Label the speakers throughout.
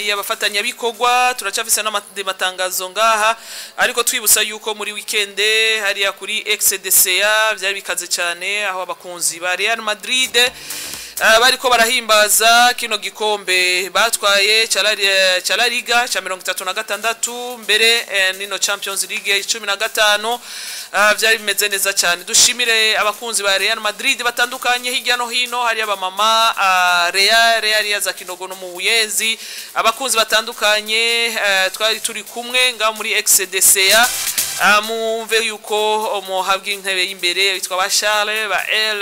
Speaker 1: Y'abafatanyabikorwa turacafise n'amandi matangazo ngaha, ariko twibutsa yuko muri weekend hariya kuri XDCA byari bikaze cyane, aho abakunzi ba Real Madrid bariko barahimbaza kino gikombe batwaye ca La Liga ca 36, mbere nino Champions League 15. Byari bimeze neza cyane. Dushimire abakunzi ba Real Madrid batandukanye hirya no hino, hari abamama Real ya za Kinogo no mu Buyezi, abakunzi batandukanye twari turi kumwe ngaho muri XDCA. Mumve yuko muhabwa intebe y'imbere witwa ba Charles, ba El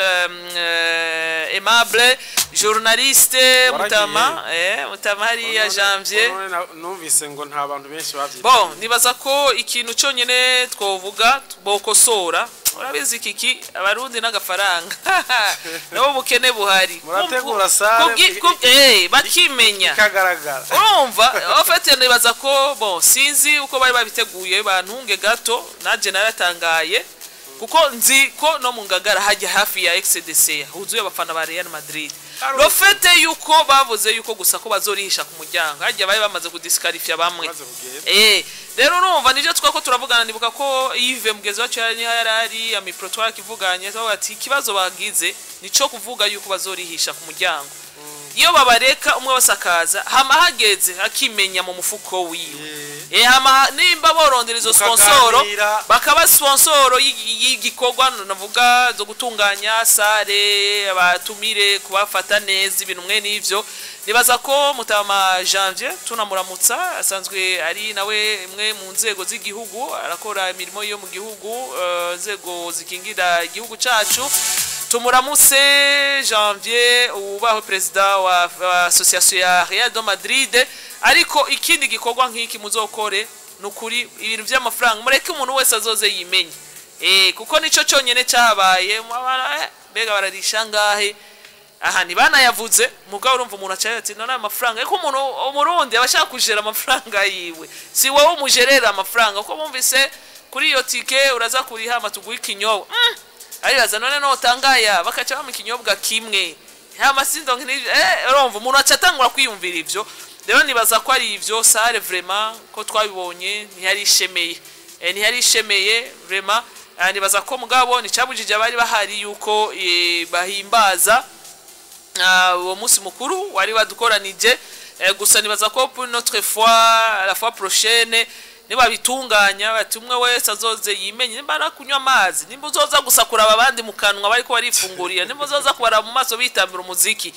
Speaker 1: Aimable journaliste.
Speaker 2: Waragiye?
Speaker 1: Mutama, Mutama hariya Janvier.
Speaker 2: None numvise ngo nta bantu benshi bavyitabiriye.
Speaker 1: Bon, nibaza ko ikintu cyonyine twovuga bokosora, urabizi kiki, Abarundi n'agafaranga nabo bukene buhari.
Speaker 2: Murategura salle
Speaker 1: Bakimenya
Speaker 2: ikagaragara.
Speaker 1: Urumva, en fait nibaza ko, bon, sinzi uko bari babiteguye, bantunge gato, naje naratangaye kuko nzi ko no mu Ngagara hajya hafi ya XDC huzuye abafana ba Real Madrid. Le fait yuko bavuze yuko gusa ko bazorihisha ku muryango, hajya bari bamaze kudisqualifier bamwe.
Speaker 2: Maze kugenda.
Speaker 1: Rero urumva nivyo twako turavugana, nibuka ko Yves mugezi wacu yari ari amipro, twarakivuganye, twavuga ati ikibazo bagize nico kuvuga yuko bazorihisha ku muryango. Iyo babareka umwe wese akaza, hama hageze akimenya mu mufuko wiwe. Hama nimba borondera izo sponsoro,
Speaker 2: Mukaganira.
Speaker 1: bakaba sponsoro y'igikorwa, navuga zo gutunganya salle, abatumire, kubafata neza, ibintu mwe n'ivyo. Nibaza ko Mutama Janvier tunamuramutsa, asanzwe ari nawe mwe mu nzego z'igihugu, arakora imirimo yo mu gihugu, nzego zikingira igihugu cacu. Tumuramutse Janvier, ubaho perezida wa association ya Real de Madrid. Ariko ikindi gikorwa nk'iki muzokore, nukuri ibintu by'amafaranga mureke umuntu wese azoze yimenye, kuko nico cyonyene cyabaye. Mbega bararisha ngahe aha? Ntibanayavuze, mugabo urumva umuntu acaye ati none amafaranga, ariko umuntu Umurundi aba ashaka kujera amafaranga yiwe, si wowe umujerera amafaranga. Kuko bumvise kuri iyo tike uraza kuriha amatugu y'ikinyobwa, aribaza none notangaya bakaca bamuha ikinyobwa kimwe, hama sindonke n'ivyo. Urumva umuntu aca atangura kwiyumvira ivyo. Rero nibaza ko ari ivyo. Salle vraiment ko twabibonye ntiyari ishemeye, ntiyari ishemeye vraiment. Nibaza ko mugabo nicabujije abari bahari yuko bahimbaza uwo munsi mukuru wari wadukoranije. Gusa nibaza ko pour notre fois, la fois prochaine, nibabitunganya bati umwe wese azoze yimenye, nimba ari kunywa amazi, nimba uzoza gusa kuraba abandi mu kanwa bariko barifungurira, nimba uzoza kubaraba mu maso bitambira umuziki,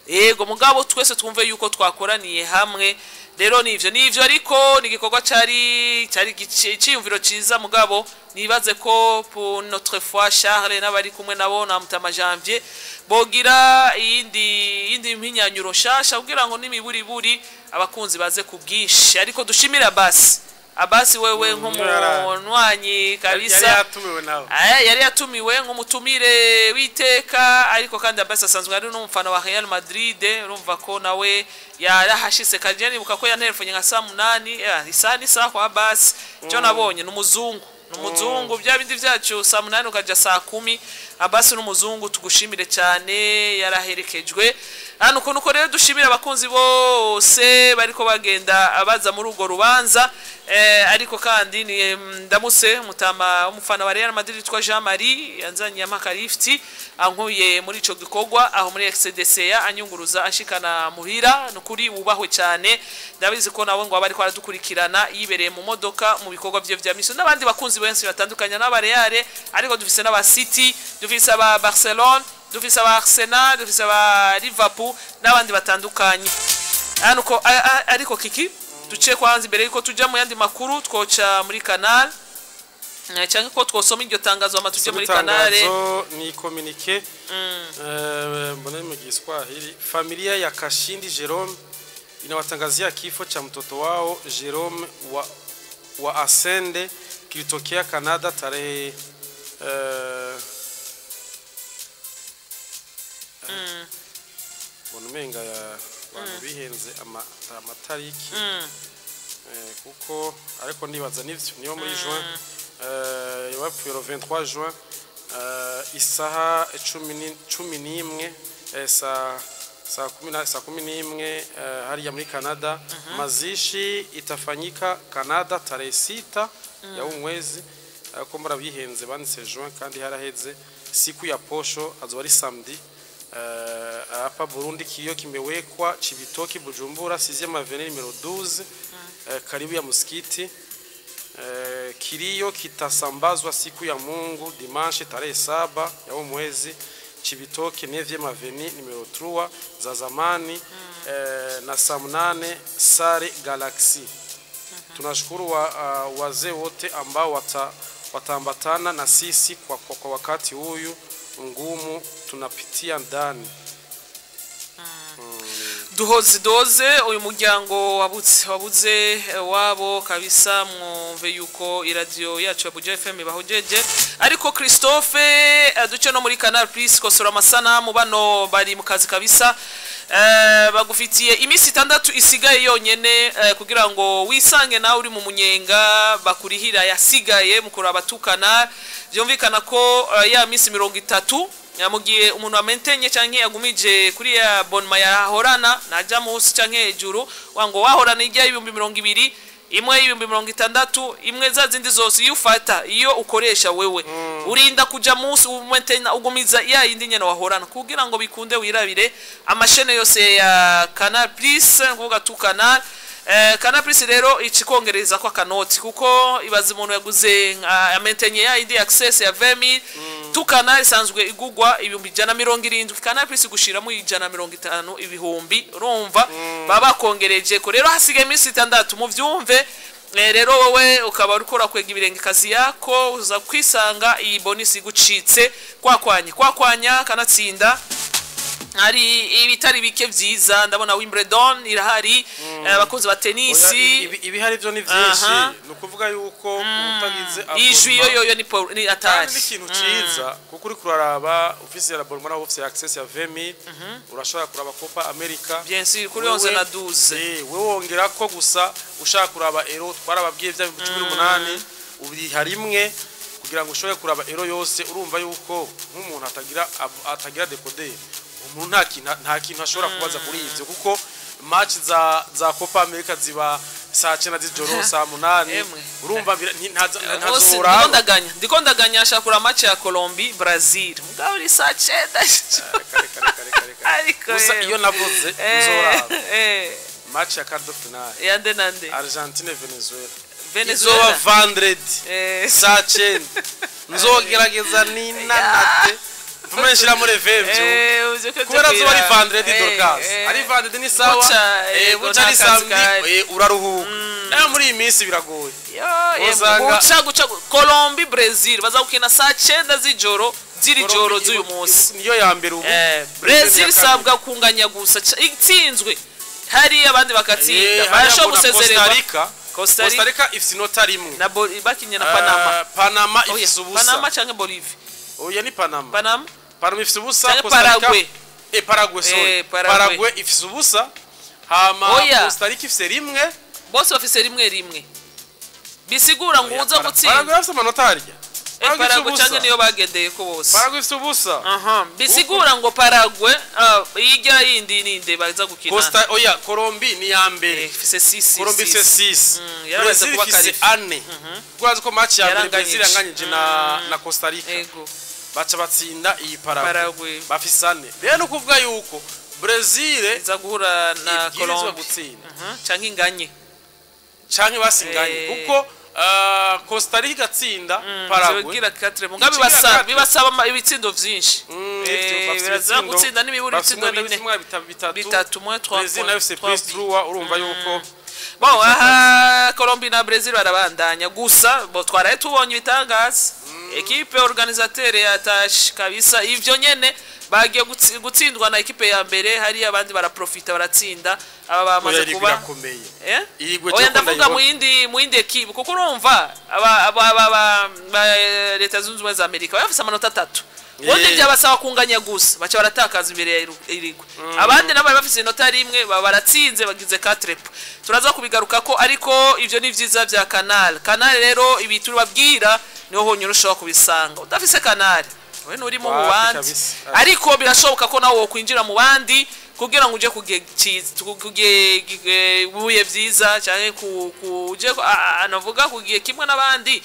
Speaker 1: yego, mugabo twese twumve yuko twakoraniye hamwe. Rero nivyo, ariko ni igikorwa cari iciyumviro ciza, mugabo nibaze ko pour notre fois Charles n'abari kumwe nabo na Mutama Janvier bogira iyindi mpinyanyuro nshasha kugira ngo n'imiburiburi abakunzi baze ku bwinshi. Ariko dushimira basi Abasi, wewe nk'umunywanyi kabisa.
Speaker 2: Yari yatumiwe nawe.
Speaker 1: Yari yatumiwe nk'umutumire w'iteka, ariko kandi Abasi asanzwe ari n'umufana wa Real Madrid. Urumva ko nawe yarahashitse kandi nibuka ko yanterefonye nka saa 8, isaha n'isaha kwa Abasi. Cyo nabonye n'umuzungu, n'umuzungu bya bindi byacu saa 8 ukaja saa 10. Abasi n'umuzungu, tugushimire cyane, yaraherekejwe hano. Ukuntu uko rero dushimira abakunzi bose bariko bagenda baza muri urwo rubanza. Ariko kandi ni ndamutse mutama umufana wa Real Madrid witwa Jean Marie yanzanye amakarifti, ankuye muri ico gikorwa aho muri XDCA, anyunguruza ashikana muhira. Nukuri wubahwe cyane, ndabizi ko nawe ngo aba ariko aradukurikirana yibereye mu modoka mu bikorwa bye vya mission, n'abandi bakunzi benshi batandukanye n'aba Real, ariko dufise n'aba City, dufise aba Barcelone, dufise aba Arsenal, dufise aba Liverpool n'abandi batandukanye. Hano ko ariko kiki duce kwanza imbere yuko tuja mu yandi makuru, twoca muri Canal cyangwa ko twosoma iryo tangazo hama tuje muri Canal.
Speaker 2: Itangazo ni communiqué, mbona mu Giswahili. Familia ya Kashindi Jerome inawatangazia kifo cha mtoto wao Jerome wa Asende kilitokea Canada tarehe mbona umenga ya abantu bihenze amatariki, kuko ariko nibaza nivyo niyo muri juin, bapfuye le 23 juin, isaha 11 saa Saa 11 hariya muri Canada. Mazishi itafanyika Canada tarehe 6 ya huu mwezi, ko murabihenze, banditse juin kandi haraheze. Siku ya posho, azoba ari samedi, hapa Burundi. Kilio kimewekwa Chibitoki, Bujumbura, 6e avenue numero 12, karibu ya msikiti. Kilio kitasambazwa siku ya Mungu, dimanche tarehe 7 ya huu mwezi, Chibitoke 9e avenue numero 3 za zamani, na saa 8 sare Galaxy. Tunashukuru wazee wote ambao wataambatana na sisi kwa wakati huyu ngumu tunapitia ndani.
Speaker 1: Duhoze doze uyu muryango wabuze wabo kabisa. Mwumve yuko iradiyo yacu ya Buja FM ibahojeje. Ariko Christophe, duce no muri Canal Plus kosora amasanamu, bano bari mu kazi kabisa. Bagufitiye iminsi 6 isigaye yonyene, kugira ngo wisange nawe uri mu munyenga bakurihira yasigaye mu kuraba tukana. Byumvikana ko ya minsi 30 ya mu gihe umuntu amentenye canke yagumije kuri ya abonnement yahorana, naja munsi canke hejuru, wango wahorana ijya 20,000, imwe y'60,000, imwe za zindi zose iyo ufata, iyo ukoresha wewe, urinda kuja munsi umentena, ugumiza ya yindi nyene wahorana kugira ngo bikunde wirabire amashene yose ya Canal Plus, kuvuga tu Canal. Canal Plus rero ikikongereza kwa kanoti, kuko ibaza umuntu yaguze nka amentenye ya yindi access ya 20,000, tu Canal isanzwe igugwa 170,000, Canal Plus gushiramo 150 ibihumbi, urumva baba bakongereje ko. Rero hasigaye iminsi 6, muvyumve. Rero wowe ukaba uriko urakwega ibirenge kazi yako, uza kwisanga iyi bonus igucitse kwakwanya kwakwanya. Kanatsinda hari ibitari bike vyiza, ndabona Wimbledon irahari, abakunzi ba tenisi.
Speaker 2: Oya, ibihari byo ni vyinshi. Ni ukuvuga yuko utagize
Speaker 1: ijwi
Speaker 2: abonnement-
Speaker 1: yo yo ni
Speaker 2: Kandi
Speaker 1: atari
Speaker 2: n'ikintu ciza, kuko uri kuraraba ufise abonnement, nawe ufise access ya 20,000, urashobora kuraba Copa America.
Speaker 1: Bien sûr, kuri 11 na 12.
Speaker 2: Wewe wongera ko gusa ushaka kuraba Euro, twarababwiye bya 18 ubiriha rimwe kugira ngo ushobore kuraba Euro yose. Urumva yuko nk'umuntu atagira décodeur, umuntu nta kintu ashobora kubaza kuri ivyo, kuko match za Copa America ziba saa 9 z'ijoro, saa 8.
Speaker 1: Emwe.
Speaker 2: Urumva
Speaker 1: Bose
Speaker 2: ntazoraba.
Speaker 1: Ndiko ndaganya ashaka kuraba match ya Colombie Brazil, mugabo uri saa 9.
Speaker 2: Reka, reka, reka, reka, reka.
Speaker 1: Ariko
Speaker 2: Gusa
Speaker 1: yewe.
Speaker 2: iyo navuze nzoraba match ya quart de finale,
Speaker 1: Yande nande?
Speaker 2: Argentine Venezuela.
Speaker 1: Venezuela.
Speaker 2: Izoba vendredi saa 9, nzogerageza ninanate mvume nshira muri vevyo, kubera zuba ari vendredi. Dorcas, ari vendredi ni sawa.
Speaker 1: Buca, yego,
Speaker 2: buca ari
Speaker 1: nta kazi
Speaker 2: samedi,
Speaker 1: kahari.
Speaker 2: uraruhuka. Nayo muri iyi minsi biragoye.
Speaker 1: Guca guca Colombie Brazil baza gukina saa 9 z'ijoro, z'iri joro z'uyu munsi.
Speaker 2: Niyo ya mbere ubu.
Speaker 1: Brazil
Speaker 2: Niyo ya kabiri.
Speaker 1: isabwa kunganya gusa, itsinzwe hari abandi bakatsinda, barashobora gusezererwa.
Speaker 2: Costa Rica.
Speaker 1: Costa Rica.
Speaker 2: Costa Rica ifise inota rimwe.
Speaker 1: Na bakinye na Panama.
Speaker 2: Panama
Speaker 1: Oya,
Speaker 2: ifise ubusa.
Speaker 1: Panama canke Bolivie?
Speaker 2: Oya, ni Panama.
Speaker 1: Panama.
Speaker 2: Panama ifise ubusa.
Speaker 1: Canke
Speaker 2: Costa Rica.
Speaker 1: Paraguay.
Speaker 2: Paraguay, sorry.
Speaker 1: Paraguay.
Speaker 2: Paraguay ifise ubusa, hama
Speaker 1: Oya.
Speaker 2: Costa Rica ifise rimwe.
Speaker 1: Bose bafise rimwe rimwe, bisigura ngo uza gutsinda.
Speaker 2: Paraguay afise amanota harya. Paraguay ifise
Speaker 1: Paraguay
Speaker 2: ubusa.
Speaker 1: canke niyo bagendeye ko bose.
Speaker 2: Paraguay ifise ubusa.
Speaker 1: Aha, bisigura ngo Paraguay, ijya yindi ninde baza gukina?
Speaker 2: Costa, oya, Colombie ni ya mbere.
Speaker 1: Ifise 6.
Speaker 2: Colombie ifise 6,
Speaker 1: Yaramaze
Speaker 2: Brazil
Speaker 1: kuba
Speaker 2: ifise
Speaker 1: qualifié.
Speaker 2: ane, kuko ko match ya mbere
Speaker 1: Yaranganyije.
Speaker 2: Brazil yanganyije na Costa Rica, baca batsinda iyi Paraguay.
Speaker 1: Paraguay.
Speaker 2: Bafise ane. Rero ni ukuvuga yuko Brazil
Speaker 1: iza guhura na
Speaker 2: ibwirizwa
Speaker 1: Colombie
Speaker 2: gutsinda
Speaker 1: canke inganye.
Speaker 2: Canke basinganye, kuko Costa Rica igatsinda Paraguay
Speaker 1: Zigira 4 mugabe
Speaker 2: Ikigira
Speaker 1: bibasaba
Speaker 2: quatre.
Speaker 1: bibasaba ibitsindo vyinshi.
Speaker 2: Ivyo, bafise
Speaker 1: Biraza
Speaker 2: ibitsindo-
Speaker 1: gutsinda n'imiburi
Speaker 2: bafise
Speaker 1: ibitsindo
Speaker 2: umwenda
Speaker 1: bine.
Speaker 2: w'ibitsimwa bitatu.
Speaker 1: Bitatu moins 3.
Speaker 2: Brazil nayo ifise plus 3, urumva yuko
Speaker 1: Bon, aha Colombie na Brazil barabandanya gusa. Bo twaraye tubonye ibitangaza, équipe organisateur yatashe kabisa. Ivyo nyene bagiye gutsindwa na équipe ya mbere, hari abandi baraprofita baratsinda, aba bamaze
Speaker 2: Oya, irigwi
Speaker 1: kuba
Speaker 2: irakomeye.
Speaker 1: Eh?
Speaker 2: Irigwe
Speaker 1: Oya,
Speaker 2: cyo
Speaker 1: ndavuga
Speaker 2: ndayibona.
Speaker 1: mu yindi équipe, kuko urumva aba Leta Zunze Ubumwe za Amerika bafise amanota 3, ubundi byabasaba kunganya gusa, baca baratakaza imbere ya Irigwe. Abandi nabo bari bafise inota rimwe, baba baratsinze, bagize 4 points. Turaza kubigarukako, ariko ivyo ni vyiza vya Canal. Canal rero, ibi turababwira niho honyine ushobora kubisanga. Udafise Canal we nturi mu
Speaker 2: Wapi
Speaker 1: bandi.
Speaker 2: kabisa.
Speaker 1: Ariko birashoboka ko nawe wokwinjira mu bandi. Kugira ngo uje kugihe kugihe buye vyiza canke ku uje anavuga kugihe kimwe n'abandi.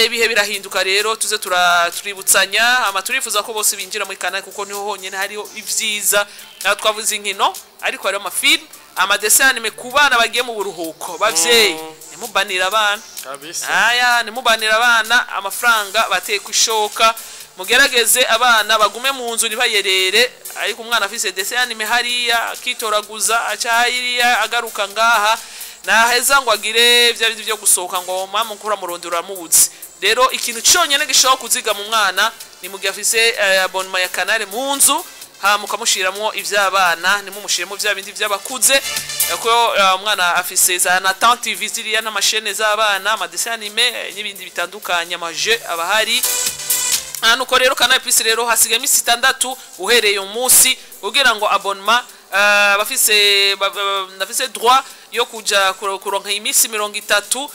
Speaker 1: Ibihe birahinduka rero, tuze tuributsanya ama turifuza ko bose binjira muri Canal, kuko niho honyene hariho ivyiza. Aha twavuze inkino, ariko hariho amafilm, amadessins animés ku bana bagiye mu buruhuko. Bavyeyi, ntimubanire abana.
Speaker 2: Kabisa.
Speaker 1: Aya, ntimubanire abana amafaranga bateye kushoka. Mugerageze abana bagume mu nzu, ntibayerere. Ariko umwana afise dessin animé hariya, akitoraguza, aca hariya, agaruka ngaha, naheza ngo agire vya bindi vyo gusohoka ngo mama nkura murondera uramubuze. Rero ikintu cyonyine gishobora kuzigama umwana ni mu gihe afise abonnement ya Canal mu nzu, hama mukamushiramwo ivy'abana, ntimumushiremo vya bindi vy'abakuze, ko umwana afise za Nathan TV ziriya n'amashene z'abana, amadessins animés, n'ibindi bitandukanye, amaje aba ahari. Nuko rero Canal Plus rero hasigaye iminsi 6 uhereye umunsi kugira ngo abonnement, bafise bafise droit yo kuja kuronka iminsi 30.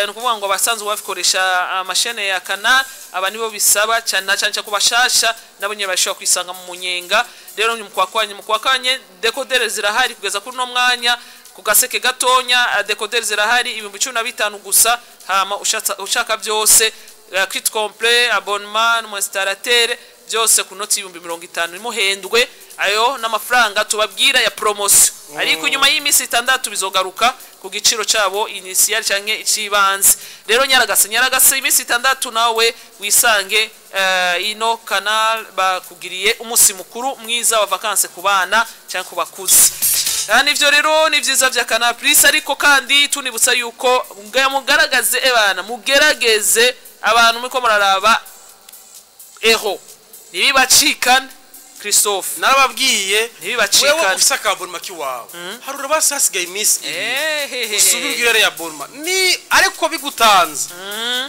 Speaker 1: Ni ukuvuga ngo abasanzwe babikoresha amashene ya Canal, aba nibo bisaba cyane, na cyane ku bashasha nabo nyine bashobora kwisanga mu munyenga. Rero ni mukwakanye, décodeur zirahari kugeza kuri no mwanya ku gaseke gatonya. Décodeur zirahari 15,000 gusa, hama ushaka byose, kit complet, abonnement n'umu installateur, byose ku noti 50,000. Nimuhendwe, ayo n'amafaranga tubabwira ya promotion, ariko nyuma y'iminsi 6 bizogaruka ku giciro cabo initial canke icibanze. Rero nyaragase, nyaragase, iminsi 6 nawe wisange ino Canal bakugiriye umunsi mukuru mwiza wa vacances ku bana canke ku bakuze. Nivyo rero ni vyiza vya Canal Plus. Ariko kandi tunibutsa yuko mugaragaze ebana, mugerageze abantu muriko muraraba Euro, ntibibacikane, Christophe.
Speaker 2: Narababwiye.
Speaker 1: Ntibibacikane.
Speaker 2: Wewe ufise akabonnement kiwawe, harura basi hasigaye iminsi 2, usubire ugire abonnement ni ariko bigutanze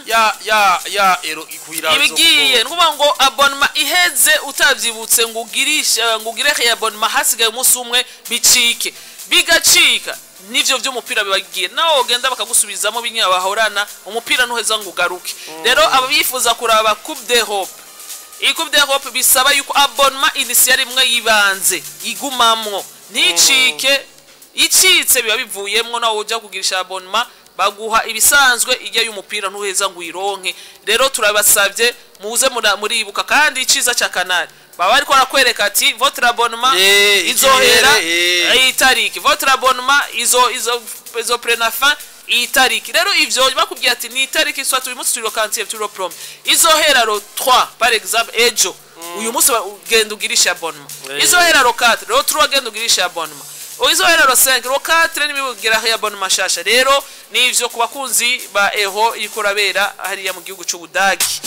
Speaker 2: ya Euro ikwira.
Speaker 1: Ibigiye ni ukuvuga ngo abonnement iheze utabyibutse ngo ugirishe, ngo ugire abonnement hasigaye umunsi umwe, bicike bigacika, nivyo vy'umupira bibagiye, nawe ugenda bakagusubizamo binya bahorana, umupira ntuheza ngo ugaruke. Rero ababifuza kuraba Coupe d'Europe, iyi Coupe d'Europe bisaba yuko abonnement initial imwe yibanze igumamwo, nticike. Icitse biba bivuyemwo, nawe uja kugirisha abonnement baguha ibisanzwe, ijya y'umupira ntuheza ngo uyironke. Rero turabasabye muze muribuka. Kandi iciza ca Canal, baba bariko barakwereka ati votre abonnement izohera
Speaker 2: igihere,
Speaker 1: iyi tariki, votre abonnement izo prend fin iyi tariki. Rero ivyo bakubwiye ati ni itariki, soit uyu munsi turi quantième, turi premier, izohera le 3 par exemple ejo, uyu munsi ugenda ugirisha abonnement. Izohera le 4, le 3 genda ugirisha abonnement. Izohera le 5, le 4 nibigira abonnement shasha. Rero nivyo ku bakunzi ba Euro iriko rabera hariya mu gihugu c'Ubudagi.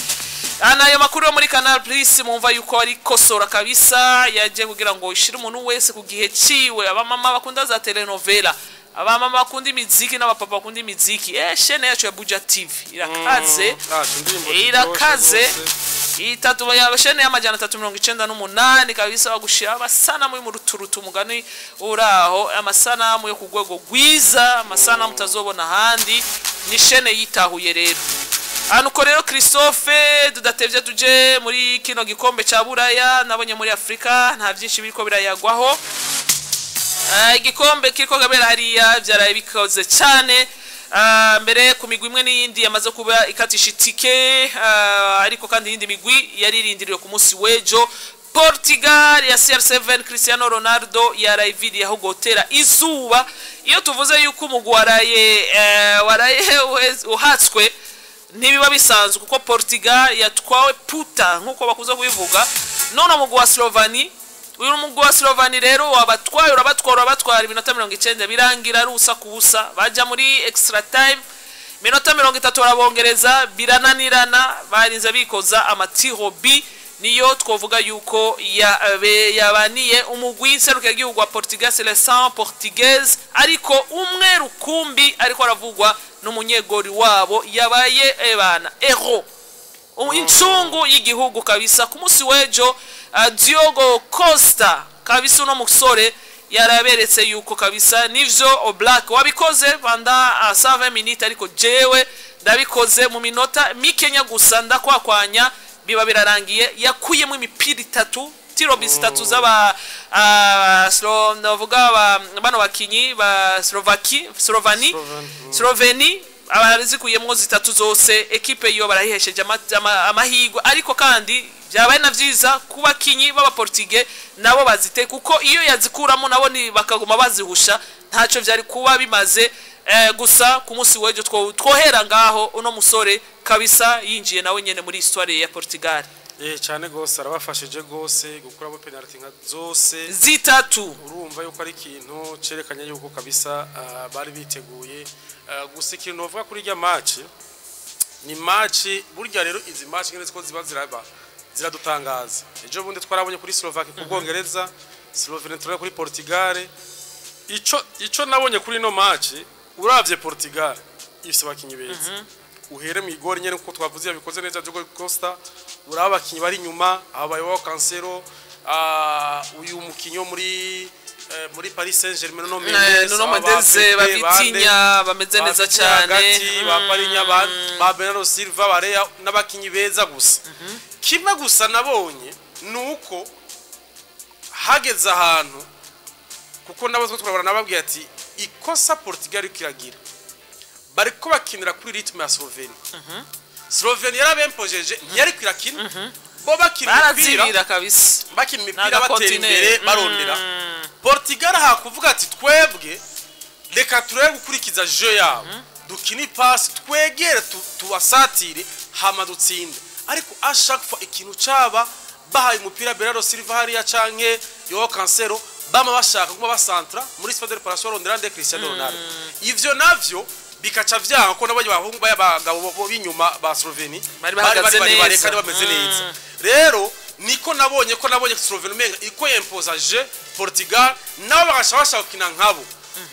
Speaker 1: Ana ayo makuru yo muri Canal Plus, mumva yuko ari kosora kabisa, yaje kugira ngo ishire umuntu wese ku gihe ciwe. Abamama bakunda za telenovela, abamama bakunda imiziki n'abapapa bakunda imiziki, chaîne yacu ya Buja TV irakaze.
Speaker 2: Ah, indirimbo ziryoshe
Speaker 1: Irakaze.
Speaker 2: rwose.
Speaker 1: Itatu ya chaîne ya 398 kabisa, bagushira amasanamu yo mu ruturutu, umugani uraho, amasanamu yo ku rwego rwiza, amasanamu utazobona ahandi. Ni chaîne yitahuye rero. Anuko rero Christophe, tudatevye tuje muri kino gikombe ca Buraya. Nabonye muri Afrika nta byinshi biriko birayagwaho. Igikombe kiriko gabera hariya vyaraye bikoze cyane. Mbere ku migwi imwe n'iyindi yamaze kuba ikatisha itike, ariko kandi iyindi migwi yaririndiriwe ku munsi w'ejo. Portugal ya CR7, Cristiano Ronaldo, yarayiviriye aho gotera izuba. Iyo tuvuze yuko umugwi waraye uhatswe, ntibiba bisanzwe, kuko Portugal yatwawe puta nk'uko bakuze kubivuga. None umugwi wa Slovani, uyu mugwi wa Slovani rero wabatwaye, urabatwara, urabatwara iminota 90, birangira ari ubusa ku busa. Baja muri extra time, minota 30 barabongereza, birananirana, barinze bikoza amatirs au but. Niyo twovuga yuko yabaniye umugwi nserukiragihugu wa Portugal, Seleção Portugaise. Ariko umwe rukumbi ariko aravugwa n'umunyegori wabo yabaye ebana héros, incungu y'igihugu kabisa ku munsi w'ejo, Diogo Costa kabisa. Uno musore yaraberetse yuko kabisa nivyo Oblak wabikoze pendant 120 minutes, ariko jewe ndabikoze mu minota mikenya gusa, ndakwakwanya, biba birarangiye. Yakuyemo imipira itatu, Tirs au but zitatu z'aba navuga bano bakinyi ba Slovaki, Slovani, Sloveni, abarazikuyemwo zitatu zose. Ekipe iyo barayihesheje amahirwe, ariko kandi byabaye na vyiza ku bakinyi b'abaportugais nabo bazite, kuko iyo yazikuramo nabo ni bakaguma bazihusha, ntacyo vyari kuba bimaze. Gusa ku munsi w'ejo twohera ngaho, uno musore kabisa yinjiye nawe nyene muri histoire ya Portugal.
Speaker 2: Cyane gose, arabafashije gose gukuramo penalty nka zose.
Speaker 1: Zitatu.
Speaker 2: Urumva yuko ari ikintu cerekanye yuko kabisa bari biteguye. Gusa ikintu novuga kuri irya match ni match, burya rero izi match ngene ko ziba ziraba ziradutangaza. Ejo bundi twarabonye kuri Slovakia, ku Bwongereza, Slovenia, turabona kuri Portugal. Ico nabonye kuri ino match, uravye Portugal ifise abakinyi beza, uhere mu igori nyene kuko twavuze yabikoze neza Diogo Costa, uraba abakinyi bari inyuma, aba Joao Cancelo, uyu mukinyi wo muri Paris Saint-Germain, no Mendes,
Speaker 1: Nuno
Speaker 2: aba
Speaker 1: Mendes,
Speaker 2: Pepe,
Speaker 1: ba Vitinha bameze
Speaker 2: ba
Speaker 1: neza
Speaker 2: Vitinha
Speaker 1: cyane.
Speaker 2: Hagati, ba Palhinha, ba Bernardo Silva, bareya n'abakinyi beza. Gusa kimwe gusa nabonye nuko hageze ahantu, kuko nabo twe turabona, nababwiye ati ikosa Portugal iriko iragira, bariko bakinira kuri rythme ya Slovenia. Slovenia yarabempojeje, ntiyariko irakina, bo bakina imipira
Speaker 1: Barazibira kabisa.
Speaker 2: Bakina imipira batera
Speaker 1: N'agakontineri.
Speaker 2: imbere, barondera. Portugal hakuvuga ati twebwe reka turebe gukurikiza jeu yabo, dukine ipasi, twegere tubasatire hama dutsinde. Ariko à chaque fois ikintu caba bahaye umupira Bernardo Silva hariya canke Joao Cancelo, bama bashaka kuma basantra muri surface de réparation, barondera nde? Cristiano Ronaldo. Ivyo navyo bikaca vyanga ko nabonye abahungu b'abagabo bo b'inyuma ba Slovenie
Speaker 1: bari bahagaze
Speaker 2: bari
Speaker 1: neza.
Speaker 2: kandi bameze neza. Rero niko nabonye ko nabonye Slovenie umenga iko yempoza jeu Portugal, nabo bagasha bashaka gukina nkabo,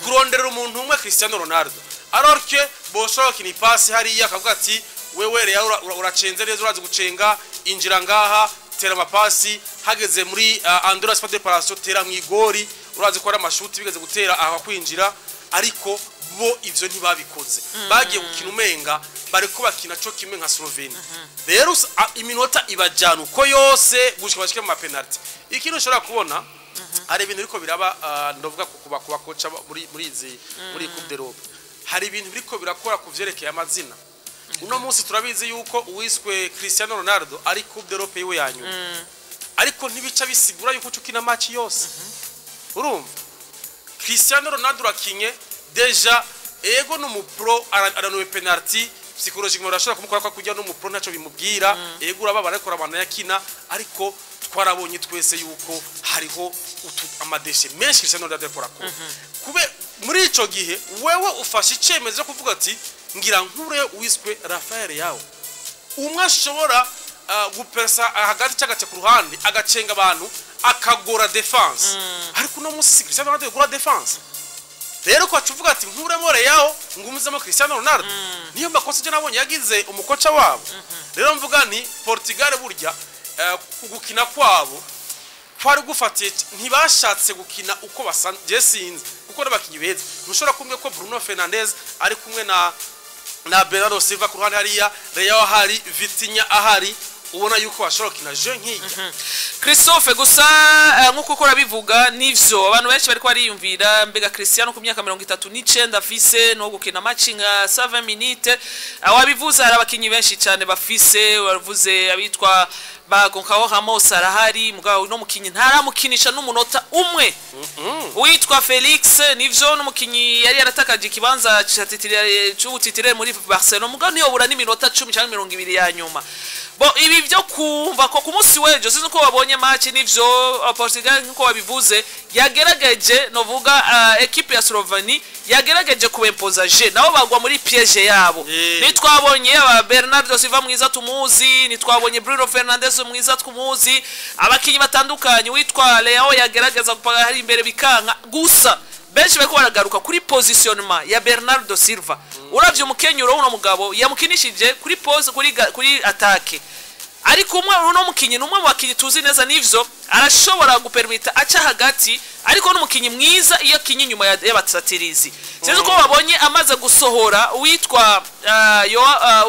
Speaker 2: kuronderera umuntu umwe Cristiano Ronaldo, alors que boshobora gukina ipasi hariya akavuga ati wewe rero uracenze neza, urazi gucenga, injira ngaha, tera amapasi, hageze muri Andorra surface de réparation, tera mu igori, urazi ko ari amashuti bigeze gutera aha kwinjira. Ariko bo ivyo ntibabikoze, bagiye gukina umenga bariko bakina co kimwe nka Slovenia. Rero iminota ibajana uko yose gushika bashike mu mapenalty. Ikintu ushobora kubona, hari ibintu biriko biraba, ndavuga ku bakoca muri Coupe d'Europe, hari ibintu biriko birakora ku vyerekeye amazina. Uno munsi turabizi yuko uwiswe Cristiano Ronaldo ari Coupe d'Europe yiwe ya nyuma, ariko ntibica bisigura yuko uca ukina match yose. Urumva Cristiano Ronaldo urakinye déjà, ego n'umupro aranuwe penalty, psychologiquement urashobora kumukora ko kujya n'umupro ntacyo bimubwira. Ego urababara, ariko urabana yakina. Ariko twarabonye twese yuko hariho amadéchets menshi Cristiano Ronaldo ariko arakora. Kube muri ico gihe wewe ufashe icemezo cyo kuvuga ati ngira nkure wiswe Rafael Leao, umwe ashobora gupersa hagati cyangwa agaca ku ruhande, agacenga abantu, akagora défense. Ariko uno munsi Cristiano Ronaldo yagora défense. Rero ko acuvuga ati nkuremo Leao ngumizemo Cristiano Ronaldo, niyo makosa je nabonye yagize umukoca wabo. Rero mvuga nti Portugal burya gukina kwabo kwari gufatiye, ntibashatse gukina uko basanzwe. Je sinzi kuko n'abakinyi beza, ntushobora kumwe ko Bruno Fernandes ari kumwe na Bernardo Silva ku ruhande hariya, Leao ahari, Vitinha ahari, ubona yuko bashobora gukina jeu nk'ijya.
Speaker 1: Christophe, gusa nk'uko ukora bivuga nivyo, abantu benshi bariko bariyumvira mbega Cristiano ku myaka 39 afise no gukina match nka 7 minutes. Wabivuze, hari abakinyi benshi cyane bafise, wavuze abitwa ba Goncalo Ramos arahari, mugabo no mukinyi ntaramukinisha n'umunota umwe. Uwitwa Felix nivyo n'umukinyi yari yaratakaje ikibanza ca c'ubutitire muri Barcelona, mugabo ntiyobura n'iminota 10 cyangwa 20 ya nyuma. Bo ibi byo kumva ko ku munsi w'ejo, sinzi uko wabonye match, nivyo Portugal nkuko wabivuze yagerageje, novuga equipe ya Slovenie yagerageje kubempoza jeu, nabo bagwa muri piège yabo. Nitwabonye aba Bernardo Silva mwiza tumuzi, nitwabonye Bruno Fernandes mwiza tumuzi, abakinyi batandukanye, witwa Leao yagerageza gupaga hari imbere bikanka. Gusa benshi bariko baragaruka kuri positionnement ya Bernardo Silva. Uravye umukenyuro uno mugabo yamukinishije kuri pose kuri attaque, ariko umwe uno mukinyi ni umwe mu bakinyi tuzi neza, nivyo arashobora gupermita aca hagati, ariko n'umukinyi mwiza iyo akinye inyuma y'abatsatirizi. Sinzi ko babonye amaze gusohora uwitwa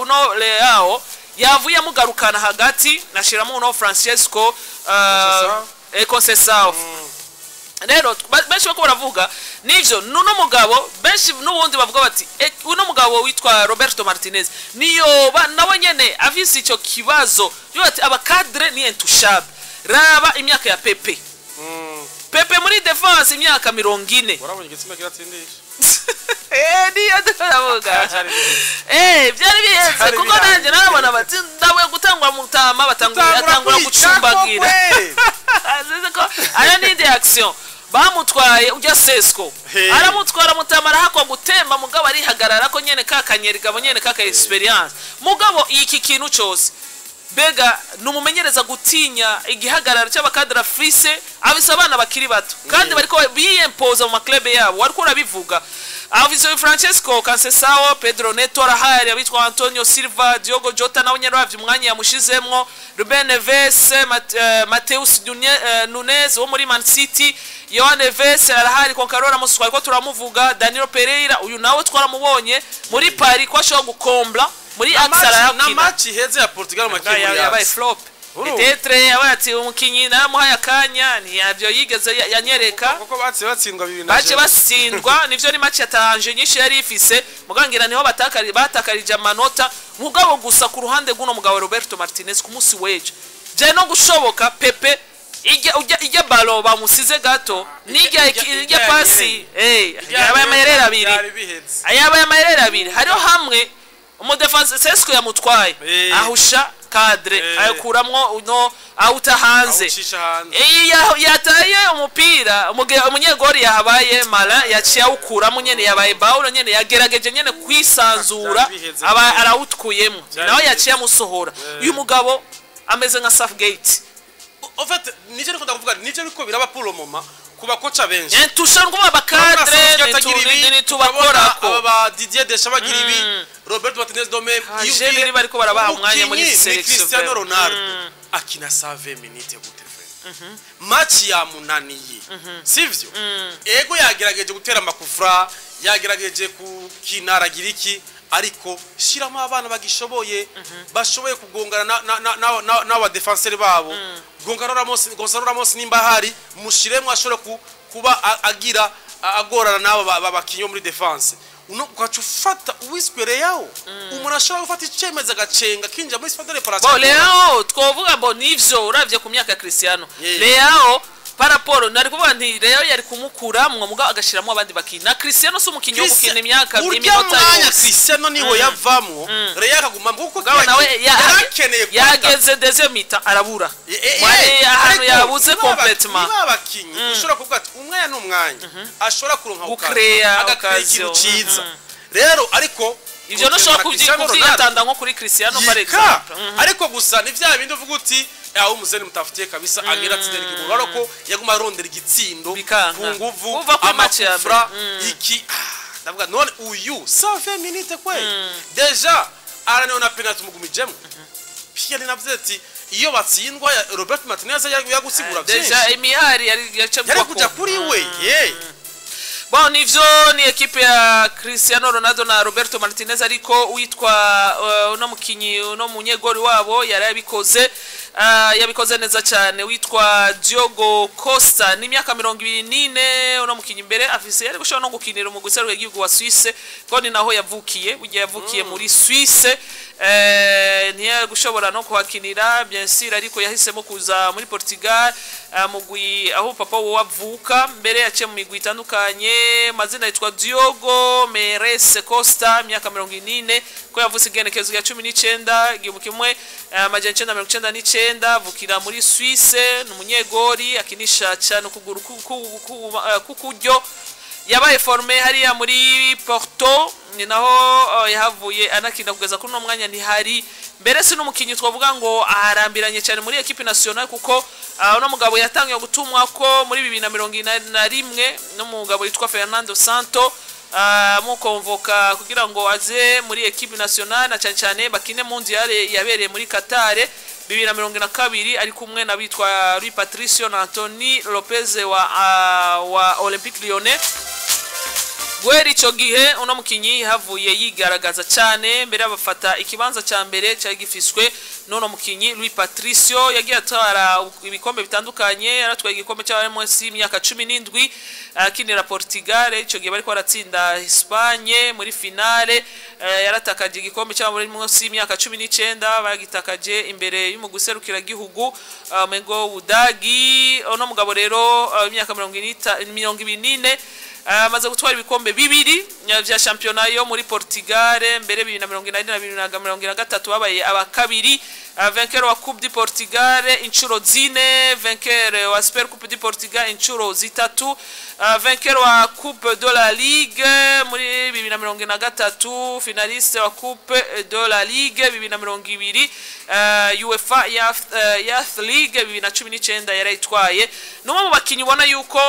Speaker 1: uno Leao, yavuye amugarukana hagati nashiramo uno Francesco.
Speaker 2: Conceição.
Speaker 1: Conceição. Rero benshi bako baravuga nivyo, nuno mugabo, benshi n'ubundi bavuga bati: "Uno mugabo witwa Roberto Martinez niyo nawe nyene afise ico kibazo." Yo ati aba cadre ni intouchable. Raba imyaka ya Pepe. Pepe muri défense, imyaka 40.
Speaker 2: Warabonye igitsina kiratsindisha.
Speaker 1: Niyo ndavuga.
Speaker 2: Byari biheze.
Speaker 1: Byari biheze.
Speaker 2: Byari
Speaker 1: Kuko
Speaker 2: birangiye.
Speaker 1: nanjye narabona bati ndabuye gutangwa mutama, batangura atangura gucumbagira. Sinzi ko aya ni indi action bamutwaye ujya Sesko.
Speaker 2: Hey.
Speaker 1: Aramutwara mutama, arahakwa gutemba, mugabo arihagarara ko nyene kakanyeri gabo nyene kaka expérience. Mugabo iki kintu cyose, mbega numumenyereza gutinya igihagararo cy'aba cadre afise? Afise abana bakiri bato kandi bariko biyempoza mu ma club yabo, wariko urabivuga. Afise Francesco Conceição, Pedro Neto arahari, abitwa Antonio Silva, Diogo Jota nawe nyene uravye umwanya yamushizemwo, Ruben Neves, Mateus Nunes wo muri Man City, João Neves arahari, Goncalo Ramos twariko turamuvuga, Danilo Pereira uyu nawe twaramubonye muri Paris ko ashobora gukombla muri axe.
Speaker 2: Na
Speaker 1: Arayakina.
Speaker 2: match iheze ya Portugal mu makipe
Speaker 1: Yabaye flop.
Speaker 2: Urumva?
Speaker 1: Peut-être yabaye ati umukinyi naramuhaye akanya, ntiyavyo yigeze yanyereka.
Speaker 2: Kuko batse batsindwa bibiri na
Speaker 1: Bace
Speaker 2: zero.
Speaker 1: batsindwa nivyo, ni match yatanje nyinshi yari ifise, mugangira niho batakarije amanota. Mugabo gusa ku ruhande rw'uno mugabo Roberto Martinez, ku munsi w'ejo byari no gushoboka Pepe ijya ballon bamusize gato n'ijya ijya
Speaker 2: ijya
Speaker 1: pasi, yabaye amayerere abiri.
Speaker 2: Byari biheze.
Speaker 1: Yabaye amayerere abiri. Hariho hamwe umu défense Sesko yamutwaye, ahusha cadre, ayakuramwo uno awuta hanze.
Speaker 2: Awucisha hanze.
Speaker 1: Iyo yataye umupira, umunyegori yahabaye mara yaciye awukuramo nyene, yabaye bawulo nyene, yagerageje nyene kwisanzura.
Speaker 2: Byari biheze.
Speaker 1: Aba arawutwuyemo.
Speaker 2: Byari
Speaker 1: Nawe
Speaker 2: biheze.
Speaker 1: yaciye amusohora. Uyu mugabo ameze nka Southgate.
Speaker 2: En fait, nivyo niko ndakuvuga, nivyo biriko biraba pour le moment ku bakoca benshi.
Speaker 1: Ntusha ngo aba cadre nitubakorako.
Speaker 2: Aba ba Didier Deschamps bagira ibi, Roberto Martinez de même.
Speaker 1: Ah, jeune ni bariko barabaha umwanya muri
Speaker 2: Umukinyi ni
Speaker 1: sélection,
Speaker 2: Cristiano
Speaker 1: vraiment.
Speaker 2: Ronaldo akina 120 minutes gute, frère? Match yamunaniye, sivyo? Ego, yagerageje gutera amakufra, yagerageje gukina, aragira iki, ariko shiramo abana bagishoboye, bashoboye kugongana n'aba défenseur babo. Gonzalo Ramos nimba ahari, mushiremo, ashobore kuba agira agorana n'abo bakinyi bo muri défense. Uno ugaca ufata uwiswe Leao, umuntu ashobora gufata icyemezo agacenga kinjira muri surface de réparation.
Speaker 1: Bo Leao twovuga ngo nivyo, uravye ku myaka ya Cristiano, Leao par rapport, nari kuvuga nti Leao yari kumukuramwo, mugabo agashiramwo abandi bakinyi, na Cristiano si umukinyi wo gukina imyaka
Speaker 2: Urya
Speaker 1: iminota
Speaker 2: mwanya
Speaker 1: yose.
Speaker 2: Cristiano niho yavamwo, Leao akagumamwo, kuko
Speaker 1: Mugabo nawe
Speaker 2: yarakeneye kwataka.
Speaker 1: yageze deuxième mi-temps arabura. Mwari ahantu
Speaker 2: Ariko
Speaker 1: yabuze
Speaker 2: niba
Speaker 1: complètement.
Speaker 2: Niba abakinyi ushobora kuvuga ati umwanya n'umwanya ashobora kuronka
Speaker 1: Gucrea
Speaker 2: agakrea ikintu
Speaker 1: occasion.
Speaker 2: ciza rero, ariko
Speaker 1: Ivyo ntushobora
Speaker 2: Cristiano Ronaldo
Speaker 1: kuvyiyatanda nko kuri Cristiano par
Speaker 2: yika
Speaker 1: exemple.
Speaker 2: Ariko gusa ni vya bindi uvuga uti aho umuzeni mutafutiye kabisa, agera atsindira igihuru. Urabona ko yaguma arondera igitsindo
Speaker 1: Bikanka.
Speaker 2: ku nguvu,
Speaker 1: Kuva kuri match ya mbere.
Speaker 2: amakufra iki. Ndavuga none uyu 120 minutes kwe déjà araniwe na penalty, umugumijemo. Pia ninavuze ati iyo batsindwa Robert Martinez yagusigura
Speaker 1: Déjà
Speaker 2: byinshi.
Speaker 1: imihari yari yaca
Speaker 2: Yari kuja kuri we ye.
Speaker 1: Bon, nivyo, ni équipe ya Cristiano Ronaldo na Roberto Martinez, ariko witwa uno mukinyi, uno munyegori wabo yari yabikoze, yabikoze neza cyane, witwa Diogo Costa, ni imyaka 24. Uno mukinyi imbere afise yari gushobora no gukinira umugwi w'igihugu wa Suisse, ko ni naho yavukiye. Burya yavukiye muri Suisse, ntiyari gushobora no kuhakinira bien sûr, ariko yahisemo kuza muri Portugal, mugwi aho papa we avuka. Mbere yaciye mu migwi itandukanye. Mazina yitwa Diogo Meres Costa, imyaka 40, ko yavutse igenekerezo rya 19 1999, avukira muri Suisse. Ni umunyegori akinisha cyane ukuguru k'ukuryo. Yabaye formé hariya muri Porto, ni naho yahavuye anakina kugeza kuri uno mwanya. Ntihari mbere si n'umukinyi twavuga ngo arambiranye cyane muri équipe nationale, kuko uno mugabo yatangiye gutumwa ko muri 2021 n'umugabo witwa Fernando Santo, mukonvoka kugira ngo aze muri équipe nationale, na cyane cyane bakine mondial yabereye muri Qatar 2022, ari kumwe n'abitwa Rui Patricio na Anthony Lopez wa Olympique Lyonnais. Guhera ico gihe uno mukinyi havuye yigaragaza cyane, mbere abafata ikibanza ca mbere cyari gifiswe n'uno mukinyi Rui Patricio. Yagiye atwara ibikombe bitandukanye, yaratwaye igikombe cy'abari munsi y'imyaka 17 akinira Portugal, ico gihe bariko baratsinda Espagne muri finale. Yaratakaje igikombe cy'abari munsi y'imyaka 19, bagitakaje imbere y'umugwi serukiragihugu Mengo Budagi. Uno mugabo rero, imyaka 24, amaze gutwara ibikombe bibiri vya shampiyona yo muri Portugal, mbere 2080 na 2023 babaye abakabiri. Vainqueur wa Coupe du Portugal inshuro zine, vainqueur wa Super Coupe du Portugal inshuro zitatu, vainqueur wa Coupe de la Ligue muri 2023, finaliste wa Coupe de la Ligue 2020, UEFA Youth League 2019 yarayitwaye. Numwe mu bakinyi ubona yuko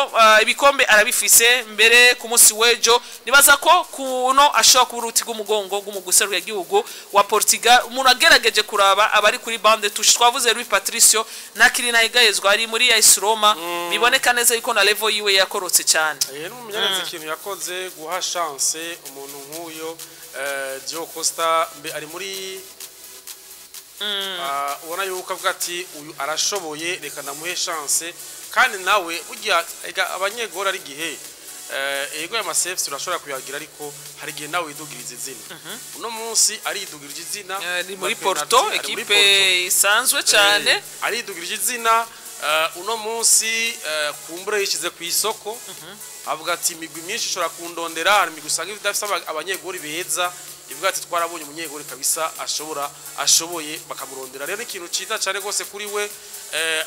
Speaker 1: ibikombe arabifise. Mbere ku munsi w'ejo nibaza ko kuno ashobora kuba uruti rw'umugongo rw'umugwi gihugu wa Portugal. Umuntu agerageje kuraba abari kuri banc de touche, twavuze Rui Patricio nakiri nayigayezwa ari muri AS Roma, biboneka neza yuko na level yiwe yakorotse cyane.
Speaker 2: N'umumenyereza ikintu yakoze, guha chance umuntu nk'uyo Diogo Costa, mbe ari muri ubona yuko avuga ati uyu arashoboye, reka namuhe chance. Kandi nawe burya ega abanyegora ari igihe ego ya masefs urashobora kuyagira, ariko hari igihe nawe widugiriza izina. Uno munsi aridugirije izina
Speaker 1: Ni muri
Speaker 2: ma
Speaker 1: Porto,
Speaker 2: penalty, ari muri
Speaker 1: ekipe
Speaker 2: Porto.
Speaker 1: isanzwe cyane.
Speaker 2: Aridugirije izina uno munsi, kumbure yishyize ku isoko, avuga ati imigwi myinshi ishobora kundondera. Hari imigwi usanga idafise abanyegori beza, ivuga ati twarabonye umunyegori kabisa ashobora, ashoboye, bakamurondera. Rero ni ikintu ciza cyane rwose kuri we,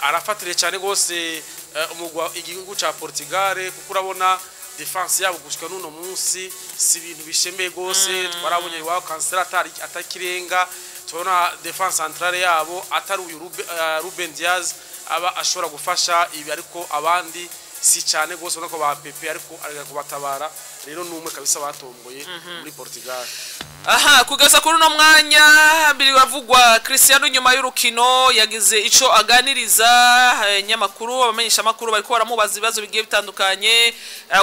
Speaker 2: arafatire cyane rwose umugwa igihugu ca Portugal, kuko urabona défense yabo gushika n'uno munsi si ibintu bishemeye rwose. Twarabonye iwabo Cancelo atari atakirenga, tubona défense centrale yabo atari uyu Ruben Diaz aba ashobora gufasha ibi, ariko abandi si cyane rwose, ubona ko ba Pepe ariko areka kubatabara. Rero ni umwe kabisa batomboye muri Portugal.
Speaker 1: Aha kugeza kuri uno mwanya biravugwa Cristiano nyuma y'urukino yagize ico aganiriza nyamakuru, abamenyesha makuru bariko baramubaza ibibazo bigiye bitandukanye,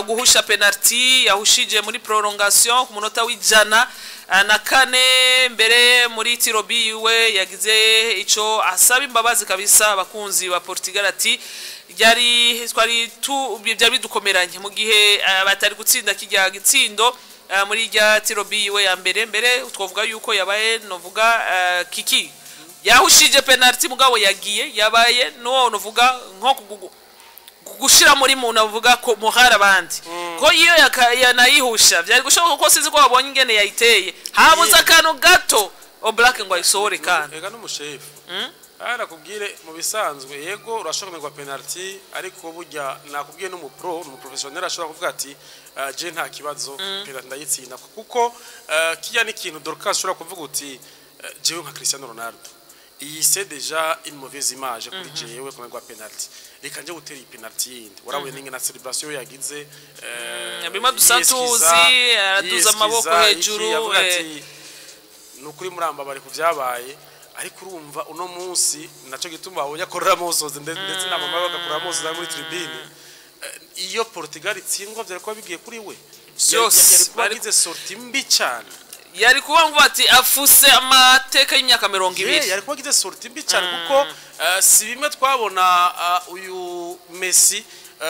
Speaker 1: guhusha penalty yahushije muri prolongation ku munota w'104, mbere muri tirs au but yiwe yagize ico asaba imbabazi kabisa abakunzi ba Portugal, ati byari twari tu byari bidukomeranye mu gihe batari gutsinda kijya gitsindo muri rya tir au but yiwe ya mbere. Mbere twavuga yuko yabaye novuga kiki yahushije penalty, mugabo yagiye yabaye no novuga nko gushira muri muntu avuga ko muhara abandi ko iyo yanayihusha byari gushoboka, ko sinzi ko babonye ingene yayiteye, habuze akantu gato Oblak ngo ayisohore kandi.
Speaker 2: Ega n'umushefu arakubwire mu bisanzwe, yego urashobora kumerwa penalty, ariko burya nakubwiye n'umupro, n'umuprofessionnel ashobora kuvuga ati je nta kibazo, penalty ndayitsinda, kuko kijya ni ikintu Dorcas ashobora kuvuga uti jewe nka Cristiano Ronaldo iyi c'est déjà une mauvaise image kuri jewe kumerwa penalty, reka nje gutera iyi penalty yindi. Warabonye n'ingene na celebration yagize,
Speaker 1: Bimwe dusa
Speaker 2: yiyeskiza,
Speaker 1: tuzi, araduza amaboko
Speaker 2: yiyeskiza,
Speaker 1: hejuru,
Speaker 2: iki, avuga ati ni ukuri murambabare ku byabaye. Ariko urumva uno munsi naco gituma babonye akorera amosozi, ndetse na mama we bagakorera amosozi ari muri tribune. Iyo Portugal itsindwa byari kuba bigiye kuri we.
Speaker 1: Vyose,
Speaker 2: Yari kuba agize sortie mbi cyane.
Speaker 1: Yari kuba ngo ati afuse amateka y'imyaka 20.
Speaker 2: Yari kuba agize sortie mbi cyane, kuko si bimwe twabona uyu Messi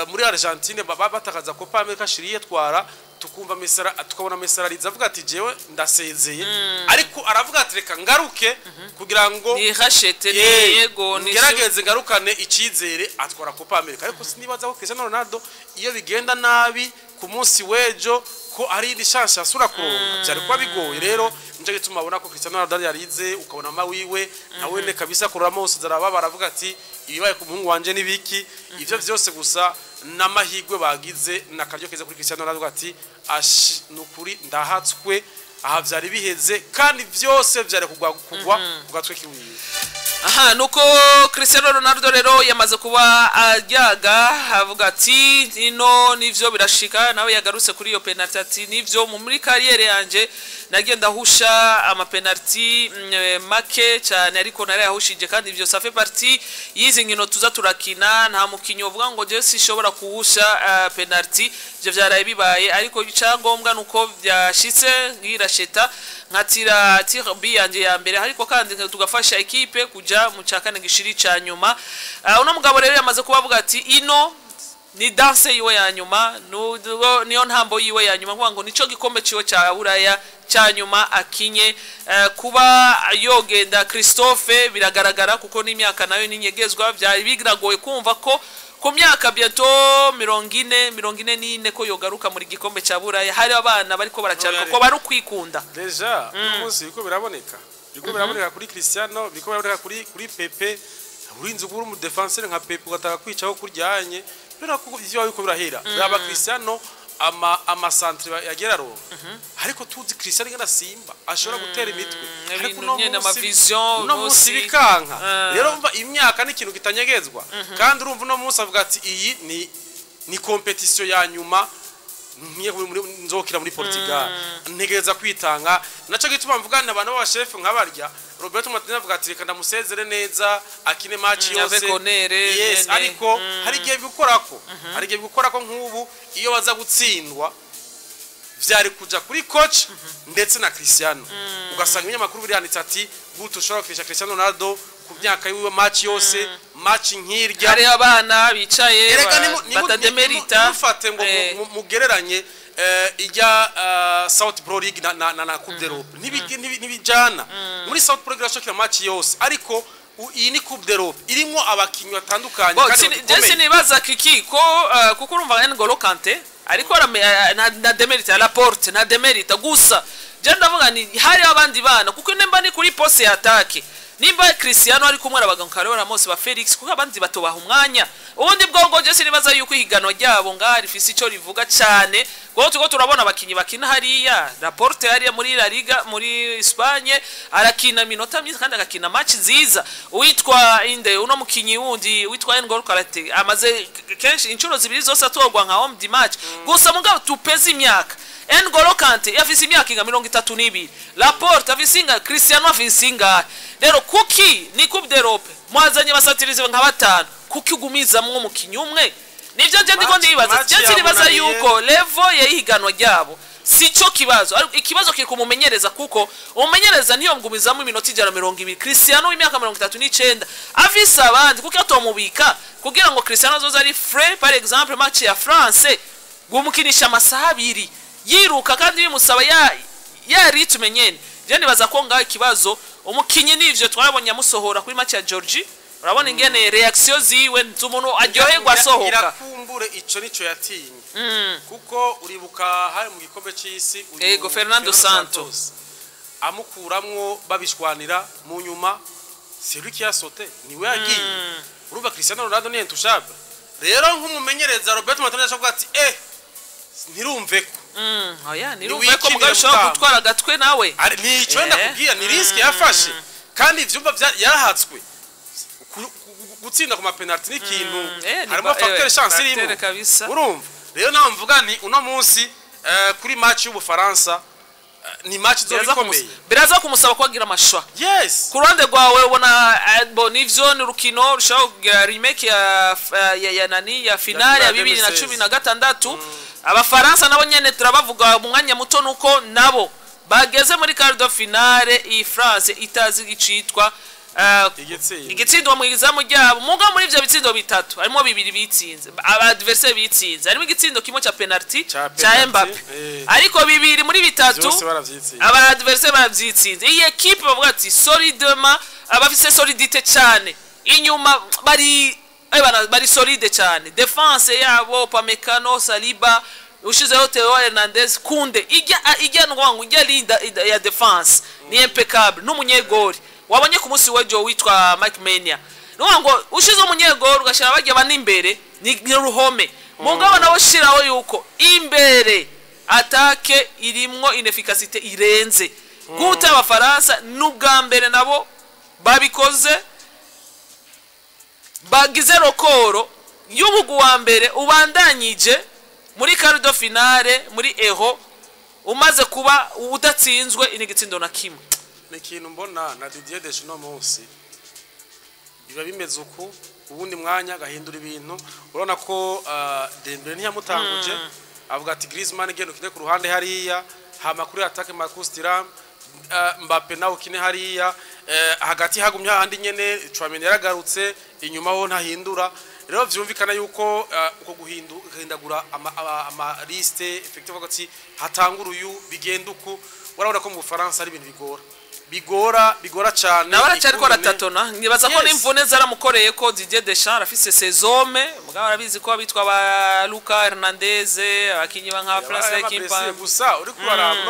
Speaker 2: muri Argentine batakaza Copa America shiri yitwara, tukumva Messi tukabona Messi arariza avuga ati jewe ndasezeye, ariko aravuga ati reka ngaruke kugira ngo
Speaker 1: ni hashete ni yego ni
Speaker 2: ngerageze ngarukane icyizere, atwara Copa America. Ariko sinibaza ko Cristiano Ronaldo iyo bigenda nabi ku munsi w'ejo ko ari indi chance yasura kuronka, byari kuba bigoye. Rero nico gituma abona ko Cristiano Ronaldo yarize, ukabona mama wiwe nawe ne kabisa kurura mose zarababa, aravuga ati ibibaye ku muhungu wanje nibiki? Ivyo vyose gusa n'amahigwe bagize nakaryo keza kuri Cristiano Ronaldo, ati ashi nukuri ndahatswe aha, vyari biheze kandi vyose vyari kugwa ku gatwe kiwiwe.
Speaker 1: Aha, nuko Cristiano Ronaldo rero yamaze kuba ajyaga avuga ati ino nivyo birashika. Nawe yagarutse kuri iyo penalty, ati nivyo, muri carrière yanje nagiye ndahusha ama penalty make cyane, ariko narayahushije, kandi ivyo ça fait partie y'izi nkino tuza turakina. Nta mukinyi uvuga ngo je sishobora kuhusha penalty. Ivyo vyaraye bibaye, ariko icyangombwa nuko byashitse nkirasheta nkatira tir bi yanje ya mbere, ariko kandi tugafasha ekipe kuja mu cya kane gishiri ca nyuma. Uno mugabo rero yamaze kubavuga ati ino ni danse yiwe ya nyuma, niyo ntambo yiwe ya nyuma, kuvuga ngo nico gikombe ciwe ca Buraya ca nyuma akinye. Kuba yogenda Christophe biragaragara, kuko n'imyaka nayo ninyegezwa. Byari biragoye kumva ko ku myaka bientôt 40, 44, ko yogaruka muri gikombe ca Buraya hari abana bariko baracaruka ko bari ukwikunda.
Speaker 2: Déjà uno munsi biriko biraboneka kuri Cristiano, biriko biraboneka kuri Pepe. Urinze kuba uri umudefenseur nka Pepe ugataka kwicaho kuryanye, bera ko ivyo biriko birahera. Raba Cristiano, ama centre yagera aronka, ariko tuzi Cristiano ingana simba ashobora gutera imitwe, ariko
Speaker 1: ibintu
Speaker 2: uno
Speaker 1: nyene,
Speaker 2: munsi
Speaker 1: ama vision,
Speaker 2: uno munsi
Speaker 1: munsi.
Speaker 2: Bikanka. Rero umva, imyaka ni ikintu kitanyegezwa, kandi urumva uno munsi avuga ati iyi ni compétition ya nyuma nkiye muri nzokira muri Portugal, ntegereza kwitanga. Naco gituma mvuga abantu b'abashefu nkabarya Roberto Martinez avuga ati reka ndamusezere neza, akine match yose
Speaker 1: avec honneur,
Speaker 2: yes.
Speaker 1: nyene.
Speaker 2: Ariko hari igihe bigukorako nk'ubu iyo baza gutsindwa vyari kuja kuri coach ndetse na Cristiano, ugasanga ibinyamakuru biranditse ati gute ushobora gukinisha Cristiano Ronaldo ku myaka yiwe match yose, match nk'irya?
Speaker 1: Hariho abana bicaye
Speaker 2: Erega
Speaker 1: batademerita.
Speaker 2: Nimufate ngo mugereranye ijya South Pro League na Coupe d'Europe. Ntibijana. Muri South Pro League irashokera match yose, ariko iyi ni Coupe d'Europe irimo abakinnyi batandukanye
Speaker 1: Bo,
Speaker 2: kandi
Speaker 1: je
Speaker 2: bakomeye.
Speaker 1: Sinibaza kiki ko kuko urumva N'Golo Kante ariko na demerita, Laporte na demerita gusa. Je ndavuga ni hari abandi bana, kuko nimba ni kuri poste ya attaque, nimba Cristiano ari kumwe n'abagabo nka Ramos, ba Felix, kuko abandi batobaha umwanya. Ubundi bwo je sinibaza yuko ihiganwa ryabo ngaha rifise ico rivuga cyane, kuko turiko turabona abakinyi bakina hariya. Laporte hariya muri La Liga muri Espagne arakina minota myinshi kandi agakina match nziza. Uwitwa inde, uno mukinyi wundi witwa N'Golo Kante, amaze kenshi inshuro zibiri zose atorwa nka homme du match. Gusa mugabo tupeze imyaka, N'Golo Kante afise imyaka inga 32, Laporte afise inga, Cristiano afise ingahe? Rero kuki ni Coupe d'Europe mwazanye basatirizi nka batanu, kuki ugumizamwo umukinyi umwe? Nivyo nje ndiko ndibaza.
Speaker 2: Match
Speaker 1: Je sinibaza
Speaker 2: yamunaniye.
Speaker 1: yuko level y'ihiganwa ryabo sico kibazo, ariko ikibazo kiri kumumenyereza, kuko umumenyereza niyo mgumizamo iminota 120 Cristiano w'imyaka 39 afise abandi, kuko atomubika kugira ngo Cristiano azoze ari frais. Par exemple match ya France gumukinisha amasaha 2 yiruka kandi bimusaba ya rythme nyene. Je nibaza ko ngaho ikibazo umukinyi, nivyo twabonye amusohora kuri match ya Georgie, urabona ingene réaction ziwe z'umuntu aryoherwa asohoka.
Speaker 2: Irakumbure ico nico yatinye, kuko uribuka hari mu gikombe c'isi uyu
Speaker 1: Ego, Fernando Santos.
Speaker 2: Amukuramwo babishwanira, mu nyuma c'est lui qui a sauté, niwe yagiye. Urumva Cristiano Ronaldo ni intouchable. Rero nk'umumenyereza Roberto Martinez avuga ati ntirumve ko
Speaker 1: Oya, nirumve ko
Speaker 2: Niwikinire
Speaker 1: mugabo ushobora
Speaker 2: mutama.
Speaker 1: gutwara agatwe nawe.
Speaker 2: Nico ndakubwira, ni risque yafashe, kandi ivyumba yarahatswe. Gutsinda ku ma penalty ni ikintu
Speaker 1: ni
Speaker 2: harimo facteur chance
Speaker 1: facteur
Speaker 2: irimo.
Speaker 1: Kabisa.
Speaker 2: Urumva rero nawe mvuga ni uno munsi kuri match y'Ubufaransa, ni match izoba
Speaker 1: Biraza
Speaker 2: ikomeye.
Speaker 1: Biraza kumusaba ko agira amashwa.
Speaker 2: Yes.
Speaker 1: Ku ruhande rwawe ubona bo nivyo ni urukino rushobora kugira remake ya nani, ya finale ya
Speaker 2: finale
Speaker 1: 2016. Abafaransa nabo nyene turabavuga mu mwanya muto, nuko nabo bageze muri quart de finale iyi France itazi icitwa
Speaker 2: Igitsindo.
Speaker 1: Igitsindo mu izamu ryabo. Muga muri ivyo bitsindo bitatu harimo bibiri bitsinze aba adversaire bitsinze, harimo igitsindo kimwe ca penalty
Speaker 2: Ca
Speaker 1: ca
Speaker 2: penalty,
Speaker 1: Mbappe, ariko bibiri muri bitatu
Speaker 2: Vyose baravyitsinze.
Speaker 1: Aba adversaire baravyitsinze. Iyi équipe bavuga ati solidement, abafise solidité cyane inyuma, bari bana, bari solide cyane. Défense yabo, Upamecano, Saliba, ushizeho Theo Hernandez, Kunde, ijya ngwangu ijya linda ya défense ni impeccable. N'umunyegori wabonye ku munsi w'ejo witwa Mike Maignan, nuvuga ngo ushize umunyegori ugashira bajya bane imbere ni ruhome. Mugabo nawe shiraho yuko imbere attaque irimwo inefficacité irenze gute. Abafaransa n'ubwa mbere nabo babikoze. Bagize record y'umugwi wa mbere ubandanyije muri quart de finale muri Euro umaze kuba udatsinzwe inigitsindo na kimwe.
Speaker 2: Ni ikintu mbona na Didier Deschamps uno munsi biba bimeze uku, ubundi mwanya agahindura ibintu. Urabona ko Dembele ntiyamutanguje, avuga ati: "Griezmann, genda ukine ku ruhande hariya, hama kuri attaque Marcus Thuram, Mbappe nawe ukine hariya." Hagati hagumye hahandi nyene, Tchouameni yaragarutse, inyuma ho ntahindura. Rero vyumvikana yuko uko guhindagura ama liste effectivement ati hatangura uyu, bigenda uku. Urabona ko mu Bufaransa ari ibintu bigora, bigora, bigora cyane.
Speaker 1: Nawe aracyariko
Speaker 2: ikungene-
Speaker 1: aratatona. Nibaza ko n'imvune zaramukoreye, ko Didier Deschamps arafise ses hommes, mugabo arabizi ko abitwa ba Luca Hernandez, abakinyi ba nka Prince
Speaker 2: Yabaye
Speaker 1: Kimpa.
Speaker 2: ama blessé gusa. Uriko uraraba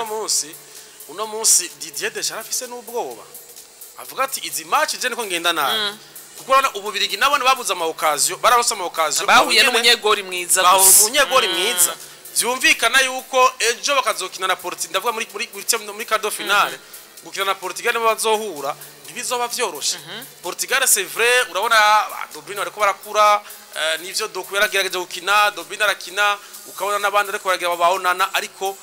Speaker 2: uno munsi Didier Deschamps arafise n'ubwoba, avuga ati: "Izi match je niko ngenda nabi," kuko urabona Ububirigi nabone babuze ama occasion, bararose ama occasion.
Speaker 1: Bahuye n'umunyegori mwiza
Speaker 2: bahuye
Speaker 1: gusa.
Speaker 2: Umunyegori mwiza. Vyumvikana yuko ejo bakazokina na Portugal, ndavuga muri quart de finale, gukina na Portugal nibo bazohura, ntibizoba vyoroshe. Portugal, c'est vrai, urabona ba De Bruyne bariko barakura, nivyo Doku yaragerageje gukina, De Bruyne arakina, ukabona n'abandi ariko baragira babonana, ariko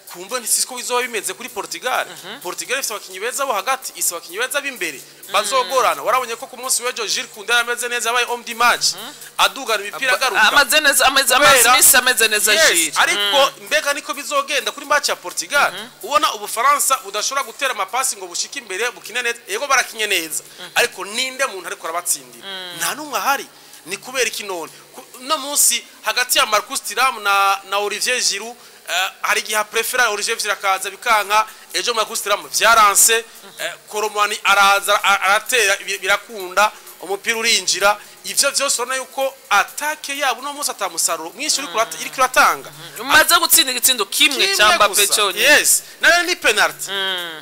Speaker 2: kumva ntisiko bizoba bimeze kuri Portugal. Portugal ifite abakinyi beza bo hagati, ifite abakinyi beza b'imbere, bazogorana. Warabonye ko ku munsi w'ejo Jules Koundé yarameze neza, yabaye homme du match, adugana imipira, agaruka.
Speaker 1: Amaze neza, amaze
Speaker 2: Kubera-
Speaker 1: iminsi ameze neza.
Speaker 2: Yes,
Speaker 1: Jules.
Speaker 2: ariko mbega niko bizogenda kuri match ya Portugal? Ubona Ubufaransa budashobora gutera amapasi ngo bushike imbere, bukine neza. Yego, barakinye neza, ariko ninde muntu ariko arabatsindira? Nta numwe ahari. Ni kubera iki none no munsi hagati ya Marcus Thuram na Olivier Giroud, hari igihe prefera Olivier Giroud akaza bikanka, ejo Marcus Thuram vyaranse, Kolo Muani araza aratera, birakunda, umupira urinjira. Ivyo vyose urabona yuko attaque yabo uno munsi atamusaruro mwinshi iriko iratanga.
Speaker 1: Umaze gutsinda igitsindo kimwe
Speaker 2: Kimwe
Speaker 1: cya Mbappe
Speaker 2: gusa.
Speaker 1: cyonyine.
Speaker 2: Yes, nayo ni penalty.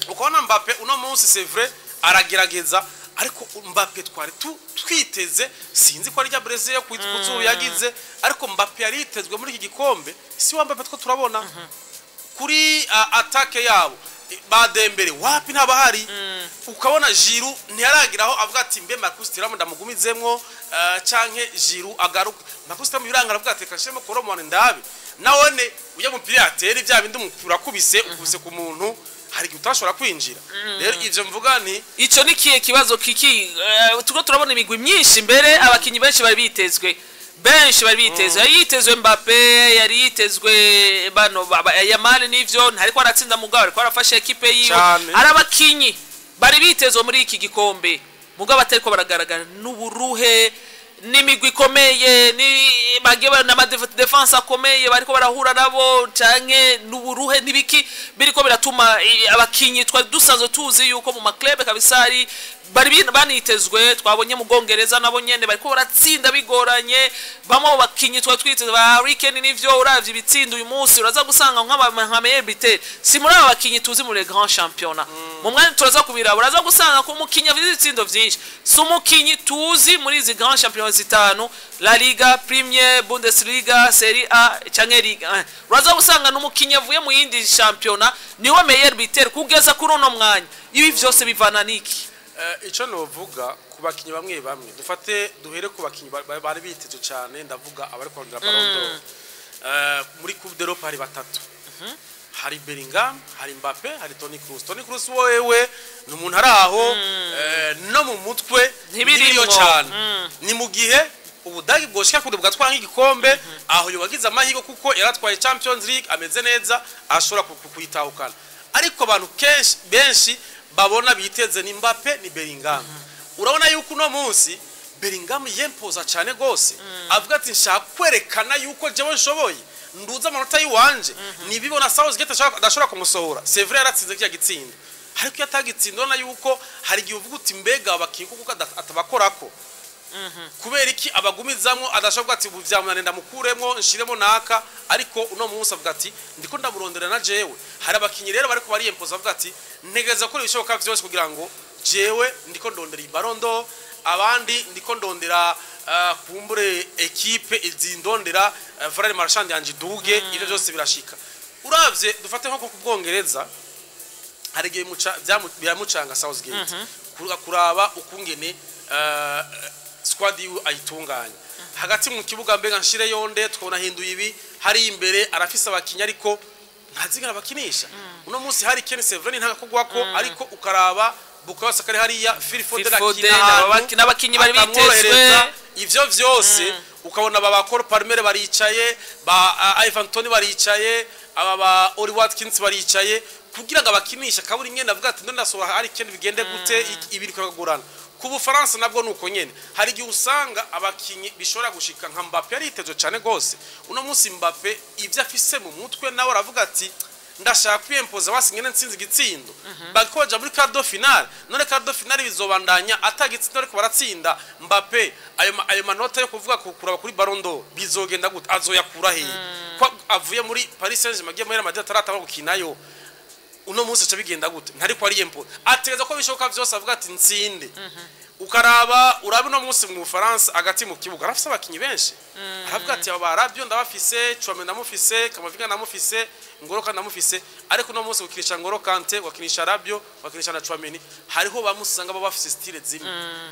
Speaker 2: Ukabona Mbappe uno munsi, c'est vrai, aragerageza, ariko Mbappe twari twiteze, sinzi ko ari rya Brazil yo kwitwa yagize, ariko Mbappe yari yitezwe muri iki gikombe, si wa Mbappe two turabona kuri attaque yabo. Ba Dembele wapi, ntabahari. Ukabona Giroud ntiyaragiraho avuga ati: "Mbe Marcus Thuram ndamugumizemwo, canke Giroud agaruka?" Marcus Thuram biranga, aravuga ati: "Kashemo Kolo Muani ndabe." Nawone ujya mupira yatera ibya bindi, umupira akubise ukubise ku muntu, hari igihe utashobora kwinjira. Rero ivyo mvuga ni
Speaker 1: Ico ni kihe kibazo kiki? Turiko turabona imigwi myinshi mbere, abakinyi benshi bari bitezwe, benshi bari bitezwe. Yari yitezwe Mbappe, yari yitezwe bano Yamal, nivyo ntariko aratsinda, mugabo ariko arafasha ekipe yiwe.
Speaker 2: Cane.
Speaker 1: Ari abakinyi bari bitezwe muri iki gikombe, mugabo atariko baragaragara n'uburuhe n'imigwi ikomeye, ni bagiye n'ama défense akomeye bariko barahura nabo, canke n'uburuhe n'ibiki biriko biratuma abakinyi twari dusanzwe tuzi yuko mu ma club kabisa ari bari banitezwe. Twabonye mu Bwongereza nabo nyene bariko baratsinda bigoranye. Bamwe mu bakinyi twari twiteze ba Harry Kane, nivyo, uravye ibitsindo uyu munsi uraza gusanga nk'aba nka meilleur buteur si muri aba bakinyi tuzi muri les grands championnats. Mu mwanya turaza kubiraba, uraza gusanga ko umukinyi afite ibitsindo vyinshi si umukinyi tuzi muri izi grands championnats zitanu: La Liga, Premier, Bundesliga, Serie A canke Ligue 1. Uraza gusanga n'umukinyi avuye mu yindi championnat niwe meilleur buteur kugeza kuri uno mwanya. Ibi vyose bivana niki?
Speaker 2: Ico novuga ku bakinyi bamwe bamwe, dufate duhere ku bakinyi bari bitezwe cyane, ndavuga abari kurondera Ballon d'Or. Muri Coupe d'Europe hari batatu: hari Bellingham, hari Mbappe, hari Toni Kroos. Toni Kroos wewe ni umuntu ari aho, no mu mutwe
Speaker 1: Ntibirimwo.
Speaker 2: ntibiriyo cyane. Ni mu gihe Ubudagi bwoshika kure bugatwara nk'igikombe, aho yobagize amahirwe kuko yaratwaye Champions League, ameze neza, ashobora kuyitahukana. Ariko abantu kenshi benshi babona biteze ni Mbappe, ni Bellingham. Urabona yuko uno munsi Bellingham yempoza cyane gose, avuga ati: "Nshaka kwerekana yuko jewe nshoboye, nduza amanota yiwanje." Nibibona Southgate adashobora kumusohora. C'est vrai, yaratsinze kiya gitsinda, ariko iyo atagitsinda urabona yuko hari igihe uvuga uti: "Mbega abakinyi kuko atabakorako, kubera iki abagumizamwo?" Adashobora ati: "Ubu vyamunaniye, ndamukuremwo nshiremo naka." Ariko uno munsi avuga ati: "Ndiko ndamurondera na jewe." Hari abakinyi rero bariko bariyempoza, avuga ati: "Ntegereza gukora ibishoboka vyose kugira ngo jewe ndiko ndondera iyi Ballon d'Or, abandi ndiko ndondera kumbure ekipe izindondera, valeur marchande yanje iduge." Ivyo vyose birashika. Uravye dufate nko ku Bwongereza, hari igihe biramucanga Southgate kuraba ukungene squad yiwe ayitunganya hagati mu kibuga, mbega nshire yonde, tukabona ahinduye ibi hari imbere, arafise abakinyi ariko ntazigera bakinisha. Uno munsi hari Kane, Severin ntagakogwako, ariko ukaraba Bukayo Saka ari hariya, Phil Foden
Speaker 1: Phil Foden,
Speaker 2: akina ahantu
Speaker 1: n'abakinyi bari bitezwe.
Speaker 2: atamworohereza. Ivyo vyose ukabona ba Cole Palmer baricaye, ba Ivan Toney baricaye, aba ba Oli Watkins baricaye kugira ngo abakinisha kaburi nyene, avuga ati none ndasohora hari Kane bigende gute, ibiri kwagurana. Ku Bufaransa nabwo nuko nyene, hari igihe usanga abakinyi bishobora gushika nka Mbappe yaritezwe cyane gose. Uno munsi Mbappe ivyo afise mu mutwe, nawe aravuga ati ndashaka kwiyempoza basi ngene ntsinze igitsindo, bariko baja muri quart de finale. None quart de finale bizobandanya atagitsindo ariko baratsinda? Mbappe ayo manota yo kuvuga kuraba kuri Ballon d'Or bizogenda gute? Azoyakura hehe ko avuye muri Paris Saint-Germain agiye muri Real Madrid ataratanga gukinayo? Uno munsi aca bigenda gute? Ntariko ariyempoza, ategereza ko bishoboka vyose avuga ati ntsinde. Ukaraba uraba uno munsi mu Bufaransa hagati mu kibuga arafise abakinyi benshi, aravuga ati aba Rabiot ndabafise, Tchouameni ndamufise, Camavinga ndamufise, Ngolo Kante ndamufise, ariko uno munsi gukinisha Ngolo Kante, wakinisha Rabiot, wakinisha na Tchouameni, hariho bamusanga baba bafise style zimwe.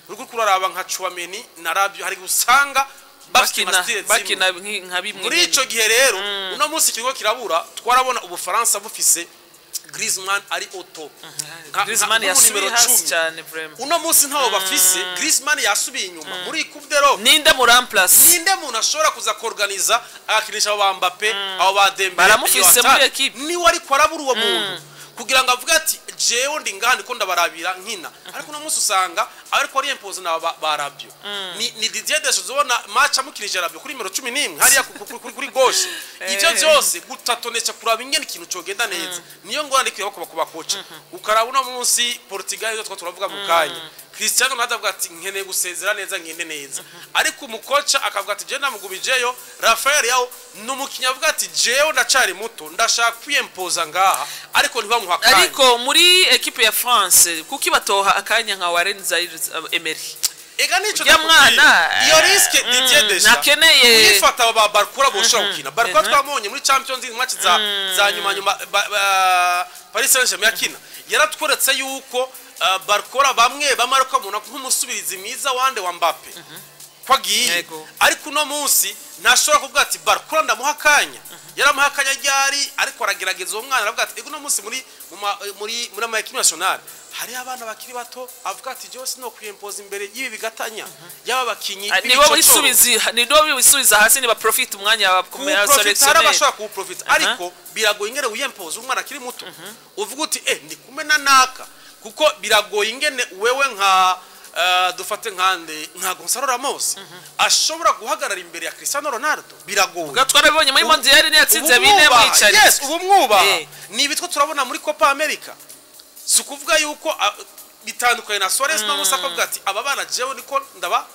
Speaker 2: Uriko kuraraba nka Tchouameni na Rabiot, hari usanga bafite
Speaker 1: bakina
Speaker 2: ama style zimwe.
Speaker 1: Bakina nka bimwe
Speaker 2: Muri
Speaker 1: nyene.
Speaker 2: ico gihe rero uno munsi ikigo kirabura, twarabona Ubufaransa bufise Griezmann ari au top.
Speaker 1: Griezmann
Speaker 2: Nka
Speaker 1: yasubiye
Speaker 2: nimero
Speaker 1: hasi
Speaker 2: 10.
Speaker 1: cyane vraiment.
Speaker 2: Uno munsi ntawo bafise, Griezmann yasubiye inyuma muri Coupe d'Europe.
Speaker 1: Ninde mu remplace?
Speaker 2: Ninde muntu ashobora kuza kuorganiza agakinisha abo ba Mbappe, abo ba Dembele?
Speaker 1: Baramufise
Speaker 2: iyo
Speaker 1: muri
Speaker 2: attaque.
Speaker 1: équipe.
Speaker 2: Niwe ariko arabura uwo muntu kugira ngo avuge ati jewe ndi ngaha ndiko ndabarabira nkina, ariko uno munsi usanga ariko ari impose na ba Rabiot. Ni Didier Deschamps ubona match amukinije Rabiot kuri nimero 11 hariya kuri gauche. Ivyo vyose gutatonesha kuraba ingene ikintu cogenda neza, niyo ngorane ikwiye kuba ku bakoca. Ukaraba uno munsi Portugal, ivyo turavuga mu kanya, Cristiano Ronaldo avuga ati nkeneye gusezera neza, nkine neza, ariko umukoca akavuga ati je namugumijeyo. Rafael Leao ni umukinnyi avuga ati jewe ndacari muto, ndashaka kwiyempoza ngaha, ariko ntibamuha akanya.
Speaker 1: Ariko muri équipe ya France kuki batoha akanya nka Warren Zaire Emery?
Speaker 2: Ega nico
Speaker 1: Ujya
Speaker 2: ndakubwira.
Speaker 1: mwana,
Speaker 2: Iyo risque Didier Deschamps
Speaker 1: ntakeneye-
Speaker 2: kuyifata, aba Barcola boshobora gukina. Barcola twamubonye muri Champions League match za nyuma nyuma Paris Saint-Germain yakina, yaratweretse yuko Barcola bamwe bamwe ariko babona nk'umusubirizi mwiza wande wa Mbappe ko agiye. Ariko uno munsi ntashobora kuvuga ati Barcola ndamuha akanya. Yaramuha akanya ryari? Ariko aragerageza uwo mwana, aravuga ati ego uno munsi muri mu ma- muri muri ama équipe nationale hariho abana bakiri bato, avuga ati jewe sinokwiyempoza imbere y'ibi bigatanya y'aba bakinyi
Speaker 1: Ah, nibo
Speaker 2: b'ibicocoro.
Speaker 1: bisubiza, nibo bisubiza hasi, niba profite umwanya wa
Speaker 2: Kuwuprofita hari
Speaker 1: sélectionner.
Speaker 2: abashobora kuwuprofita, ariko biragoye ingene wiyempoza umwana akiri muto uvuga uti ndi kumwe na naka, kuko biragoye ingene wewe nka dufate nkande nka Gonzalo Ramos ashobora guhagarara imbere ya Cristiano Ronaldo, biragoye.
Speaker 1: Ubwo twarabibonye muri Mondial ntiyatsinze
Speaker 2: Ubu
Speaker 1: bine
Speaker 2: mwubaha.
Speaker 1: mwicari.
Speaker 2: Yes, ubu mwubaha. Ni ibitwo turabona muri Copa America, si ukuvuga yuko bitandukanye na Suarez no Musa akavuga ati aba bana jewe niko ndaba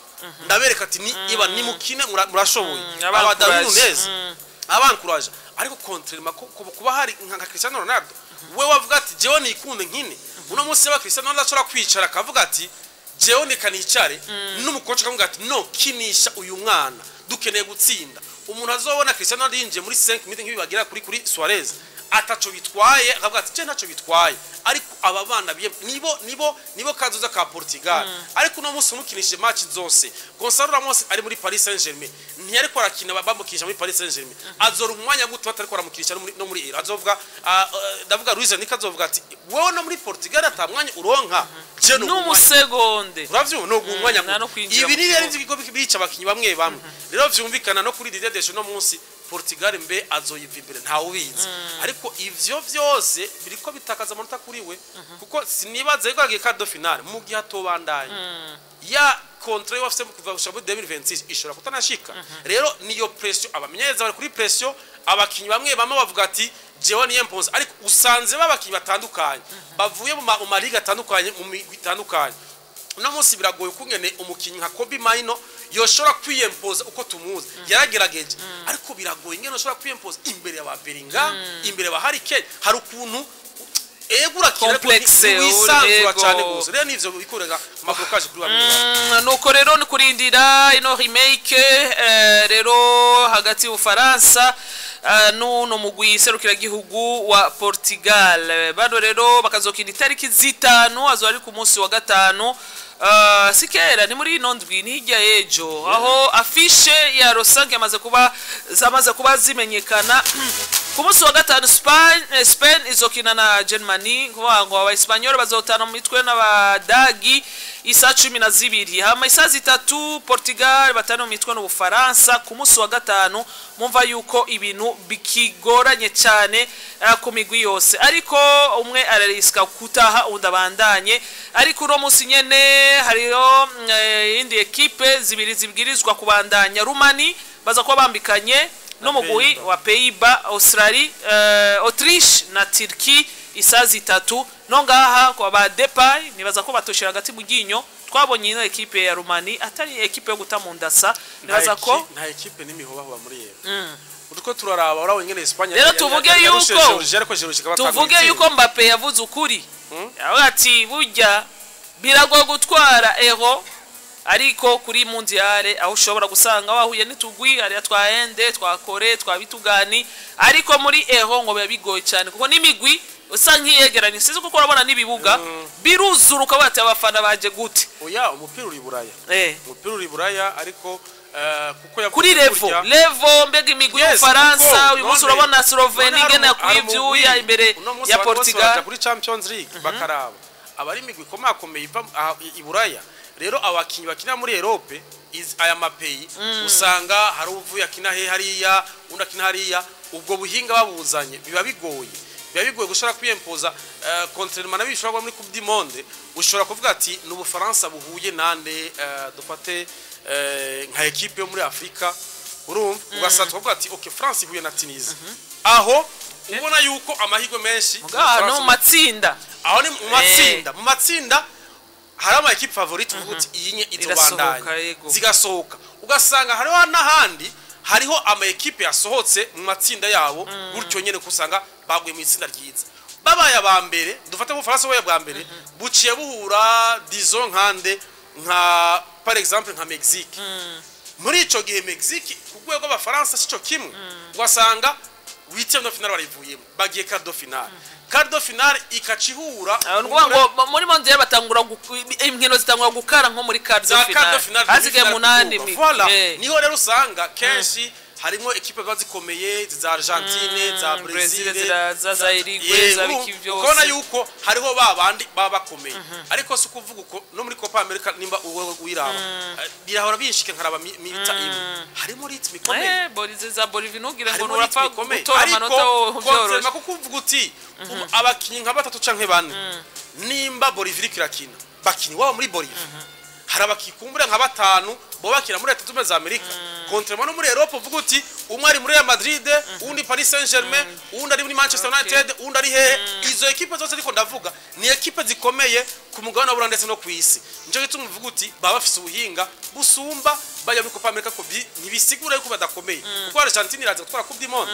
Speaker 2: ndabereka ati ni iba nimukine murashoboye. Aba Darwin
Speaker 1: Abankuraje.
Speaker 2: Nunez abankuraje, ariko contrairement kuba hari nka Cristiano Ronaldo we wavuga ati jewe nikunde nkine. Uno munsi yaba Cristiano Ronaldo ashobora kwicara akavuga ati jewe nikanicare n'umukoca akavuga ati no kinisha uyu mwana, dukeneye gutsinda. Umuntu azobona Cristiano Ronaldo yinjiye muri 5 minutes nk'ibi bagira kuri Suarez ataco bitwaye, akavuga ati je ntaco bitwaye, ariko aba bana nibo kazoza ka Portugal. Ariko uno munsi umukinishije match zose, Gonzalo Ramos ari muri Paris Saint-Germain ntiyariko arakina, bamukinisha muri Paris Saint-Germain, azora umwanya muto batariko aramukinisha no muri Euro. Azovuga ndavuga Luis Enrique azovuga ati wewe no muri Portugal ata mwanya uronka, je no
Speaker 1: N'umusegonde.
Speaker 2: Uravyumva no guha
Speaker 1: Nta no kwinjira
Speaker 2: ibi
Speaker 1: mu
Speaker 2: ni rero
Speaker 1: kibuga.
Speaker 2: ivyo bica abakinyi bamwe bamwe. Rero vyumvikana no kuri Didier Deschamps, no munsi Portugal mbe azoyiva imbere ntawe ubizi, ariko ivyo vyose biriko bitakaza amanota kuri we, kuko sinibaza yuko agiye quart de finale mu gihe atobandanye ya contrat yo afise kuva gushika muri 2026 ishobora kutanashika. Rero niyo pression, abamenyereza bari kuri pression, abakinyi bamwe bamwe bavuga ati jewe niye mponze, ariko usanze babakinyi batandukanye bavuye mu maliga atandukanye, mu migwi itandukanye. Uno munsi biragoye ukungene umukinyi nka Kobbie Mainoo yoshobora kwiyempoza uko tumuzi yaragerageje, ariko biragoye ingene ushobora kwiyempoza imbere ya ba Bellingham, imbere ba Harry Kane. Hari ukuntu ego urakina ariko
Speaker 1: Complexe,
Speaker 2: ntiwisanzura
Speaker 1: ego.
Speaker 2: cyane gusa. Rero nivyo bikorera amablocage kuri bamwe bamwe.
Speaker 1: Nuko rero ni kurindira ino remake rero hagati y'Ubufaransa n'uno mugwi serukiragihugu wa Portugal. Bano rero bakazokina itariki 5, azoba ari ku munsi wa gatanu. Si kera, ni muri ino ndwi, ni hirya y'ejo, aho affiche ya Rosange yamaze kuba zamaze kuba zimenyekana. Ku munsi wa gatanu Spain izokina na Germany, kuvuga ngo aba Espanyol bazotana mu mitwe n'Abadagi isaha 12. Hama isaha 3 Portugal batana mu mitwe n'Ubufaransa. Ku munsi wa gatanu mumva yuko ibintu bikigoranye cyane ku migwi yose, ariko umwe arariska kutaha, undi abandanye. Ariko uno munsi nyene hariho iyindi ekipe zibiri zibwirizwa kubandanya. Rumani baza kuba bambikanye n'umugwi
Speaker 2: Pays-Bas.
Speaker 1: wa Pays-Bas, Australie, Autriche na Turquie isaha 3. No ngaha kwa ba Depay nibaza ko batoshera hagati mu ryinyo. Twabonye ino ekipe ya Rumani atari ekipe yo guta mu ndasa, nibaza ko
Speaker 2: Nta ekipe n'imihobahoba muri yero utwo turaraba, urabona ingene Espagne
Speaker 1: Rero tuvuge
Speaker 2: Georgia, ariko Georgia ikaba
Speaker 1: tuvuge yuko Mbappe yavuze ukuri, avuga ati burya biragoye gutwara Euro, ariko kuri mondial aho ushobora gusanga wahuye n'utugwi hariya twa Ende, twa Kore, twa Bitugani, ariko muri Euro ngo biba bigoye cyane kuko n'imigwi usa nk'iyegeranye, sizi kuko urabona n'ibibuga biruzuruka, bati abafana baje gute?
Speaker 2: Oya, umupira uri Buraya. Umupira uri Buraya, ariko kuko yavuze
Speaker 1: Kuri level
Speaker 2: burya-
Speaker 1: level, mbega imigwi
Speaker 2: Yes,
Speaker 1: y'Ubufaransa
Speaker 2: kuko
Speaker 1: uyu munsi
Speaker 2: none-
Speaker 1: urabona Slovenia
Speaker 2: none hari
Speaker 1: ingene
Speaker 2: hari
Speaker 1: yakuye ivyuya
Speaker 2: umugwi,
Speaker 1: imbere
Speaker 2: uno munsi
Speaker 1: ya
Speaker 2: abantu bose
Speaker 1: Portugal.
Speaker 2: baraja kuri Champions League bakaraba abari imigwi ikomakomeye iva i Buraya. Rero abakinyi bakina muri Europe, aya ma pays, usanga hari uvuye akina he hariya, undi akina hariya. Ubwo buhinga babuzanye biba bigoye gushobora kwiyempoza. Contrairement nabi bishobora kuba muri Coupe du Monde, ushobora kuvuga ati ni Ubufaransa buhuye nande, dufate nka ekipe yo muri Afrika, urumva ugasanga tukavuga ati okay, France ihuye na Tunisia, aho ubona yuko amahirwe menshi
Speaker 1: Mugaha no
Speaker 2: Ubufaransa.
Speaker 1: mu matsinda.
Speaker 2: Aho ni mu matsinda. Mu matsinda hari ama ekipe favorite uvuga uti iyi nye
Speaker 1: Irasohoka,
Speaker 2: izobandanya,
Speaker 1: yego.
Speaker 2: zigasohoka. Ugasanga hariho n'ahandi hariho ama ekipe yasohotse mu matsinda yabo gutyo nyene, kusanga baguye mu itsinda ryiza, babaye aba mbere. Dufate mu Faransa babaye bwa mbere, buciye buhura disons nkande, nka par exemple nka Mexique. Muri ico gihe Mexique ku rwego rw'Abafaransa sico kimwe, ugasanga huitième de finale barayivuyemo, bagiye quart de finale. Quart de finale ikaca ihura
Speaker 1: Aho ni ukuvuga ngo muri mondial batangura inkino zitangura gukara nko muri quart de
Speaker 2: za quart de
Speaker 1: finale,
Speaker 2: finale,
Speaker 1: hasigaye
Speaker 2: demi-finale
Speaker 1: munani
Speaker 2: kuduga. Voilà. Niho rero usanga kenshi harimo ekipe ziba zikomeye za Argentine, za
Speaker 1: Brazil
Speaker 2: Brazil,
Speaker 1: ziraza, za Uruguay, za biki byose.
Speaker 2: Ukabona yuko hariho ba bandi baba bakomeye, ariko si ukuvuga uko no muri Copa America nimba uwo wiraba, birahora bishika nkaraba minota imwe harimo rythme ikomeye.
Speaker 1: Bolize za Bolivie ntugire ngo
Speaker 2: Harimo
Speaker 1: nurapfa
Speaker 2: rythme ikomeye,
Speaker 1: gutora amanota
Speaker 2: ariko
Speaker 1: wowe
Speaker 2: contrairement
Speaker 1: byoroshe.
Speaker 2: kuko uvuga uti ubu abakinyi nka batatu canke bane, nimba Bolivie iriko irakina, bakinyi wabo muri Bolivie, hari abakikumbura nka batanu bo bakina muri Leta Zunze Ubumwe za Amerika, contrairement no muri Europe uvuga uti umwe ari muri Real Madrid, uwundi Paris Saint-Germain, uwundi ari muri Manchester United, uwundi ari hehe. Izo ekipe zose ariko ndavuga ni ekipe zikomeye ku mugabane wa Buraya ndetse no ku isi. Nico gituma uvuga uti baba bafise ubuhinga busumba bajya muri Copa America, ko ntibisigura yuko badakomeye, kuko Argentine iraza gutwara Coupe du Monde.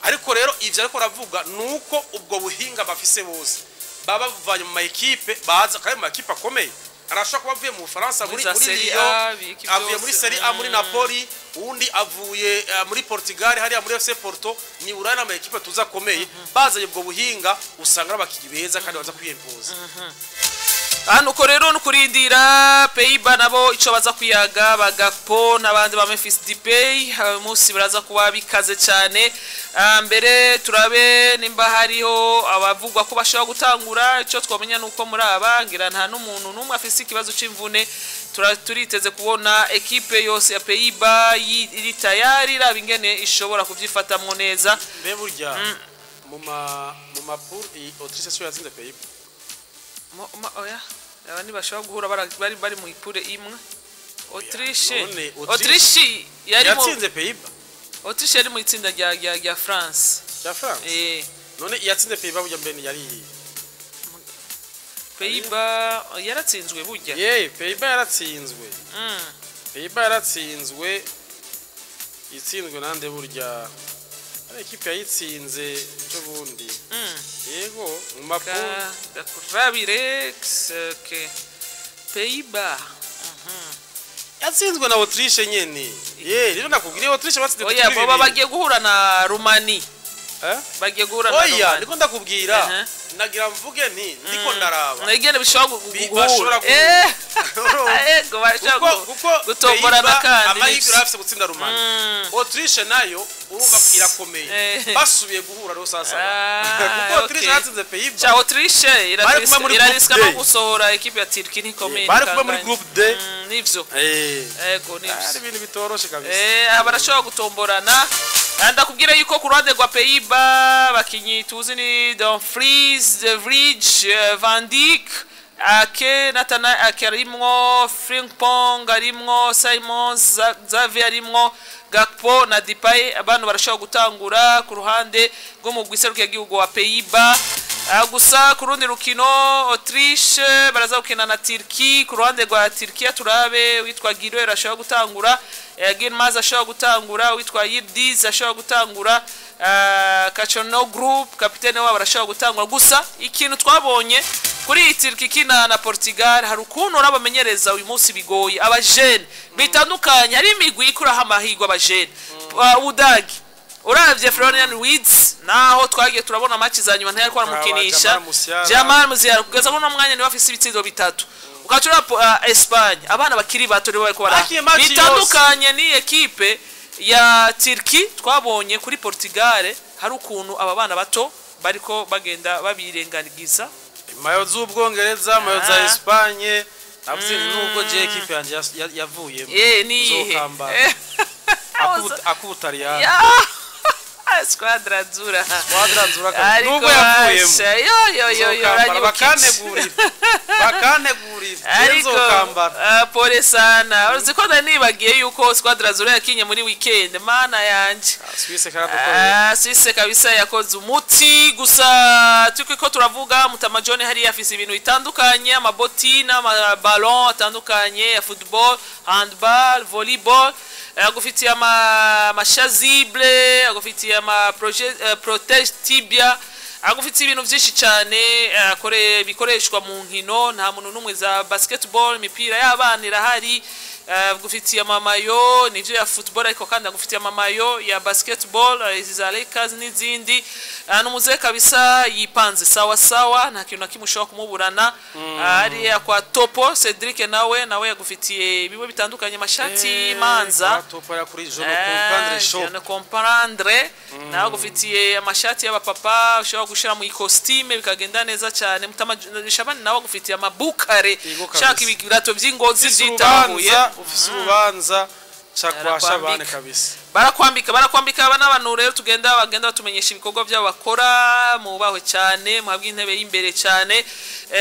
Speaker 2: Ariko rero ivyo ariko ravuga nuko ubwo buhinga bafise bose baba bavanye mu ma ekipe, baza kandi mu ma ekipe akomeye. Arashobora kuba avuye mu Bufaransa muri
Speaker 1: za
Speaker 2: muri
Speaker 1: Serie
Speaker 2: Lyon,
Speaker 1: A, biki
Speaker 2: avuye muri
Speaker 1: byose.
Speaker 2: Serie A muri Napoli, uwundi avuye muri Portugal hariya muri FC Porto. Ni Buraya n'ama ekipe tuza akomeye, bazanye ubwo buhinga usanga ari abakinyi beza kandi baza kwiyempoza.
Speaker 1: Hano uko rero ni ukurindira Pays-Bas nabo ico baza kuyaga bagakpo n'abandi ba Memphis Depay. Uyu munsi baraza kuba bikaze cyane. Mbere turabe nimba hariho abavugwa ko bashobora gutangura. Ico twamenya nuko muri aba ngira nta n'umuntu n'umwe afise ikibazo c'imvune. Turiteze kubona ekipe yose ya Pays-Bas iri tayari, iraba ingene ishobora kuvyifatamwo neza.
Speaker 2: Mbe burya mu ma poule Autriche siyo yatsinze Pays-Bas?
Speaker 1: Oya, aba ntibashobora guhura, bari mu i poule imwe. Autriche
Speaker 2: None
Speaker 1: Autriche yari mu
Speaker 2: yatsinze Pays-Bas.
Speaker 1: Autriche yari mu itsinda rya France.
Speaker 2: Rya France. None yatsinze Pays-Bas burya mbere yari iyihe?
Speaker 1: Pays-Bas yaratsinzwe burya.
Speaker 2: Ye, Pays-Bas yaratsinzwe. Pays-Bas yaratsinzwe, itsinzwe nande burya? Ari ekipe yayitsinze ejo bundi. Yego, mu ma poule.
Speaker 1: Gakurabire, okay. Pays-Bas
Speaker 2: Yatsinzwe na Autriche nyene. Ye, rero nakubwiye Autriche batsinze
Speaker 1: Oya,
Speaker 2: kuri
Speaker 1: boba
Speaker 2: bibiri.
Speaker 1: bagiye guhura na Rumani.
Speaker 2: Eh?
Speaker 1: Bagiye guhura na
Speaker 2: Oya,
Speaker 1: Romania.
Speaker 2: ndiko ndakubwira, nagira mvuge nti ndiko ndaraba
Speaker 1: Nigene bishobora
Speaker 2: bashobora
Speaker 1: guhura.
Speaker 2: Urumva?
Speaker 1: Ego, bashobora
Speaker 2: kuko
Speaker 1: gutomborana.
Speaker 2: Pays-Bas,
Speaker 1: Kandi
Speaker 2: amahirwe
Speaker 1: nivyo.
Speaker 2: urafise gutsinda Rumani. Autriche nayo urumva ko irakomeye. Basubiye guhura rero sasa, kuko Autriche yatsinze Pays-Bas.
Speaker 1: Cha Autriche
Speaker 2: Bari kumwe muri
Speaker 1: irariska
Speaker 2: group
Speaker 1: no
Speaker 2: D.
Speaker 1: gusohora ekipe ya Turkey ntikomeye.
Speaker 2: Bari kumwe muri
Speaker 1: ntikanganye.
Speaker 2: group D.
Speaker 1: Nivyo. Ego, nivyo.
Speaker 2: Ari ibintu bitoroshe kabisa.
Speaker 1: Aha barashobora gutomborana. Ndakubwira yuko ku ruhande rwa Pays-Bas abakinyi tuzi ni Dumfries, De Vrij, Van Dijk, Ake, Nathan Ake arimwo, Frimpong arimwo, Simon Xavi arimwo, Gakpo na Depay. Abantu barashobora gutangura ku ruhande rw'umugwi serukiragihugu wa Pays-Bas. Gusa ku rundi rukino Autriche baraza gukina na Turkey. Ku ruhande rwa Turkiya turabe witwa Giroud ashobora gutangura, Yilmaz ashobora gutangura, witwa Yildiz ashobora gutangura, Calhanoglu kapitene wabo arashobora gutangura. Gusa ikintu twabonye kuri iyi Turkey ikina na Portugal, hari ukuntu urabamenyereza uyu munsi bigoye abajene bitandukanye, hari imigwi ikuraho amahirwe abajene. Ubudagi uravye Florian Wirtz, naho twagiye turabona match za nyuma ntiyari kwaramukinisha.
Speaker 2: Jamal Musiala.
Speaker 1: Jamal Musiala kugeza kuri uno mwanya niwe afise ibitsindo bitatu. Ugaca uraba Espagne, abana bakiri bato nibo bariko bara
Speaker 2: Bakiye match yose.
Speaker 1: Bitandukanye ni ekipe ya Turkey twabonye kuri Portugal, hari ukuntu aba bana bato bariko bagenda babirengagiza.
Speaker 2: Maillot z'Ubwongereza, maillot za Espagne, navuze nti nubwo je ekipe yanje yavuyemo
Speaker 1: ni iyihe?
Speaker 2: nzokambara akubutaliyani.
Speaker 1: Ya Squadra Azzurra.
Speaker 2: Squadra Azzurra kabisa.
Speaker 1: Ariko
Speaker 2: Nubwo yavuyemo
Speaker 1: basha, yo yo yo yo,
Speaker 2: nzokambara.
Speaker 1: uranyibukije.
Speaker 2: Bakantegurira je
Speaker 1: Ariko
Speaker 2: nzokambara.
Speaker 1: Pole sana, uzi ko nari nibagiye yuko Squadra Azzurra yakinye muri weekend, mana yanje.
Speaker 2: Suisse karadukoreye.
Speaker 1: Suisse kabisa yakoze umuti. Gusa turiko turavuga Mutama John hariya afise ibintu bitandukanye, amabotine, amaballon atandukanye ya football, handball, volleyball. Agufitiye amachasuble, agufitiye ama protège tibia, agufitiye ibintu byinshi cyane bikoreshwa mu nkino. Nta muntu n'umwe za basketball, imipira y'abana irahari. Agufitiye amamaillot nivyo ya football, ariko kandi agufitiye amamaillot ya basketball, izi za Lakers n'izindi. N'umuze kabisa yipanze sawa sawa, nta kintu na kimwe ushobora kumuburana. Hariya kwa Topo Cedric nawe yagufitiye bimwe bitandukanye, amashati y'imanza.
Speaker 2: Topo ya kuri Je ne comprendre shop.
Speaker 1: Je ne comprendre, nawe agufitiye amashati y'abapapa ushobora gushira mu ikositime bikagenda neza cyane. Mutama Shabani nawe agufitiye amabukare.
Speaker 2: Yego kabisa.
Speaker 1: Shaka ibirato by'ingozi
Speaker 2: Ufise
Speaker 1: byitahuye.
Speaker 2: urubanza, ufise urubanza, ca kwa
Speaker 1: Barakwambika.
Speaker 2: Shabane kabisa.
Speaker 1: Barakwambika, barakwambika. Aba n'abantu rero tugenda bagenda batumenyesha ibikorwa byabo bakora. Mubahwe cyane, muhabwe intebe y'imbere cyane.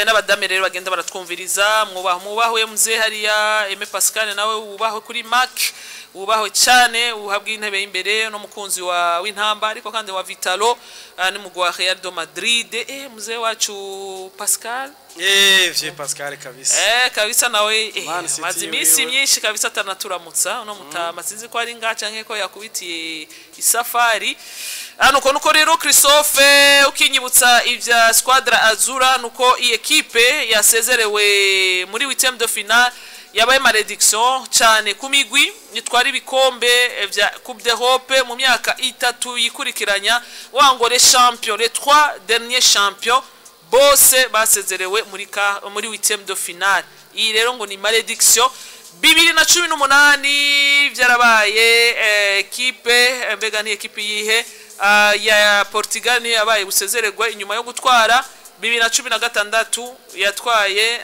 Speaker 1: N'abadame rero bagenda baratwumviriza, mwubahwe, mwubahwe. Mzee hariya Aime Pascal nawe wubahwe, kuri Mac wubahwe cyane, uhabwe intebe y'imbere n'umukunzi wa w'intamba, ariko kandi wa Vitalo, n'umugwi wa Real de Madrid, mzee wacu Pascal.
Speaker 2: Vieux Pascal kabisa.
Speaker 1: Kabisa nawe
Speaker 2: Man City
Speaker 1: maze iminsi
Speaker 2: wiwe.
Speaker 1: myinshi kabisa atanaturamutsa uno mutama, sinzi ko ari ngaha canke ko yakubitiye isafari. Nuko nuko rero Christophe, ukinyibutsa ivya Squadra Azzurra, nuko iyi ekipe yasezerewe muri huitième de finale yabaye malédiction cyane ku migwi itwara ibikombe vya Coupe d'Europe mu myaka 3 yikurikiranya, wango les champions, les trois derniers champions bose basezerewe muri huitième de finale. Iyi rero ngo ni malédiction. 2018 byarabaye, ekipe mbega ni ekipe yihe? Ya Portugal niyo yabaye gusezererwa inyuma yo gutwara 2016 yatwaye,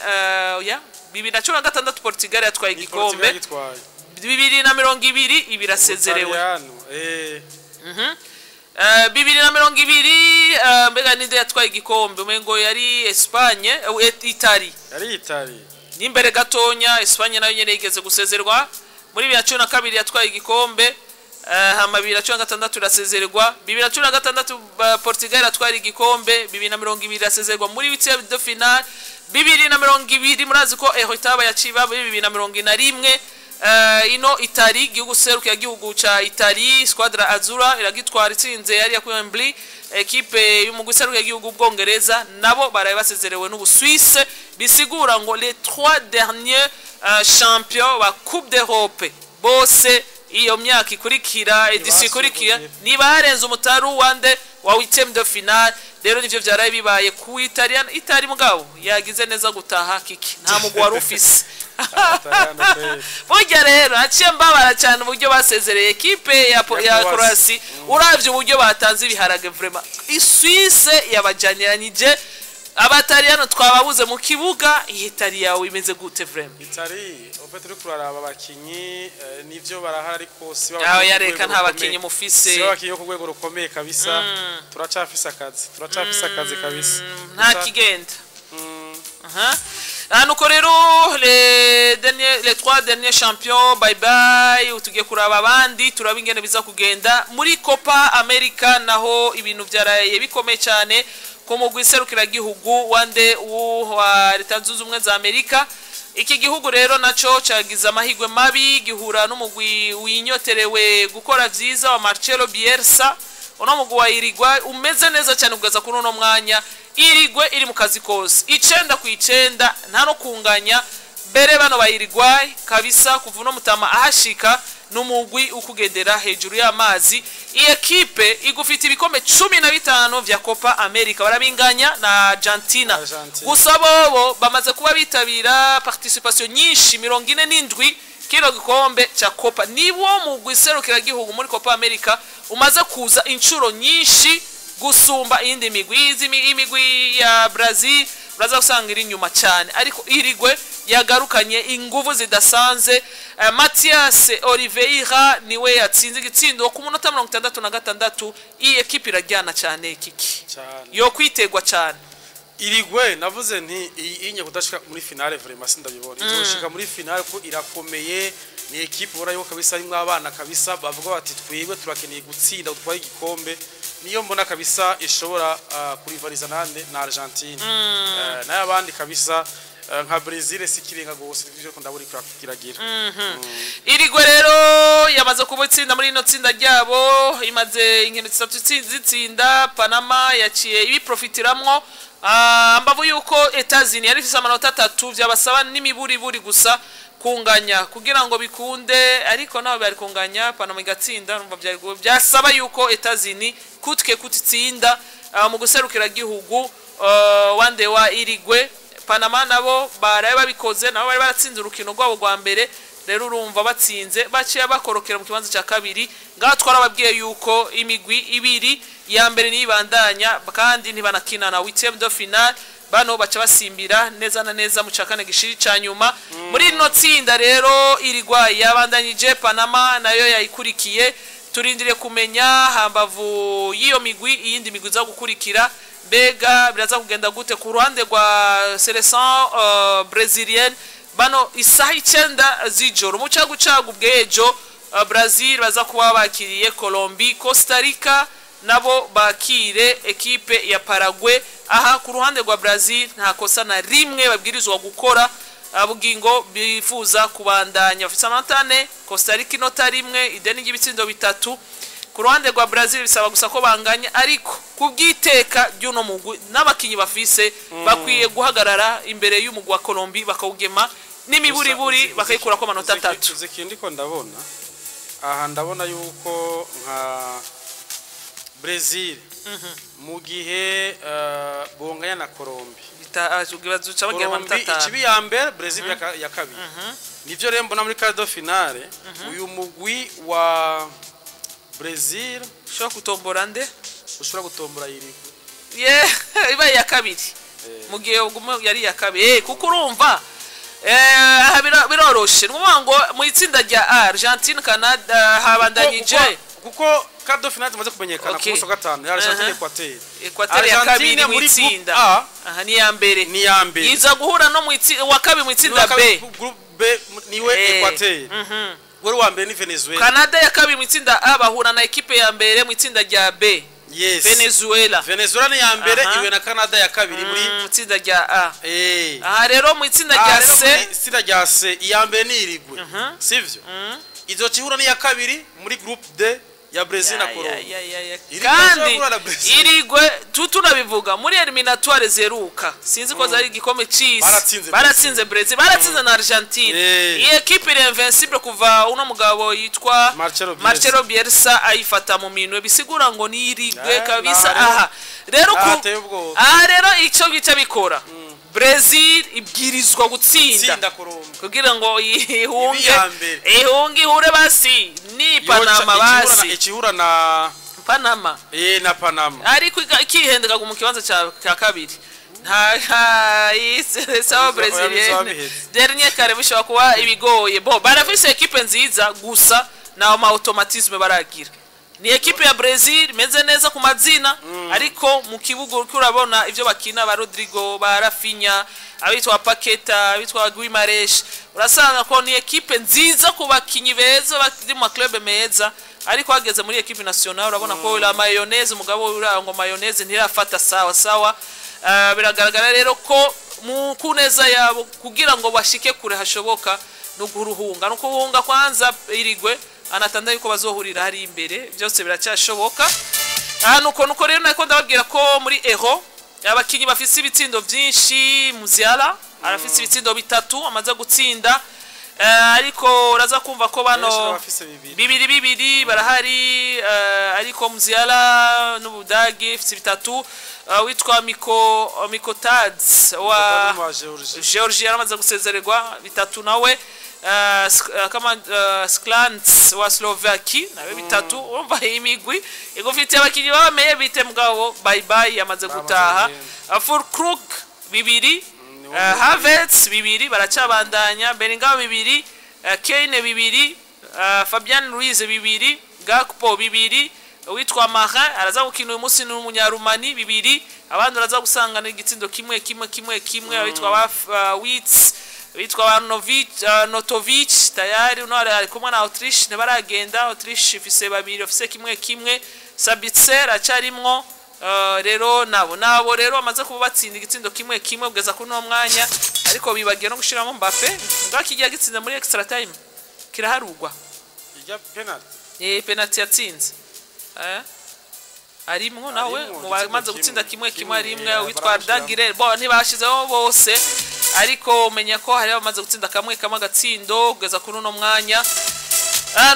Speaker 1: ya 2016 Portugal yatwaye
Speaker 2: Ni
Speaker 1: igikombe.
Speaker 2: Portugal gitwaye.
Speaker 1: 2020 ibirasezerewe.
Speaker 2: Italiano.
Speaker 1: 2020, mbega ninde yatwaye igikombe? Umengo yari Espagne, Italy.
Speaker 2: Yari Italy.
Speaker 1: N'imbere gatonya Espagne nayo nyene yigeze gusezerwa muri 2012 yatwaye igikombe, hama 2016 irasezererwa. 2016 Portugal yatwara igikombe, 2020 irasezerwa muri huitième de finale. 2020 murazi ko eho itaba yaciba muri 2021. Ino Itali, igihugu serukiya gihugu ca Itali, Squadra Azzurra iragitwara itsinze yari ya Wembley ekipe y'umugwi serukiya gihugu Bwongereza, nabo baraye basezerewe n'ubu Suisse. Bisigura ngo les trois derniers champions ba Coupe d'Europe bose iyo myaka ikurikira, édition ikurikira, nibarenze umutaru wande wa wa huitième de finale. Rero nivyo vyaraye bibaye ku Italian. Itari mugabo yagize neza gutaha kiki, nta mugwi wari ufise.
Speaker 2: Abataliyano kweli.
Speaker 1: Burya rero haciye mbabara cyane uburyo basezereye ekipe ya
Speaker 2: ya Croatie.
Speaker 1: Croatie. Uravye uburyo batanze ibiharage, vraiment Suisse yabajaniranyije. Abataliyano twababuze mu kibuga. Itali yawe imeze gute vraiment?
Speaker 2: Itali, en fait, uriko uraraba abakinyi, nivyo barahari, ariko si
Speaker 1: Yawe
Speaker 2: abakinyi
Speaker 1: yareka
Speaker 2: ku rwego
Speaker 1: nta
Speaker 2: rukomeye.
Speaker 1: bakinyi mufise.
Speaker 2: Si abakinyi bo ku rwego rukomeye kabisa. Turacafise akazi, turacafise akazi kabisa.
Speaker 1: Nta kigenda. Aha. Ah, nuko rero les trois derniers champions, bye bye. Tugiye kuraba abandi, turaba ingene biza kugenda muri Copa America. Naho ibintu byaraye bikomeye cyane ku mugwi serukiragihugu wande wa Leta Zunze Ubumwe za Amerika. Iki gihugu rero naco cagize amahirwe mabi, gihura n'umugwi winyoterewe gukora vyiza wa Marcelo Bielsa. Uno mugwi wa Uruguay umeze neza cyane kugeza kuri uno mwanya. Uruguay iri mu kazi kose, 9 ku 9, nta no kunganya. Mbere bano ba Uruguay kabisa, kuva uno mutama ahashika, n'umugwi ukugendera hejuru y'amazi. Iyi ekipe igufite ibikombe 15 vya Copa America, barabinganya na Argentina.
Speaker 2: Argentina.
Speaker 1: Gusa bobo bamaze kuba bitabira participation nyinshi, 47 kino gikombe cha Copa. Niwo mugwi serukiragihugu muri Copa America umaze kuza inshuro nyinshi gusumba iyindi migwi. Izi imigwi ya Brazil uraza gusanga iri inyuma cyane, ariko Uruguay yagarukanye inguvu zidasanze. Matias Oliveira niwe yatsinze igitsindo ku munota 66. Iyi ekipe irajyana cyane kiki.
Speaker 2: Cyane.
Speaker 1: Yo kwitegwa cyane.
Speaker 2: Uruguay, navuze nti iyi inye kudashika muri finale, vraiment sindabibona. Izoshika muri finale ko irakomeye. Ni equipe ubona yuko kabisa harimwo abana kabisa bavuga bati: "Twebwe turakeneye gutsinda, utwaye igikombe." Niyo mbona kabisa ishobora kurivaliza nande? Na Argentine. Nayo abandi kabisa, nka Brazil si kirenga gose, nivyo ko ndabona kiragira.
Speaker 1: Uruguay rero yamaze kuba itsinda muri ino tsinda ryabo, imaze inkino zitatu zitsinda. Panama yaciye ibiprofitiramwo. Mbavu yuko Etazini yari ifise amanota 3, vyabasaba n'imiburiburi gusa kunganya kugira ngo bikunde, ariko naho bari kunganya Panama igatsinda, urumva byari byasaba yuko Etazini kutke kutitsinda mu guserukira gihugu wande wa Uruguay. Panama nabo baraye babikoze, nabo bari baratsinze urukino rwabo rwa mbere. Rero urumva batsinze, baciye bakorokera mu kibanza cya kabiri. Ngaho twarababwiye yuko imigwi ibiri ya mbere niyibandanya, kandi ntibanakina na huitième de finale. Bano baca basimbira neza na neza mu cakane gishiri ca nyuma. Muri rino tsinda rero Uruguay yabandanyije, Panama nayo yayikurikiye. Turindiriye kumenya hambavu y'iyo migwi iyindi migwi iza gukurikira, mbega biraza kugenda gute ku ruhande rwa selection brésilienne. Bano isaha 9 z'ijoro mu cagucagu bw'ejo, Brazil baza kuba bakiriye Colombie, Costa Rica nabo bakire ekipe ya Paraguay. Aha ku ruhande rwa Brazil nta kosa na rimwe babwirizwa gukora bugingo bifuza kubandanya. Bafite amanota 4, Costa Rica inota 1, ideni ry'ibitsindo 3. Ku ruhande rwa Brazil bisaba gusa ko banganya, ariko ku bw'iteka ry'uno mugwi n'abakinyi bafise, bakwiye guhagarara imbere y'umugwi wa Colombie bakawugema n'imiburiburi, bakayikurako amanota 3.
Speaker 2: Uzi ikindi ko ndabona aha? Ndabona yuko nka Brazil mu gihe bonganya na Colombie,
Speaker 1: bazuca bagira amanota
Speaker 2: Colombie
Speaker 1: 5.
Speaker 2: Ikibi ya mbere, Brazil ya kabiri. Nivyo rero mbona muri quart de finale uyu mugwi wa Brazil
Speaker 1: ushobora kutombora nde?
Speaker 2: Ushobora gutombora Uruguay.
Speaker 1: Ye iba iya kabiri mu gihe uguma yari iya kabiri, kuko urumva aha biroroshe. Ni ukuvuga ngo mu itsinda rya Argentine, Canada habandanyije.
Speaker 2: Kuko quart de finale tumaze kumenyekana ku munsi wa gatanu ya Argentine, Equateur.
Speaker 1: Equateur ya kabiri
Speaker 2: Argentine
Speaker 1: mu
Speaker 2: muri groupe
Speaker 1: itsinda
Speaker 2: A
Speaker 1: aha ni iya mbere,
Speaker 2: ni iya mbere.
Speaker 1: Iza guhura no mu wa kabiri mu itsinda B.
Speaker 2: Groupe B niwe Equateur. Wari wa mbere ni Venezuela.
Speaker 1: Canada ya kabiri mu itsinda A bahura na ekipe ya mbere mu itsinda rya B.
Speaker 2: Yes.
Speaker 1: Venezuela.
Speaker 2: Venezuela ni ya mbere, iwe na Canada ya kabiri muri
Speaker 1: Mu itsinda rya A. Aha rero mu itsinda rya
Speaker 2: rero
Speaker 1: C,
Speaker 2: muri itsinda rya C, iya mbere ni Uruguay, sivyo? Izoca ihura n'iya kabiri muri groupe D. Ya Brazil na
Speaker 1: Ya,
Speaker 2: Colombia.
Speaker 1: ya, ya, ya.
Speaker 2: Irigwe
Speaker 1: Kandi
Speaker 2: ishobora guhura na Brazil.
Speaker 1: Irigwe tunabivuga muri éliminatoires zeruka, sinzi ko zari igikombe c'isi,
Speaker 2: Baratsinze.
Speaker 1: Baratsinze Brazil, baratsinze na Argentine. Iyi ekipe iri invincible kuva uno mugabo yitwa
Speaker 2: Marcelo Bielsa.
Speaker 1: Marcelo Bielsa ayifata mu minwe, bisigura ngo ni Irigwe kabisa.
Speaker 2: Nah, rero-
Speaker 1: Aha rero ku
Speaker 2: Nateye ubwoba.
Speaker 1: Aha rero icyo bica bikora, Brazil ibwirizwa gutsinda
Speaker 2: Tsinda Colombia.
Speaker 1: kugira ngo ihunge,
Speaker 2: Ibe iya mbere.
Speaker 1: ihunge ihure basi ni Panama basi.
Speaker 2: Ikihura na
Speaker 1: Panama.
Speaker 2: Na Panama.
Speaker 1: Ariko ikihendeka mu kibanza cya kabiri, nta sawa.
Speaker 2: Oya,
Speaker 1: Brezilienne
Speaker 2: bizaba biheze.
Speaker 1: dernier carré bishobora kuba ibigoye. Bo barafise ekipe nziza, gusa nta ma automatisme baragira. Ni ekipe ya Brazil imeze neza ku mazina, ariko mu kibuga uriko urabona ivyo bakina, ba Rodrigo, ba Rafinha, abitwa Paqueta, abitwa Guimarães, urasanga ko ni ekipe nziza ku bakinyi beza bari mu club meza, ariko hageze muri ekipe nationale urabona ko la mayonnaise, umugabo uriya ngo mayonnaise ntirafata sawa sawa. Biragaragara rero ko mu kuneza yabo kugira ngo bashike kure hashoboka no guruhunga no kuhunga kwanza Irigwe anatanda yuko bazohurira hari imbere, byose biracyashoboka. Aha nuko rero nako ndababwira ko muri Euro abakinyi bafise ibitsindo byinshi, Musiala arafise ibitsindo bitatu amaze gutsinda. Ariko uraza kumva ko bano
Speaker 2: Benshi n'abafise bibiri.
Speaker 1: Bibiri bibiri barahari, ariko Musiala n'Ubudage ifise bitatu. Witwa Miko Mikautadze wa
Speaker 2: wa Georgie.
Speaker 1: Georgia yaramaze gusezererwa, bitatu nawe. Kama Sklans wa Slovaki nawe bitatu. Urumva imigwi igufitiye abakinyi babameye bite, mugabo bye bye, yamaze
Speaker 2: Bamaze
Speaker 1: gutaha.
Speaker 2: kugenda.
Speaker 1: Füllkrug bibiri,
Speaker 2: Ni
Speaker 1: Havertz bibiri, baracabandanya, Bellingham bibiri, Kane bibiri, Fabian Ruiz bibiri, Gakpo bibiri, witwa Marin araza gukina uyu munsi ni umunyarumani bibiri. Abandi uraza gusanga n'igitsindo kimwe kimwe kimwe kimwe, abitwa ba Wits, witwa ba Novic, Notovic tayari uno ari kumwe na Autriche, ntibaragenda. Autriche ifise babiri bafise kimwe kimwe. Sabitzer acarimwo. Rero nabo rero bamaze kuba batsinda igitsindo kimwe kimwe kugeza kuri uno mwanya, ariko bibagiye no gushiramo Mbappe ngaho kigiye gitsinda muri extra time kiraharugwa.
Speaker 2: Ijya penalty.
Speaker 1: Penalty yatsinze, arimwo nawe
Speaker 2: Arimwo,
Speaker 1: mu bamaze
Speaker 2: igitsinda
Speaker 1: gutsinda
Speaker 2: kimwe.
Speaker 1: Kimwe kimwe.
Speaker 2: Kimwe,
Speaker 1: Arimwe witwa
Speaker 2: baramushyiramo.
Speaker 1: Dagire bo ntibashizeho bose, ariko umenya ko hari abamaze gutsinda kamwe kamwe agatsindo kugeza kuri uno mwanya.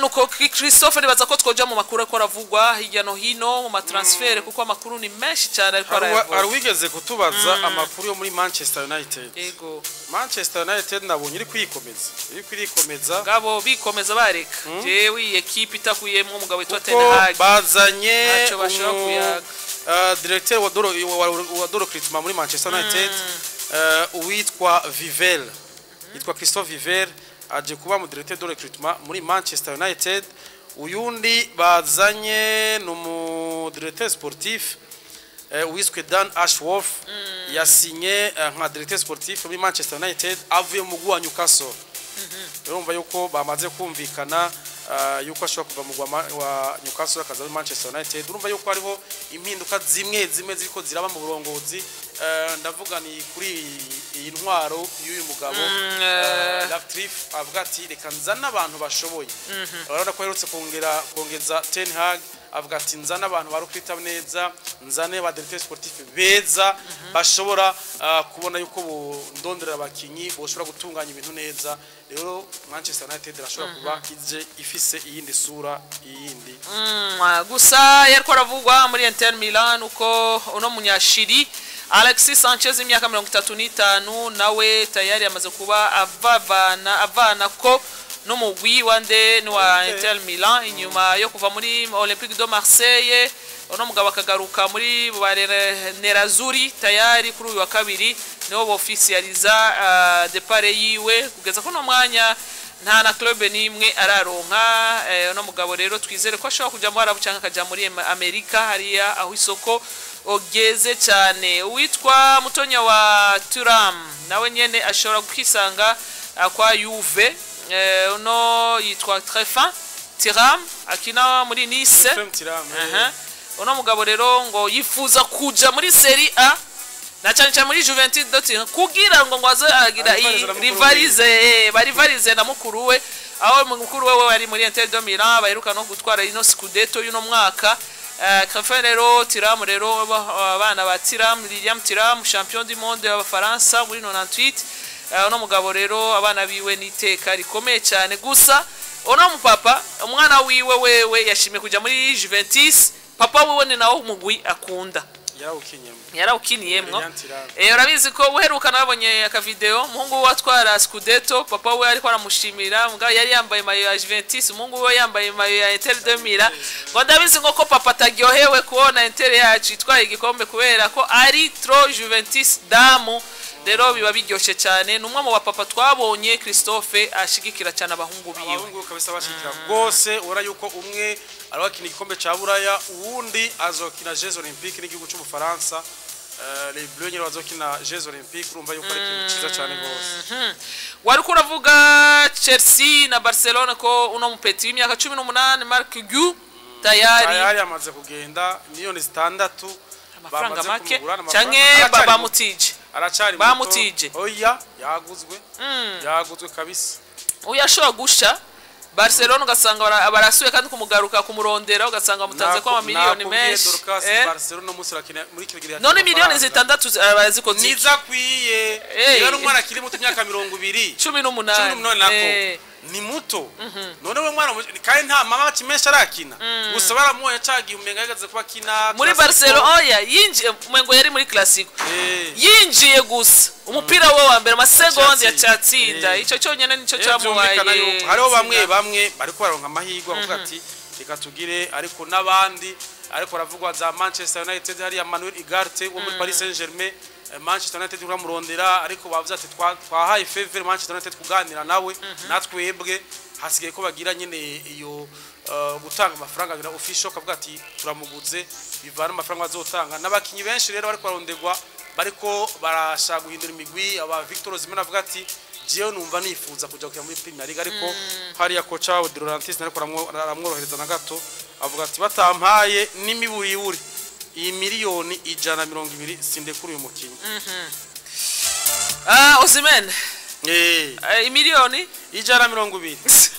Speaker 1: Nuko Christophe, nibaza ko twoja mu makuru ariko aravugwa hirya no hino mu ma transfert, kuko amakuru ni menshi cyane ariko arayavugwa.
Speaker 2: Hari uwigeze kutubaza amakuru yo muri Manchester United.
Speaker 1: Yego.
Speaker 2: Manchester United nabonye iri kwikomeza, iri kwirikomeza.
Speaker 1: Ngabo bikomeza bareka, jewe iyi ekipe itakuyemwo umugabo witwa Ten
Speaker 2: Kuko
Speaker 1: Hag
Speaker 2: bazanye
Speaker 1: ntacyo bashobora kuyaga.
Speaker 2: Directeur wa de recrutement muri Manchester United, uwitwa Vivell, yitwa Christophe Vivell, aje kuba mu directeur de recrutement muri Manchester United. Uyundi bazanye ni umu directeur sportif, uwiswe Dan Ashworth, yasinye nka directeur sportif muri Manchester United avuye mu mugwi wa Newcastle. Urumva yuko bamaze kumvikana yuko ashobora kuva mu wa Newcastle akaza muri Manchester United. Urumva yuko hariho impinduka zimwe zimwe ziriko ziraba mu burongozi. Ndavuga ni kuri iyi ntwaro y'uyu mugabo Ratcliffe, avuga ati reka nzane abantu bashoboye. Urabona ko aherutse kongera kongeza Ten Hag, avuga ati nzane abantu barukwita neza, nzane ba directeur sportif beza bashobora kubona yuko ndonderera abakinyi boshobora gutunganya ibintu neza. Rero Manchester United irashobora kuba ije ifise iyindi sura iyindi.
Speaker 1: Gusa yariko aravugwa muri Inter Milan uko uno munyashiri Alexis Sanchez, imyaka 35, nawe tayari amaze kuba avavana avana ko n'umugwi wande ni wa
Speaker 2: Inter.
Speaker 1: Inter Milan inyuma yo kuva muri Olympique de Marseille, uno mugabo akagaruka muri Nerazzurri. Tayari kuri uyu wa kabiri niho bofficializa départ yiwe. Kugeza kuno mwanya nta na club n'imwe araronka. Uno mugabo rero twizere ko ashobora kuja mu Arabu cyangwa akaja muri Amerika hariya aho isoko ogeze cyane. Uwitwa Mutonya wa Turam nawe nyene ashobora kwisanga kwa Juve. Uno yitwa Trefin Tiram akina muri Nice.
Speaker 2: Ephraim Tiram.
Speaker 1: Aha. Uno mugabo rero ngo yifuza kuja muri Serie A. Na cyane cyane muri Juventus de Turin, kugira ngo aze aragira
Speaker 2: Arivalize na mukuru
Speaker 1: rivalize, barivalize na mukuru we, aho mukuru we we ari muri Inter de Milan, baheruka no gutwara ino Scudetto y'uno mwaka. Khéphren rero Thuram rero, abana ba Thuram, Lilian Thuram, champion du monde y'Abafaransa muri 98. Uno mugabo rero, abana biwe ni iteka rikomeye cyane. Gusa uno mupapa, umwana wiwe wewe yashimye kujya muri Juventus. Papa wiwe ni nawo umugwi akunda.
Speaker 2: Yarawukinyemo.
Speaker 1: Yarawukiniyemwo.
Speaker 2: Lilian Thuram.
Speaker 1: Urabizi ko uheruka nabonye akavideo, umuhungu we atwara Scudetto, papa we ariko aramushimira, mugabo yari yambaye maillot ya Juventus, umuhungu we yambaye maillot ya Inter de Milan. Ngo ndabizi ngo ko papa ataryohewe kubona Inter yacu itwaye igikombe, kubera ko ari trop Juventus damu. Rero biba biryoshye cyane. Ni umwe mu bapapa twabonye, Christophe, ashigikira cyane abahungu biwe.
Speaker 2: Abahungu kabisa bashikira rwose. Ubona yuko umwe arakina igikombe ca Buraya, uwundi azokina Jeux Olympiques n'igihugu c'Ubufaransa. Les Bleus nyine bazokina Jeux Olympiques. Urumva yuko ari ikintu ciza cyane rwose.
Speaker 1: Wari ko uravuga Chelsea na Barcelona, ko uno mupeti w'imyaka 18, Marc Guiu, tayari.
Speaker 2: Tayari amaze kugenda, miliyoni 6.
Speaker 1: Amafaranga
Speaker 2: Bamaze
Speaker 1: make.
Speaker 2: kumugura, n'amafaranga-
Speaker 1: Canke
Speaker 2: Aracari muto.
Speaker 1: bamutije.
Speaker 2: Aracari muto.
Speaker 1: Bamutije.
Speaker 2: Oya, yaguzwe, yaguzwe kabisa.
Speaker 1: Uyu ashobora gusha Barcelona, ugasanga barasuye kandi kumugaruka kumurondera, ugasanga bamutanze ko amamiliyoni
Speaker 2: Nakubwiye,
Speaker 1: menshi.
Speaker 2: Dorcas, Barcelona umunsi irakina muri kino gihe.
Speaker 1: None miliyoni 6 barazikoze iki?
Speaker 2: Niza akwiye. Niba ari umwana akiri muto, imyaka 20.
Speaker 1: cumi
Speaker 2: cumi
Speaker 1: n'umunani
Speaker 2: n'umunani nako. Ni muto. None we mwana kandi nta mama menshi arakina, gusa baramubonye cagiye, umenga yagaze kuba akina
Speaker 1: Muri
Speaker 2: Clasico.
Speaker 1: Barcelona, oya, yinjiye, umengo yari muri Clasico. Yinjiye gusa, umupira we wa mbere, amasegonda yacyatsinda. Ico cyonyine nico cyamubaye.
Speaker 2: Byumvikana yuko hariho bamwe bamwe bariko baronka amahirwe, bavuga ati reka tugire, ariko n'abandi ariko baravugwa za Manchester United. Hariya Manuel Ugarte wo muri Paris Saint-Germain, Manchester United uramurondera, ariko bavuze ati twahaye faveur Manchester United kuganira nawe, natwebwe hasigaye ko bagira nyine iyo gutanga amafaranga ngira official, kavuga ati turamuguze, bivana amafaranga bazotanga. N'abakinyi benshi rero bariko barondegwa, bariko barashaka guhindura imigwi. Aba Victor Osimhen avuga ati jewe numva nifuza kuja gukina muri Premier League, ariko hariya coach wa De Laurentiis ariko aramworohereza na gato, avuga ati batampaye n'imiburiburi iyi miliyoni 120 sindekura uyu mukinyi.
Speaker 1: Ah, Osimhen. Imiliyoni
Speaker 2: 120.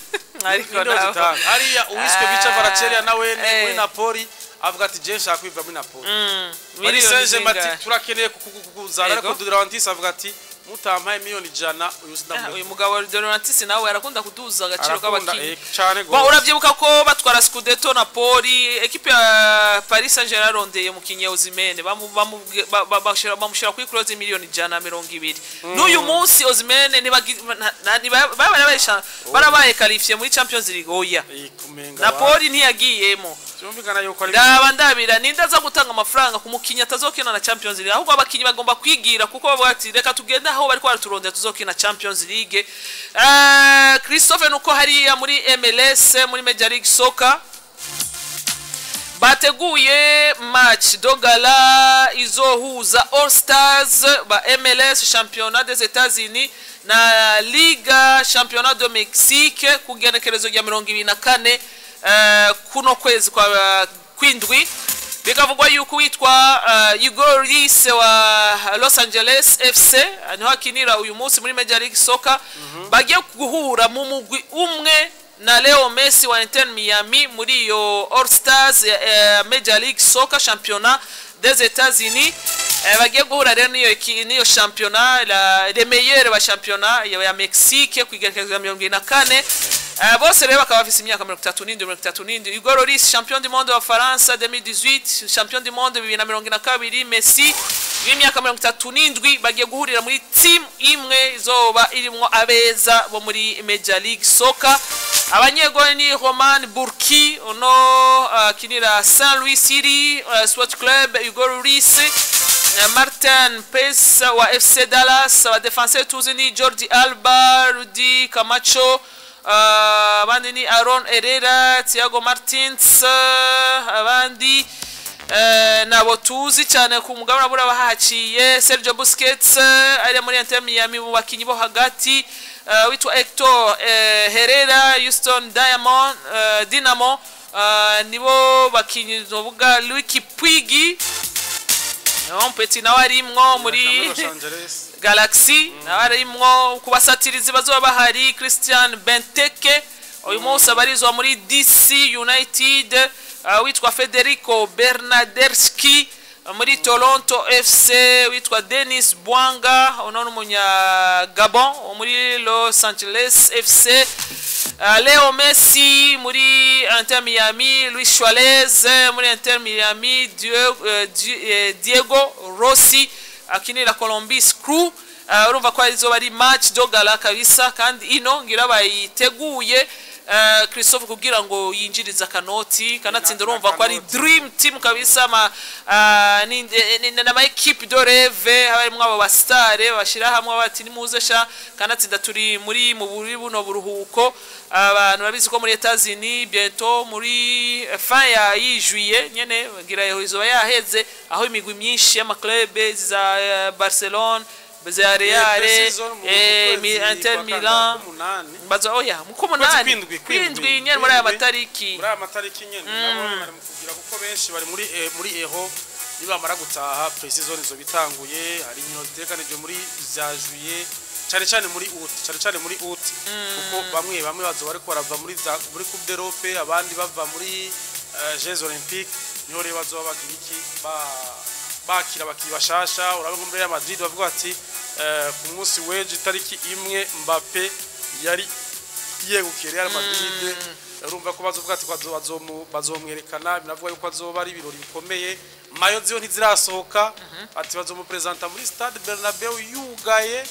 Speaker 1: Ariko
Speaker 2: Miliyoni
Speaker 1: nawe
Speaker 2: 5. Hariya uwiswe Khvicha Kvaratskhelia nawe ni muri Napoli, avuga ati je nshaka kwiva muri Napoli. Paris
Speaker 1: Miliyoni
Speaker 2: Saint-Germain
Speaker 1: zingahe?
Speaker 2: ati turakeneye kukuzana, ariko De Laurentiis avuga ati mutampaye miliyoni 100 uyu sindamurekura.
Speaker 1: Uyu mugabo De Laurentiis nawe arakunda kuduza agaciro
Speaker 2: Arakunda,
Speaker 1: k'abakinyi.
Speaker 2: Cane
Speaker 1: Bon,
Speaker 2: gose.
Speaker 1: urabyibuka ko batwara Scudetto Napoli, ekipe ya Paris Saint-Germain yarondeye umukinyi Osimhen, bamushira kuri clause miliyoni 120. N'uyu munsi Osimhen barabaye qualifié muri Champions League, oya?
Speaker 2: Kumenga
Speaker 1: Napoli ntiyagiyemo.
Speaker 2: Byumvikana yuko ari
Speaker 1: Ndaba ndabira ninde aza gutanga amafaranga ku mukinyi atazokina na Champions League? Ahubwo abakinyi bagomba kwigira, kuko bavuga ati reka tugende aho bariko baraturondera tuzokina Champions League. Christophe, nuko hariya muri MLS, muri Major League Soccer, bateguye match de gala izohuza All Stars ba MLS, championnat des États-Unis, na Liga championnat de Mexique, ku genekerezo rya 24 kuno kwezi kwa kwindwi. Bikavugwa yuko witwa Hugo Lloris wa Los Angeles FC, niho akinira uyu munsi muri Major League Soccer, bagiye guhura mu mugwi umwe na Leo Messi wa Inter Miami muri iyo All Stars Major League Soccer championnat des États-Unis. Bagiye guhura rero niyo championnat les meilleurs ba championnat ya Mexique ku igerekezo rya 24. Bose rero bakaba bafise imyaka 37, 37. Hugo Lloris, champion du monde wa Faransa 2018, champion du monde 2022, Messi w'imyaka 37, bagiye guhurira muri team imwe izoba irimwo abeza bo muri Major League Soccer. Abanyegoli ni Roman Burki, uno akinira Saint Louis City Sport Club, Hugo Lloris, Maarten Paes wa FC Dallas. Abadefenseur tuzi ni Jordi Alba, Rudy Camacho, abandi ni Aaron Herrera, Thiago Martins, abandi nabo tuzi cyane ku mugabane bura bahaciye, Sergio Busquets ari muri Inter Miami mu bakinyi bo hagati, witwa Hector Herrera, Houston Diamond, Dynamo, nibo bakinyi. Novuga Riqui Puig. No Petit nawe arimwo muri
Speaker 2: Los Angeles.
Speaker 1: Galaxy, nawe arimwo. Ku basatirizi bazoba bahari, Christian Benteke, uyu munsi abarizwa muri DC United, witwa Federico Bernardeschi muri Toronto FC, witwa Denis Bwanga, uno ni umunya Gabon wo muri Los Angeles FC, Leo Messi muri Inter Miami, Luis Suarez muri Inter Miami, Diego Rossi akinira Columbus Crew. Urumva ko arizoba ari match de gala kabisa, kandi ino ngira bayiteguye, Christophe, kugira ngo yinjirize akanoti kanatsinda. Urumva ko ari
Speaker 2: Akanoti.
Speaker 1: dream team kabisa, ma ni nama équipe de rêve, harimo abo ba star bashira hamwe bati nimuze sha. Kanatsinda turi muri mu buri buno buruhuko, abantu babizi ko muri Etats-Unis bientôt muri fin ya juillet nyene ngira izoba yaheze, aho imigwi myinshi y'ama club za Barcelone, za Real, Inter Milan baza oya mu kumunani,
Speaker 2: kwindwi,
Speaker 1: kwindwi nyene, muri aya matariki.
Speaker 2: Muri aya matariki nyene nabo bari mu kugira, kuko benshi bari muri eho. Nibamara gutaha, pre-season izo bitanguye, hari inkino zitegekanijwe muri za juillet, cyane cyane muri août, cyane cyane muri août, kuko bamwe bamwe bazoba bariko barava muri Coupe d'Europe, abandi bava muri Jeux Olympiques. Niho rero bazoba bagira iki, bakira abakinyi bashasha. Urabona nko muri Real Madrid bavuga ati ku munsi w'ejo itariki 1 Mbappe yari yegukiye Real Madrid. Urumva ko bazovuga ati bazomwerekana, binavuga yuko azoba ari ibirori bikomeye. Maillots ziyo ntizirasohoka, ati bazomupresenta muri Stade Bernabeu yugaye.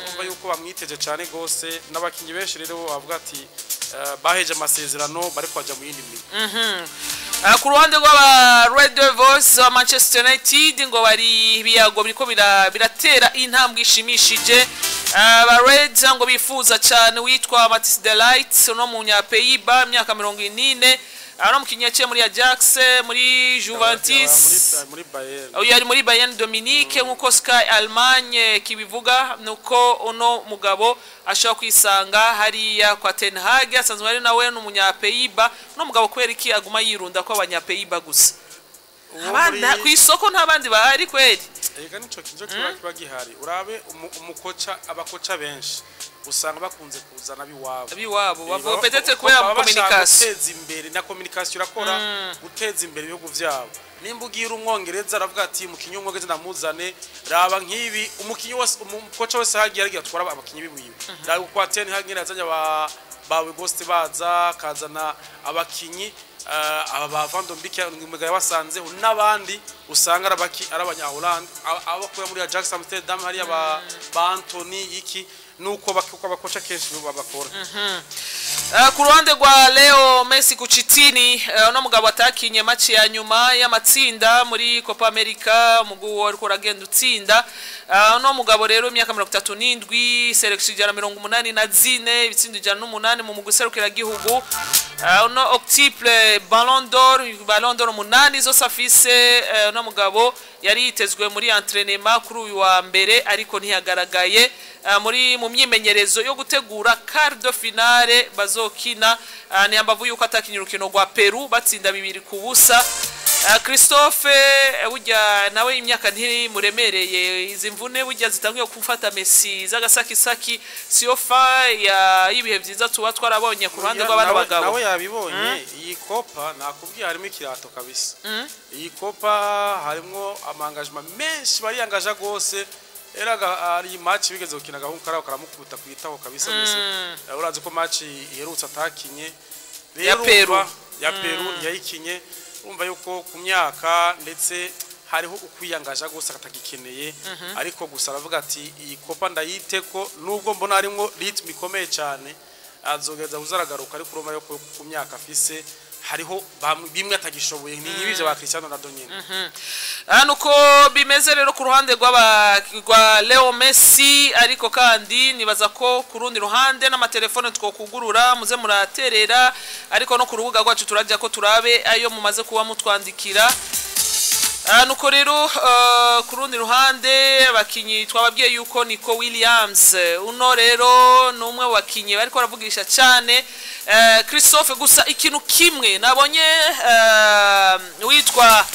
Speaker 2: Urumva yuko bamwiteje cyane gose, n'abakinyi benshi rero bavuga ati baheje amasezerano, bariko baja mu yindi migwi.
Speaker 1: Ku ruhande rw'aba Red Devils wa Manchester United, ngo bari ibiyago biriko biratera intambwe ishimishije. Aba Reds ngo bifuza cyane witwa Matthijs de Ligt, uno munya Pays-Bas, imyaka 40, ano mukinyi yaciye muri Ajax, muri Juventus.
Speaker 2: Muri Bayern.
Speaker 1: Uyu ari muri Bayern Dominique, nkuko Sky Allemagne kibivuga, nuko uno mugabo ashobora kwisanga hariya kwa Ten Hag, asanzwe ari nawe n'umunya Pays-Bas. Uno mugabo kubera iki aguma yirunda ko abanya Pays-Bas gusa?
Speaker 2: Uwo
Speaker 1: Abandi ku isoko nta bandi bahari kweri?
Speaker 2: Ega nico kinjo kiba gihari. Urabe umukoca, abakoca benshi usanga bakunze kuzana abiwabo.
Speaker 1: Abiwabo bavuga peut-être kubera
Speaker 2: baba bashaka
Speaker 1: communication.
Speaker 2: Guteza imbere na communication, irakora guteza imbere ibihugu vyabo. Nimba ugira umwongereza, aravuga ati umukinyi w'umwongereza ndamuzane. Raba nk'ibi, umukinyi wese, umukoca wese hagiye aragira atwara abakinyi biwiwe. Raba uko Ten Hag nyene yazanye aba bawe Ghost, baza akazana abakinyi aba ba Van de Beek umugabo wasanzeho n'abandi usanga arabaki ari abanya-Holland, abakuye muri Ajax Amsterdam, hariya ba Anthony iki, nuko uko abakoca kenshi babakora.
Speaker 1: Ku ruhande rwa Leo Messi Cuccittini, uno mugabo atakinye match ya nyuma y'amatsinda muri Copa America, umugwi wariko uragenda utsinda. Uno mugabo rero, imyaka 37, sélection 184, ibitsindo 108 mu mugwi serukiragihugu. Uno octuple Ballon d'Or, Ballon d'Or umunani zose afise. Uno mugabo yari yitezwe muri entraînement kuri uyu wa mbere, ariko ntiyagaragaye muri mu myimenyerezo yo gutegura quart de finale bazokina. Ni ambavu yuko atakinye urukino rwa Peru batsinda 2-0. Christophe, burya nawe imyaka ntimuremereye, izi mvune burya zitangiye gufata Messi z'agasakisaki, siyo fa ya y'ibihe byiza tuba twarabonye ku ruhande rw'abana bagabo.
Speaker 2: Nawe yabibonye. Iyi Copa nakubwiye harimo ikirato kabisa. Iyi Copa harimo ama engagement menshi, bariyangaja gose. Eraga ari match bigeze gukina, agahungu karaho karamukubita kwitaho kabisa. Messi, urazi ko match iherutse atakinye.
Speaker 1: Ya
Speaker 2: Rero
Speaker 1: Peru.
Speaker 2: Ya Peru ntiyayikinye. Urumva yuko ku myaka ndetse hariho ukwiyangaja gose akatagikeneye, ariko gusa aravuga ati iyi Copa ndayiteko, nubwo mbona harimo rythme ikomeye cyane, azogeza uzaragaruka. Ariko urumva yuko ku myaka afise hariho bimwe atagishoboye, ni nk'ibyo ba Cristiano Ronaldo nyine.
Speaker 1: Hano uko bimeze rero ku ruhande rwa Leo Messi, ariko kandi nibaza ko ku rundi ruhande n'amatelefone twokugurura, muze muraterera, ariko no ku rubuga rwacu turajya ko turabe ayo mumaze kuba mutwandikira. Nuko rero ku rundi ruhande abakinyi twababwiye yuko Nico Williams, uno rero ni umwe mu bakinyi bariko baravugisha cyane, Christophe. Gusa ikintu kimwe nabonye, witwa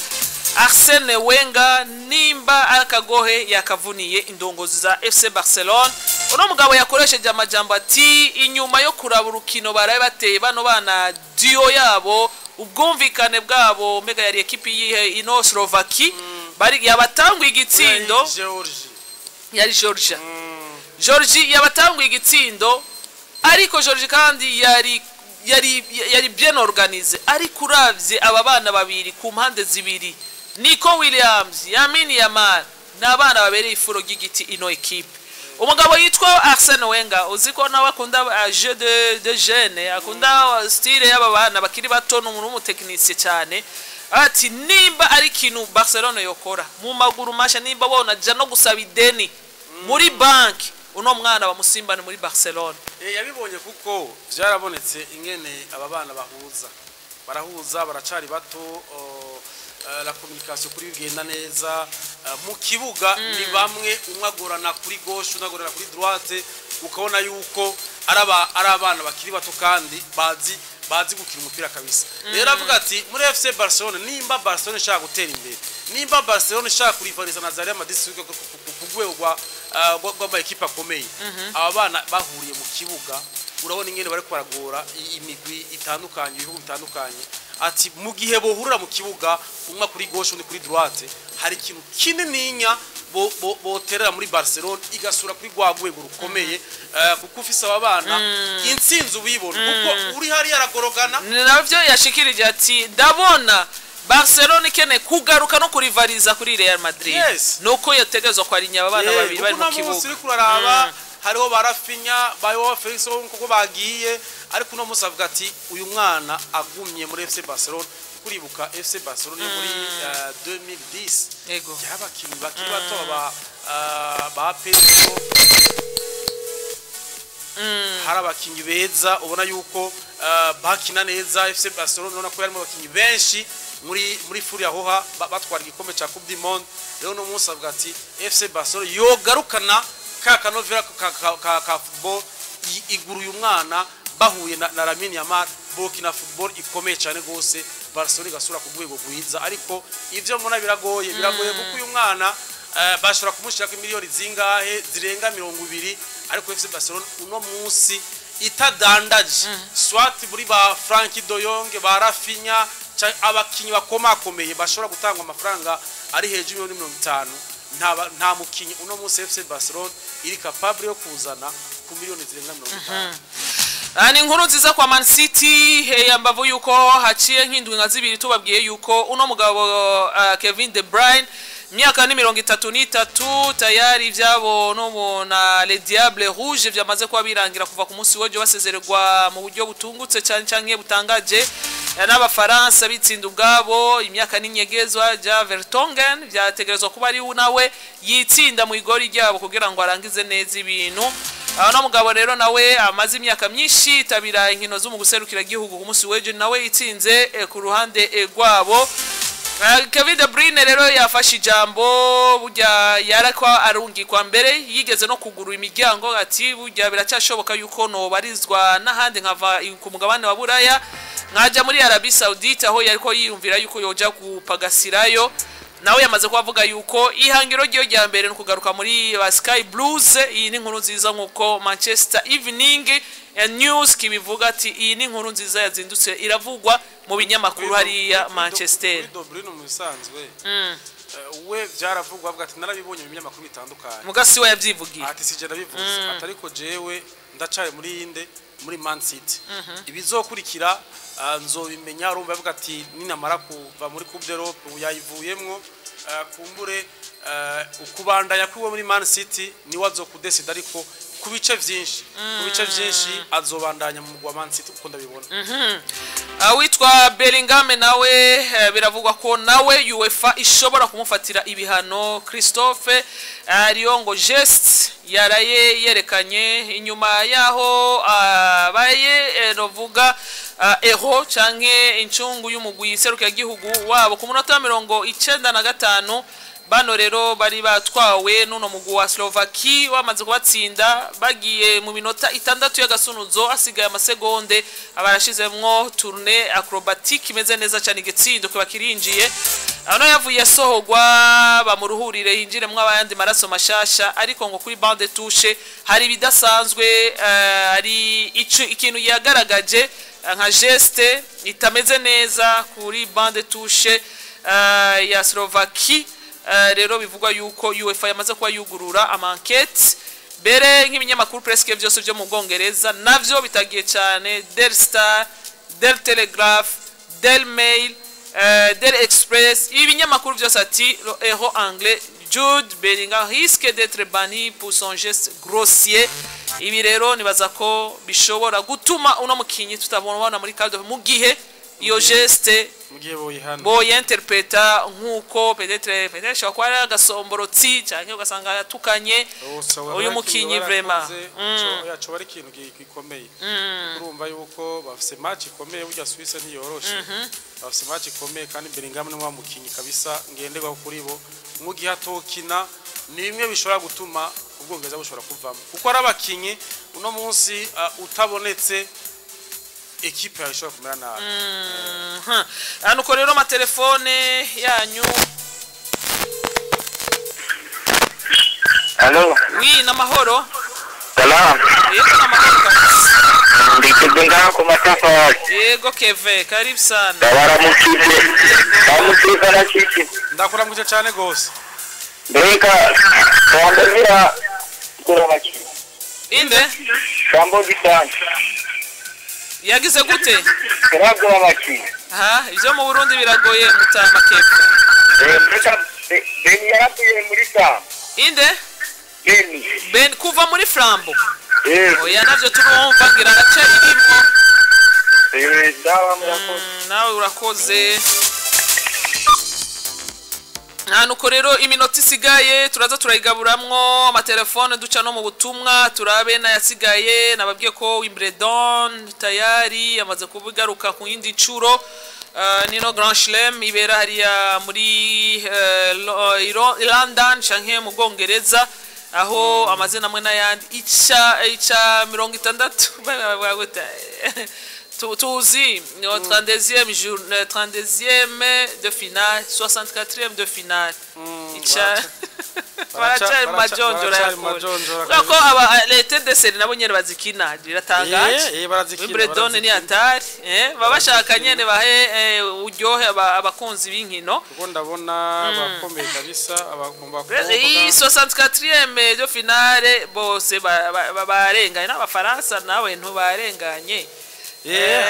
Speaker 1: Arsene Wenger nimba akagohe yakavuniye indongozi za FC Barcelona. Uno mugabo yakoresheje amajambo ati inyuma yo kuraba urukino baraye bateye bano bana, duo yabo, ubwumvikane bwabo, mbega yari ekipi yihe ino? Slovaki bari yabatanguye igitsindo.
Speaker 2: Georgie.
Speaker 1: Yari Georgia. Georgie yabatanguye igitsindo, ariko Georgie kandi yari bien organisé. Ariko uravye aba bana babiri ku mpande zibiri, Nico Williams, Lamine Yamal, ni abana babereye ifuro ry'igiti ino ekipe. Umugabo yitwa Arsene Wenger, uzi ko nawe akunda jeu de jeune, akunda style y'aba bana bakiri bato, ni umuntu w'umutekinisiye cyane. Ati nimba ari ikintu Barcelona yokora mu maguru masha, nimba bona ja no gusaba ideni muri banki, uno mwana bamusimbane muri Barcelona.
Speaker 2: Yabibonye kuko vyarabonetse ingene aba bana bahuza, barahuza, baracari bato, la communication kuri bigenda neza mu kibuga. Ni bamwe, umwe agorana kuri gauche, undi agorana kuri droite, ukabona yuko ari abana bakiri bato kandi bazi gukina umupira kabisa. Rero avuga ati muri FC Barcelona, nimba Barcelona ishaka gutera imbere, nimba Barcelona ishaka kurivaliza na za Real Madrid ku rwego rw'ama ekipe akomeye, aba bana bahuriye mu kibuga, urabona ingene bariko baragora imigwi itandukanye, ibihugu bitandukanye. Ati mu gihe bohurira mu kibuga, umwe kuri gauche, undi kuri droite, hari ikintu kinininya boterera muri Barcelona, igasura kuri rwa rwego rukomeye, kuko ufise aba bana intsinzi ubibona, kuko uri hariya aragorogana.
Speaker 1: Ni navyo yashikirije, ati ndabona Barcelona ikeneye kugaruka no kurivaliza kuri Real Madrid, nuko yategerezwa kwarinya aba bana babiri bari mu
Speaker 2: kuko uno munsi
Speaker 1: kibuga.
Speaker 2: Uriko uraraba hariho ba Raphinha, ba Joao Felix kuko bagiye, ariko uno munsi avuga ati uyu mwana agumye muri FC Barcelona, kuko uribuka FC Barcelona yo muri 2010 y'abakinnyi bakiri bato ba Pedro, hari abakinnyi beza ubona yuko bakina neza. FC Barcelona ubona ko yarimo abakinnyi benshi muri Furia Roja, batwara igikombe ca Coupe du Monde. Rero no munsi avuga ati FC Barcelona yogarukana ka kanovera ka football, igura uyu mwana, bahuye na Lamine Yamal bokina football ikomeye cyane gose, Barcelona igasura ku rwego rwiza. Ariko ivyo mbona biragoye, biragoye kuko uyu mwana bashobora kumushyirako miliyoni zingahe zirenga 20, ariko FC Barcelona uno munsi itadandaje soit muri ba Frenkie de Jong, ba Raphinha, abakinyi bakomakomeye bashobora gutangwa amafaranga ari hejuru y'imiliyoni 50, nta mukinyi uno munsi FC Barcelona iri capable yo kuzana ku miliyoni zirenga 50.
Speaker 1: Ah, ni inkuru nziza kwa Man City, yambavu yuko haciye nk'indwi nka zibiri tubabwiye yuko uno mugabo Kevin De Bruyne, imyaka ni 33, tayari ivyabo n'ubu na Les Diables Rouges vyamaze kuba birangira kuva ku munsi w'ejo, basezererwa mu buryo butungutse cyane canke butangaje n'Abafaransa bitsinda ubwabo. Imyaka n'inyegezwa ja Vertonghen vyategerezwa kuba ari nawe yitsinda mu igori ryabo kugira ngo arangize neza ibintu. Aho no mugabo rero nawe amaze imyaka myinshi yitabira inkino zo mu guserukira igihugu, ku munsi w'ejo nawe yitsinze ku ruhande rwabo. Kevin De Bruyne rero yafashe ijambo, burya yarakwa arungikwa mbere, yigeze no kugura imiryango, ati burya biracyashoboka yuko nobarizwa n'ahandi, nkava ku mugabane wa Buraya nkaja muri Arabie Saoudite, aho yariko yiyumvira yuko yoja kupagasirayo. Nawe yamaze kubavuga yuko ihangiro ryiyo rya mbere ni ukugaruka muri ba Sky Blues. Iyi ni inkuru nziza nkuko Manchester Evening News kibivuga, ati iyi ni inkuru nziza yazindutse iravugwa mu binyamakuru hariya Manchester.
Speaker 2: Kuri De Bruyne mu bisanzwe, we byaravugwa, avuga ati narabibonye mu binyamakuru bitandukanye.
Speaker 1: Mugasi we yavyivugiye.
Speaker 2: Ati sije ndabivuze, ati ariko jewe ndacaye muri inde, muri Man City, ibizokurikira nzobimenya. Urumva avuga ati ninamara kuva muri Coupe d'Europe, ubu yayivuyemwo, kumbure ukubandanya kwiwe muri Man City niwe azokudesida, ariko ku bice vyinshi azobandanya mu mugwa Man City uko ndabibona.
Speaker 1: Witwa Bellingham nawe biravugwa ko nawe UEFA ishobora kumufatira ibihano. Christophe, ariyo ngo geste yaraye yerekanye inyuma yaho abaye novuga héros canke incungu y'umugwi iserukira gihugu wabo ku munota wa 95. Bano rero bari batwawe n'uno mugwi wa Slovaki wamaze kubatsinda, bagiye mu minota 6 y'agasunuzo, asigaye amasegonde, abarashizemwo tournée acrobatique imeze neza cyane, igitsindo kiba kirinjiye. Ano yavuye asohogwa bamuruhurire hinjiremwo abandi maraso mashasha, ariko ngo kuri banc de touche hari ibidasanzwe, hari ikintu yagaragaje nka geste itameze neza kuri banc de touche ya Slovaki. Rero bivugwa yuko UEFA yamaze kuba yugurura ama enquêtes bere nk'ibinyamakuru presque byose byo mu Bwongereza navyo bitagiye cyane: Daily Star, Daily Telegraph, Daily Mail, Daily Express, ibi binyamakuru byose ati le héros anglais Jude Bellingham risque d'être banni pour son geste grossier. Ibi rero nibaza ko bishobora gutuma uno mukinyi tutabona muri cadre mu gihe iyo geste
Speaker 2: mu gihe boyihana
Speaker 1: boyinterpreta nk'uko peut-être ashobora kuba ari agasomborotsi cyangwa ugasanga yatukanye uyu mukinyi vraiment.
Speaker 2: Yaco ari ikintu gikomeye. Urumva yuko bafise match ikomeye, burya Suisse ntiyoroshe, bafise match ikomeye kandi Bellingham ni wa mukinyi kabisa ngenderwaho kuri bo. Mu gihe atokina ni bimwe bishobora gutuma Ubwongereza bushobora kuvamo, kuko ari abakinyi uno munsi utabonetse ekipe yawe ishobora kumera nabi.
Speaker 1: Hano uko rero amatelefone yanyu.
Speaker 3: Aló,
Speaker 1: Oui, n'amahoro.
Speaker 3: Salam.
Speaker 1: Yego, n'amahoro kabisa.
Speaker 3: Nditeze ngaho ku matafari.
Speaker 1: Yego Keve, karibu sana.
Speaker 3: Ndabaramukije. Ndamukiza na kiki.
Speaker 2: Ndakuramukije cyane gose.
Speaker 3: Mbega, twandazira kurabaki.
Speaker 1: Inde?
Speaker 3: Sambo gisanzwe.
Speaker 1: Yagize gute?
Speaker 3: Kurabaki.
Speaker 1: Ha, ivyo mu Burundi biragoye mutama Keve.
Speaker 3: Mbega, Beni yaravuye muri sa.
Speaker 1: Inde?
Speaker 3: Beni.
Speaker 1: Ben kuva muri Flambo.
Speaker 3: Eh,
Speaker 1: Oya, navyo turumva, ngira araca irimo.
Speaker 3: Ndawa murakoze.
Speaker 1: Nawe urakoze. Nuko rero iminota isigaye turaza turayigaburamwo amatelefone, duca no mu butumwa turabe n'ayasigaye. Nababwiye ko Wimbledon tayari yamaze kubigaruka ku yindi ncuro. Nino Grand Chelem ibera hariya muri London canke mu Bwongereza, aho amazina amwe n'ayandi ica 60 bavuga tuzi no 32e jour, 32e de finale, 64e de finale, ica baracari mu majonjora
Speaker 2: baracari mu
Speaker 1: ya
Speaker 2: majonjora.
Speaker 1: kure, ko aba les têtes de série nabo nyene bazikina, biratangaje.
Speaker 2: Barazikina,
Speaker 1: Wimbledon ni
Speaker 2: barazikina.
Speaker 1: atari baba bashaka nyene bahe uryohe abakunzi b'inkino.
Speaker 2: Kuko ndabona bakomeye kabisa mu bakobwa.
Speaker 1: Iyi 64e de finale bose barenganye n'Abafaransa nawe ntubarenganye.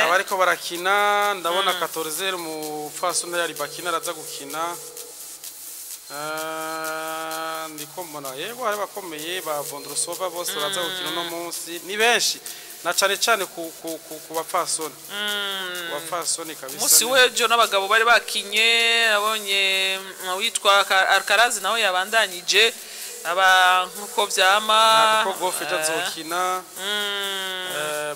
Speaker 2: Abariko barakina ndabona 14 mu pfasoni yari bakina araza gukina. Ndiko mbona yego hari bakomeye ba Vondrosova bose baraza gukina uno munsi, ni benshi na cane cane ku bapfasoni, ku bapfasoni kabisa.
Speaker 1: Umunsi w'ejo n'abagabo bari bakinye, abonye witwa Alcaraz nawe yabandanyije aba nkuko vyama.
Speaker 2: Kuko Gauff ejo azokina,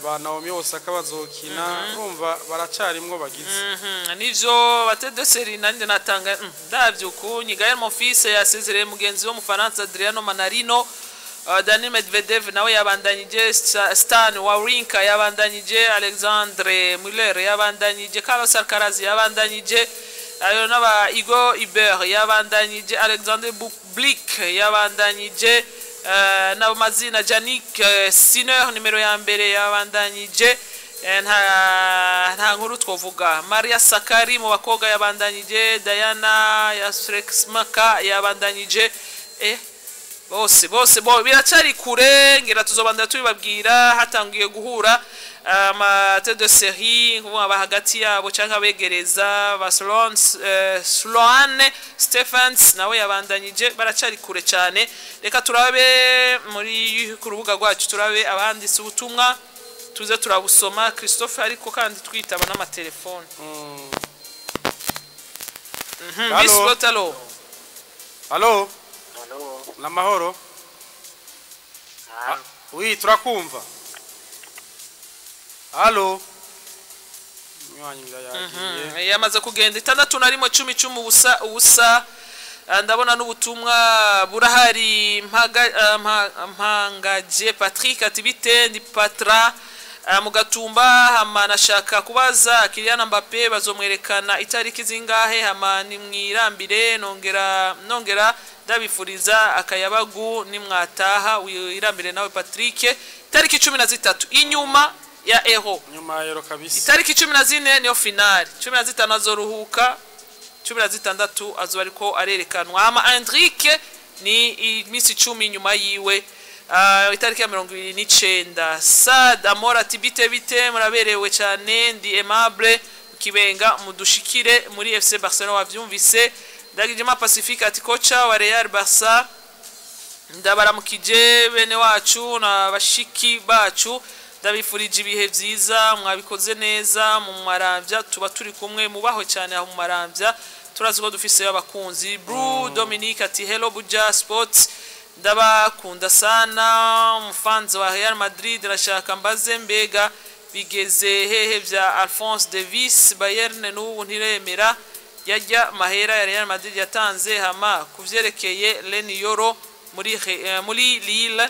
Speaker 2: ba Naomi Osaka bazokina, urumva baracarimwo bagize.
Speaker 1: Nivyo ba têtes de série nanje natanga ndavye ukunyi Gaël Monfils yasezereye mugenzi wo mu Faransa Adriano Manarino, Daniil Medvedev nawe yabandanyije, Stan Wawrinka yabandanyije, Alexandre Muller yabandanyije, Carlos Alcaraz yabandanyije, ayo n'aba Hugo Humbert yabandanyije, Alexander Bublik yabandanyije, n'amazina Jannik Sinner nimero ya mbere yabandanyije. Nta nkuru twovuga. Maria Sakkari mu bakobwa yabandanyije, Diana Yastremska yabandanyije, bose bose bo biracari kure, ngira tuzobandanya tubibabwira. Hatangiye guhura ama têtes de série nkuba aba hagati yabo canke abegereza ba Sloane Stephens nawe yabandanyije, baracari kure cyane. Reka turabe muri ku rubuga rwacu, turabe abanditse ubutumwa tuze turabusoma, Christophe, ariko kandi twitaba n'amatelefone.
Speaker 2: Allo?
Speaker 1: Miss Lotalo.
Speaker 2: Allo?
Speaker 3: Aló.
Speaker 2: Namahoro.
Speaker 3: Ah,
Speaker 2: Oui, turakumva. Allo? Mnywanyi ngira yagiye.
Speaker 1: Yamaze kugenda. 61 10 10 0 0. Ndabona n'ubutumwa burahari. Mpangaje Patrick ati: "Bite, ndi Patra mu Gatumba. Hama nashaka kubaza, Kylian Mbappe bazomwerekana itariki zingahe? Hama nimwirambire, nongera ndabifuriza akayabagu nimwataha." Wirambire nawe, Patrick. Itariki 13 inyuma ya Euro.
Speaker 2: Nyuma ya Euro kabisa.
Speaker 1: Itariki 14 niyo finale, 15 azoruhuka, 16 azoba ariko arerekanwa. Hama Endrick ni iminsi 10 inyuma yiwe, itariki ya 29. Sad Amora ati: "Bite bite, muraberewe cyane, ndi Aimable Kibenga, mudushikire muri FC Barcelona." Wavyumvise. Ndagijema Pacifique ati: "Kocha wa Real Barca, ndabaramukije bene wacu na bashiki bacu, ndabifurije ibihe byiza, mwabikoze neza mu Maramvya, tuba turi kumwe, mubaho cyane aho mu Maramvya, turazi ko dufise abakunzi." Bru Dominique ati: "Hello Buja Sports, ndabakunda sana, umufanzi wa Real Madrid. Ndashaka mbaze, mbega bigeze hehe vya Alphonso Davies? Bayern n'ubu ntiremera yajya mahera ya Real Madrid yatanze. Hama kuvyerekeye Leny Yoro muri Lille,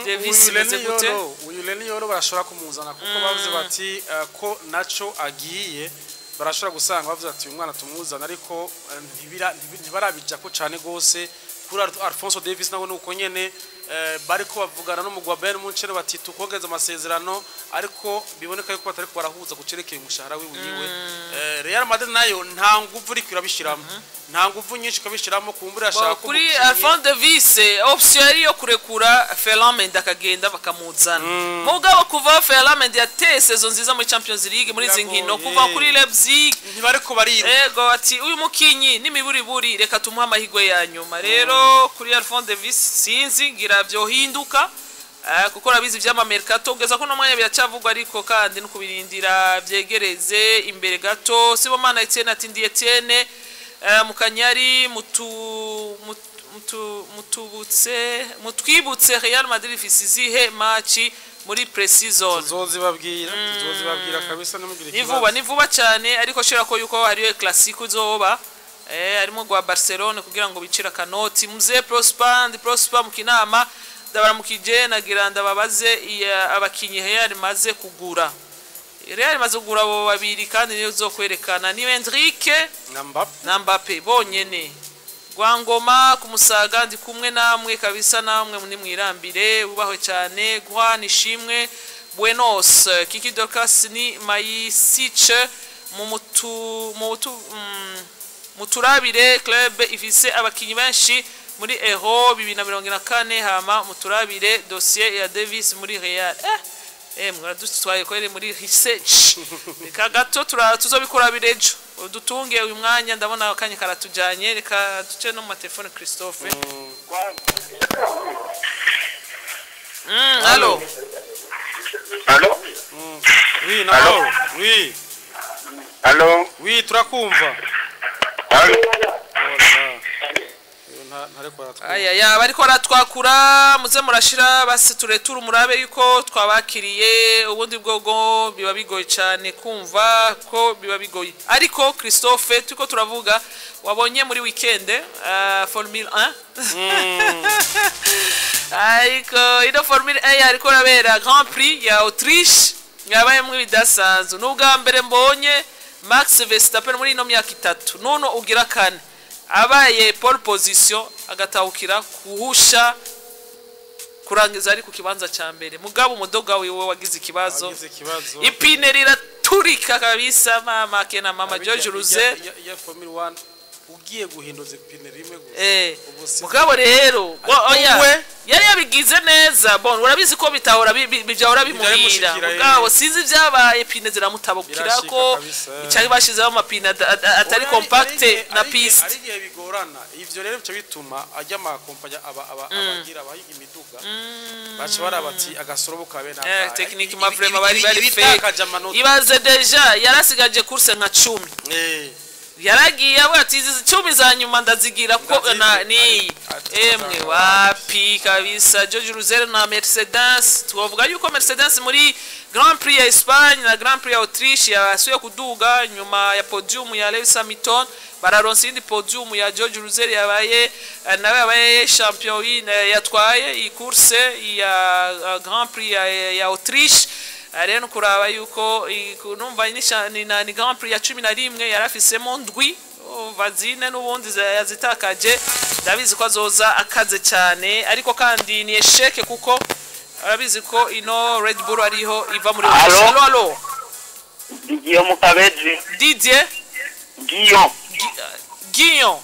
Speaker 1: Davies
Speaker 2: Uyu
Speaker 1: imeze
Speaker 2: Leny
Speaker 1: gute?"
Speaker 2: Uyu Leny Yoro barashobora kumuzana, kuko bavuze bati ko naco agiye, barashobora gusanga bavuze ati uyu mwana tumuzana, ariko ntibarabijako cane gose. Kuri Alphonso Davies nawe nuko nyene, bariko bavugana n'umugwi wa Bayern Munich bati tukongeza amasezerano, ariko biboneka yuko batariko barahuza kucerekeye umushahara wiwe. Real Madrid nayo nta nguvu iriko irabishiramo, nta nguvu nyinshi ikabishiramo, kumbura ashaka ko
Speaker 1: Kuri
Speaker 2: umukinyi-
Speaker 1: Alphonso Davies, option yari yo kurekura Ferland Mendy akagenda bakamuzana. Mugabo kuva Ferland Mendy yateye saison nziza muri Champions League, muri izi nkino
Speaker 2: Biragoye.
Speaker 1: kuva kuri Leipzig,
Speaker 2: ntibariko bariruka.
Speaker 1: Ego, ati uyu mukinyi n'imiburiburi, reka tumuhe amahirwe ya nyuma. Rero kuri Alphonso Davies sinzi, ngira vyohinduka, kuko urabizi vy'amamercato kugeza ko no mwanya biracyavugwa, ariko kandi no kubirindira vyegereze imbere gato. Sibomana Etienne ati: "Ndi Etienne Mukanyari, mutu mutu mutubutse mutwibutse Real Madrid ifise izihe match muri pre-season?"
Speaker 2: Tuzozibabwira kabisa, ntimugire
Speaker 1: Ni vuba,
Speaker 2: ikibazo.
Speaker 1: Ni vuba cyane, ariko shira ko yuko hariyo Clasico izoba harimo gwa Barcelone kugira ngo bicire akanoti. Mzee Prosper, ndi Prosper mu Kinama, ndabaramukije, nagira ndababaze abakinyi Real maze kugura. Real imaze kugura abo babiri kandi niyo zokwerekana ni Endrick
Speaker 2: na Mbappe.
Speaker 1: Na Mbappe bonyene. Rwangoma kumusaga, ndi kumwe namwe kabisa, namwe nimwirambire, ubahwe cyane. Juan Ishimwe Buenos Kiki Dorcas ni Mayisice mu mutu mu mutu muturabire club ifise abakinyi benshi muri Euro 2024. Hama muturabire dossier ya Davies muri Real." Mwaradutwaye ko iri muri research. Reka gato tuzobikora birejo, udutunge uyu mwanya, ndabona akanya karatujanye. Reka duce no mu matelefone, Christophe. Allo?
Speaker 3: Allo?
Speaker 2: Oui, namahoro, oui.
Speaker 3: Allo?
Speaker 2: Oui, turakumva.
Speaker 3: Allo?
Speaker 2: Ola. Uyu ntareko aratwumva.
Speaker 1: Aya ya bariko baratwakura, muze murashira basi turetura umurabe yuko twabakiriye. Ubundi bwogo biba bigoye cyane kumva ko biba bigoye. Ariko Christophe, turiko turavuga, wabonye muri weekend Formule 1, ariko ino Formule 1 yariko rabera Grand Prix ya Autriche, yabayemwo ibidasanzwe. N'ubwa mbere mbonye Max Verstappen muri ino myaka 3 nuno ugira kane abaye pole position, agatahukira kuhusha kurangiza ari ku kibanza ca mbere, mugabo umudoga wiwe wagize ikibazo.
Speaker 2: Wagize ikibazo.
Speaker 1: Ipine riraturika kabisa, mama kena mama George Russell.
Speaker 2: Ya Formula 1 ugiye guhinduza ipine rimwe gusa, ubu
Speaker 1: Mugabo rero
Speaker 2: Ariko
Speaker 1: oya,
Speaker 2: we
Speaker 1: yari yabigize neza. Bon, urabizi ko bitahora byahora bimuhira.
Speaker 2: Bimushikira,
Speaker 1: Mugabo sinzi ibyabaye, pine ziramutabukira
Speaker 2: Birashika
Speaker 1: ko
Speaker 2: kabisa.
Speaker 1: icari bashizeho amapine atari
Speaker 2: Oya,
Speaker 1: compacte na piste.
Speaker 2: Ari igihe bigorana. Ivyo rero bica bituma ajya amakompanya abagira abahiga imiduga baca baraba ati agasorobo kabe nakahe.
Speaker 1: Technique ma vraiment bari fake.
Speaker 2: Ibitakaje amanota.
Speaker 1: Ibaze déjà yarasigaje course nka 10, yaragiye avuga ati izi 10 za nyuma ndazigira ko
Speaker 2: Ndazizi.
Speaker 1: na niyi. Emwe wapi kabisa. George Russell na Mercedes, twavuga yuko Mercedes muri Grand Prix ya Espagne na Grand Prix ya Autriche yasuye kuduga nyuma ya podium ya Lewis Hamilton, bararonsa iyindi podium ya George Russell yabaye nawe yabaye champion yatwaye iyi course ya Grand Prix ya Autriche. Rero ni kuraba yuko numva ni Grand Prix ya 11 yarafisemo ndwi vazine n'ubundi yazitakaje. Ndabizi ko azoza akaze cyane, ariko kandi ni échec kuko arabizi ko ino Red Bull ariho iva muri.
Speaker 3: Allo?
Speaker 1: Allo, allo.
Speaker 3: Didier Mukabezi.
Speaker 1: Didier?
Speaker 3: Guillon.
Speaker 1: Guillon.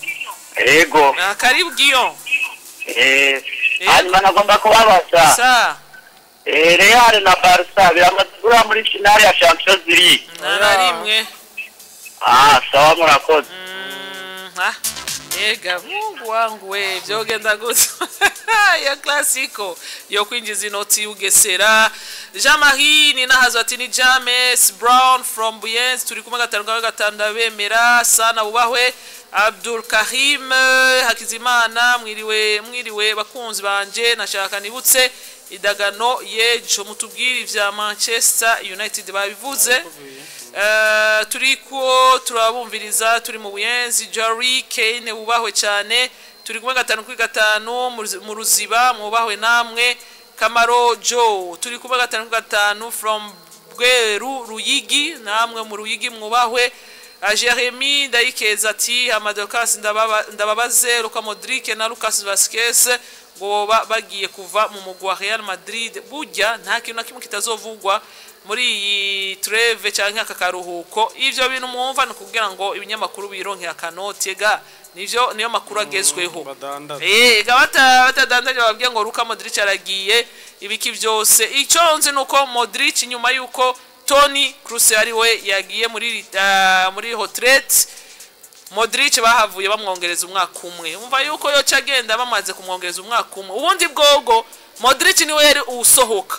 Speaker 3: Ego.
Speaker 1: Ah, karibu Guillon.
Speaker 3: Hanyuma nagomba kubabaza.
Speaker 1: Sa.
Speaker 3: Real na Barca biramaze guhura muri finale ya Champions League?
Speaker 1: Nta na rimwe.
Speaker 3: Ah, sawa, murakoze.
Speaker 1: Ah, ega Mungu wangu we, vyogenda gute ya Clasico yo kwinjiza inoti y'ugesera? Jean Marie ni nahazo ati ni James Brown from Buyenzi, turi kumwe gatanu kamwe gatanu, ndabemera sana, bubahwe. Abdul Karim Hakizimana, mwiriwe mwiriwe bakunzi banje, nashaka nibutse idagano yejo mutubwire ivya Manchester United babivuze. Turiko turabumviriza turi mu Buyenzi. Jerry Kane wubahwe cyane, turi kumwe gatanu kuri gatanu mu Ruziba, mwubahwe namwe. Kamaro Joe, turi kumwe gatanu kuri gatanu from Bweru Ruyigi, namwe mu Ruyigi mwubahwe. Jeremy Ndayikeza ati Amadokasi ndababaze Luka Modric na Lucas Vazquez ngo boba bagiye kuva mu mugwi wa Real Madrid? Burya nta kintu na kimwe kitazovugwa muri iyi trêve cyangwa aka karuhuko. Ivyo bintu mwumva ni kugira ngo ibinyamakuru bironke akanoti ga nivyo niyo makuru agezweho.
Speaker 2: Badandaza.
Speaker 1: Ga batadandaje bababwiye ngo Luka Modric aragiye ibiki byose. Icyo nzi nuko Modric nyuma yuko Toni Kroos ari we yagiye muri retraite, Modric bahavuye bamwongereza umwaka umwe. Umva yuko yoca agenda bamaze kumwongereza umwaka umwe. Ubundi bwogo Modric niwe yari usohoka.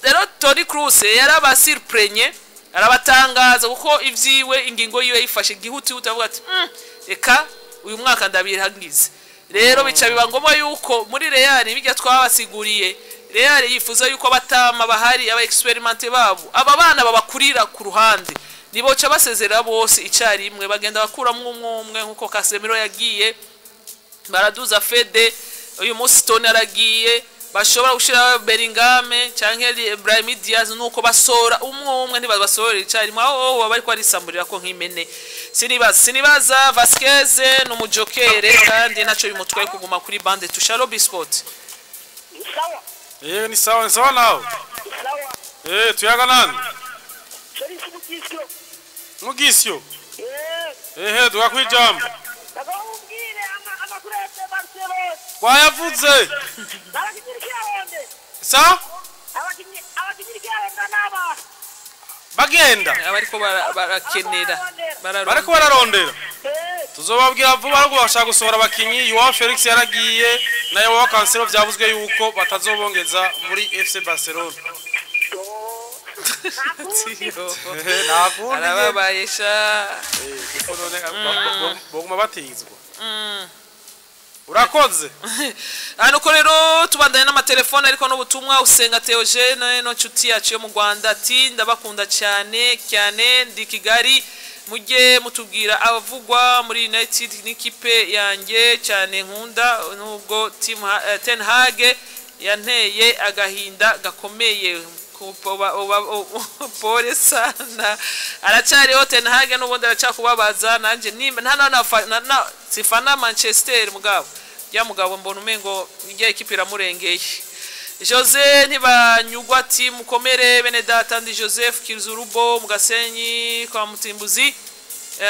Speaker 1: Rero Toni Kroos yarabasurprenye, arabatangaza kuko ivyiwe ingingo yiwe yifashe gihuti avuga ati reka uyu mwaka ndabirangize." Rero bica biba ngombwa yuko muri Real bijya twabasiguriye, Real yifuza yuko abatama bahari aba expérimentés babo, aba bana babakurira ku ruhande, niboca basezerera bose icyarimwe, bagenda bakuramwo umwe umwe nkuko Casemiro yagiye, baraduza Fede, uyu munsi Toni aragiye, bashobora gushira Bellingham canke Brahim Diaz, nuko basora umwe umwe, ntibabasorera icyarimwe aho baba bariko arisamburira ko nk'imene. Sinibaza Vasquez ni umujokere kandi ntaco bimutwaye kuguma kuri banc de touche. Allo, Bisport.
Speaker 3: Sawa.
Speaker 2: Ni sawa, ni sawa nawe.
Speaker 3: Sawa.
Speaker 2: Tuyaga nani?
Speaker 3: Felix Mugisyo.
Speaker 2: Mugisyo. Ehe, duga kwijambo.
Speaker 3: Ndakubwire amakuru ya FC Barcelona.
Speaker 2: Twayavuze.
Speaker 3: Abakinyi kiyaronde.
Speaker 2: Sa?
Speaker 3: Abakinyi kiyaronde naba.
Speaker 2: Bagenda.
Speaker 1: Abariko barakenera.
Speaker 2: Bariko bararondera. Tuzobabwira vuba, ariko bashaka gusohora abakinyi. Joao Felix yaragiye, na Joao Cancelo vyavuzwe yuko batazobongeza muri FC Barcelona. Nta kundi.
Speaker 1: Arababaye sha.
Speaker 2: Kuko none boguma batizwa. Urakoze.
Speaker 1: Hano ko rero tubandanye n'amatelefone ariko n'ubutumwa. Usenga Theogene no nshuti yacu yo mu Rwanda ati ndabakunda cyane cyane, ndi Kigali, mujye mutubwira abavugwa muri United n'ikipe yanjye cyane nkunda, nubwo team Ten Hag yanteye agahinda gakomeye. Pole sana, aracyariho Ten Hag n'ubundi aracyakubabaza. Nanjye nimba nta na sifana Manchester, mugabo ya mugabo mbona umengo ijya ekipe iramurengeye. Jose ntibanyugwa ati mukomere bene data, ndi Joseph Kizurubo mu Gasenyi kwa Mutimbuzi.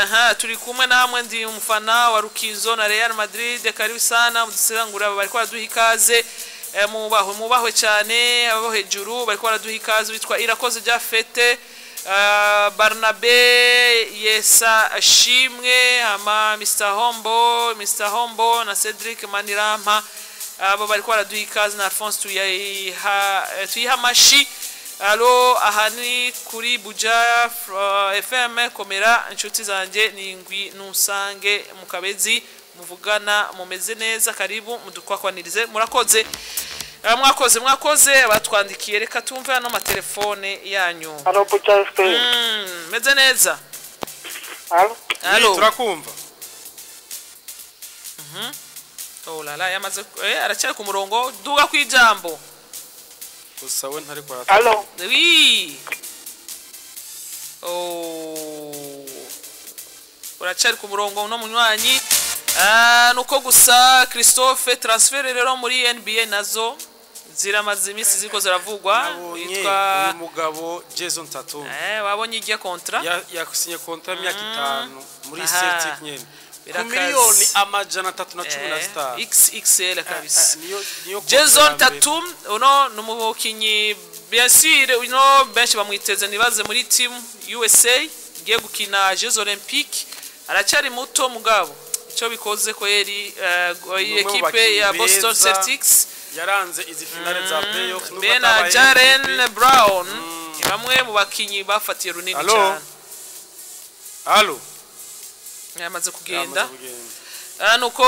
Speaker 1: Aha turi kumwe namwe, ndi umufana wa Rukizo na Real Madrid. Karibu sana mudusangura, bariko baraduha ikaze. Mubahwe mubahwe cyane abo hejuru bariko baraduha ikaze. Witwa Irakoze Jafete, Barnabe Yesa Ashimwe, ama Mr Hombo, Mr Hombo na Cedric Manirampa, abo bariko baraduha ikaze na Alphonse tuyiha tuyiha amashi. Allo, aha ni kuri Buja FM, komera inshuti zanjye, ni ngwi nusange mu Kabezi. Muvugana mumeze neza, karibu mudukwakwanirize. Murakoze. Mwakoze, mwakoze batwandikiye. Reka tumve ano matelefone yanyu.
Speaker 3: Allo, Buja FM.
Speaker 1: Meze neza.
Speaker 3: Allo.
Speaker 1: Allo.
Speaker 2: Turakumva.
Speaker 1: Oh la la, yamaze, aracyari ku murongo. Duga kwijambo.
Speaker 2: Gusa we ntariko
Speaker 3: Allo.
Speaker 1: Oui. Oh. Uracyari ku murongo uno munywanyi. Nuko gusa Christophe, transfer rero muri NBA nazo ziramaze iminsi ziriko ziravugwa.
Speaker 2: Nabonye
Speaker 1: Yitwa
Speaker 2: uyu mugabo Jason Tatum.
Speaker 1: Wabonye igiye contrat.
Speaker 2: Yasinye contrat y'imyaka 5 muri
Speaker 1: Aha.
Speaker 2: Celtic nyene, ku
Speaker 1: Birakaze.
Speaker 2: miliyoni 315.
Speaker 1: XXL kabisa.
Speaker 2: Niyo
Speaker 1: Jason
Speaker 2: contrat ya mbere.
Speaker 1: Tatum uno ni umukinyi, bien sûr, uno benshi bamwiteze nibaze muri team USA igiye gukina Jeux Olympiques. Aracyari muto, mugabo icyo bikoze kweri,
Speaker 2: Ni umwe mu
Speaker 1: ekipe
Speaker 2: bakinyi
Speaker 1: ya Boston
Speaker 2: beza
Speaker 1: Celtics
Speaker 2: yaranze izi finale za playoffs nubwo
Speaker 1: be na
Speaker 2: atabaye
Speaker 1: Jaren
Speaker 2: MVP.
Speaker 1: Brown ni bamwe mu bakinyi bafatiye runini
Speaker 2: Allo?
Speaker 1: cyane.
Speaker 2: Allo.
Speaker 1: Yamaze kugenda.
Speaker 2: Yamaze kugenda.
Speaker 1: Nuko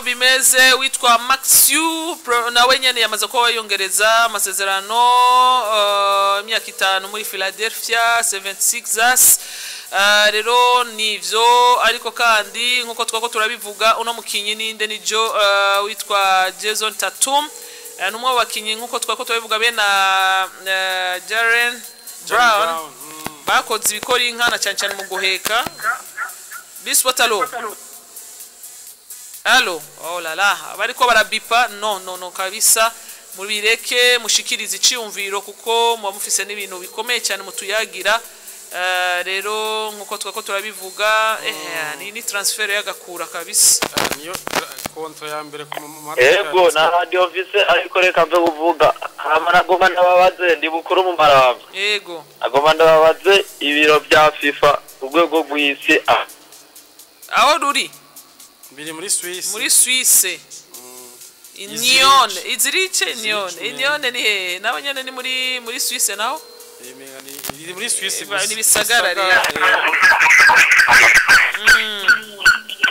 Speaker 1: bimeze. Witwa Maxiu nawe nyene yamaze kuba yongereza amasezerano, imyaka 5 muri Philadelphia 76ers. Rero nivyo, ariko kandi nkuko twako turabivuga, uno mukinyi ninde? Ni Jo, witwa Jason Tatum. Ni umwe mu bakinyi, nkuko twako turabivuga, be na Jaren
Speaker 2: Jaren
Speaker 1: Brown
Speaker 2: Brown.
Speaker 1: Bakoze ibikora inka na cyane cyane mu guheka Bisport. Allo, allo. Oh la la, bariko barabipa. No, no, no, kabisa mubireke, mushikirize iciyumviro kuko muba mufise n'ibintu bikomeye cyane mutuyagira. Rero nkuko twako turabivuga, ni transfer y'agakura kabisa.
Speaker 2: Niyo contrat ya mbere ku mateka.
Speaker 3: Ego, na radio mfise, ariko reka mve kuvuga. Hama nagomba ndababaze, ndi bukuru mu Maramba.
Speaker 1: Yego.
Speaker 3: Agomba ndababaze ibiro bya FIFA ku rwego rw'isi.
Speaker 1: Aho ruri?
Speaker 2: Biri muri Swiss.
Speaker 1: Muri Suisse.
Speaker 2: Izirice.
Speaker 1: Nyon, Izirice, Nyon.
Speaker 2: Izirice.
Speaker 1: Nyon ni hehe? Naho nyene ni muri Suisse naho?
Speaker 2: Imenga iri muri Swiss gusa.
Speaker 1: Ni bisagara rero.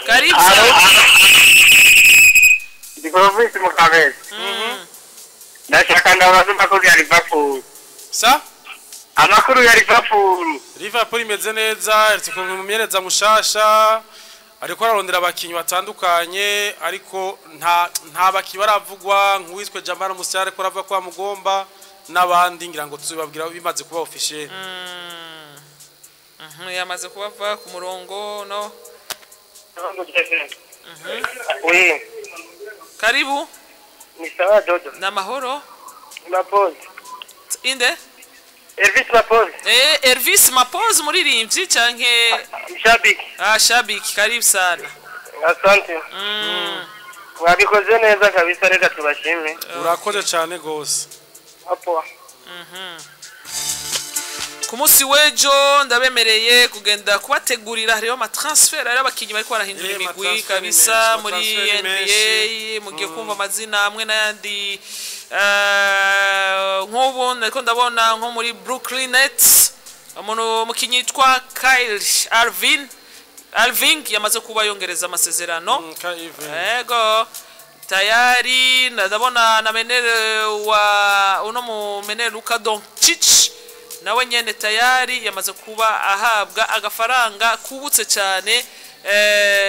Speaker 1: Karibu.
Speaker 3: Ndi Provinsi mu Kabezi. Ndashaka ndabaza amakuru ya Liverpool.
Speaker 2: Sa?
Speaker 3: Amakuru ya Liverpool.
Speaker 2: Liverpool imeze neza, iretse ku mumenyereza mushasha, ariko ararondera abakinyi batandukanye, ariko nta bakinyi baravugwa nk'uwitwe Jamal Musiala, ariko aravuga ko amugomba n'abandi. Ngira ngo tuzibabwira bimaze kuba officiel.
Speaker 1: Yamaze kubava ku murongo no.
Speaker 3: Oui.
Speaker 1: Karibu.
Speaker 3: Ni sawa, Dodo.
Speaker 1: Namahoro.
Speaker 3: Mapozi.
Speaker 1: Inde?
Speaker 3: Elvis Mapozi.
Speaker 1: Elvis Mapoz, muririmbyi canke?
Speaker 3: Shabiki.
Speaker 1: Ah, shabiki, karibu sana.
Speaker 3: Asante. Mwabikoze neza kabisa, reka tubashime.
Speaker 2: Urakoze cyane gose.
Speaker 3: Hapo.
Speaker 1: Ku munsi w'ejo ndabemereye kugenda kubategurira, hariho amatransfer, hariho abakinyi bariko barahindura imigwi
Speaker 2: Amatransfer ni
Speaker 1: kabisa
Speaker 2: menshi,
Speaker 1: muri
Speaker 2: amatransfer ni
Speaker 1: NBA.
Speaker 2: menshi.
Speaker 1: Mugiye kumva amazina amwe n'ayandi. Nk'ubu nariko ndabona nko muri Brooklyn Nets umuntu, umukinyi yitwa Kyle Arvin Irving yamaze kuba yongereza amasezerano.
Speaker 2: Ka Irving.
Speaker 1: Ego, tayari ndabona na meneur wa uno mu meneur Luka Doncic nawe nyene tayari yamaze kuba ahabwa agafaranga kubutse cyane.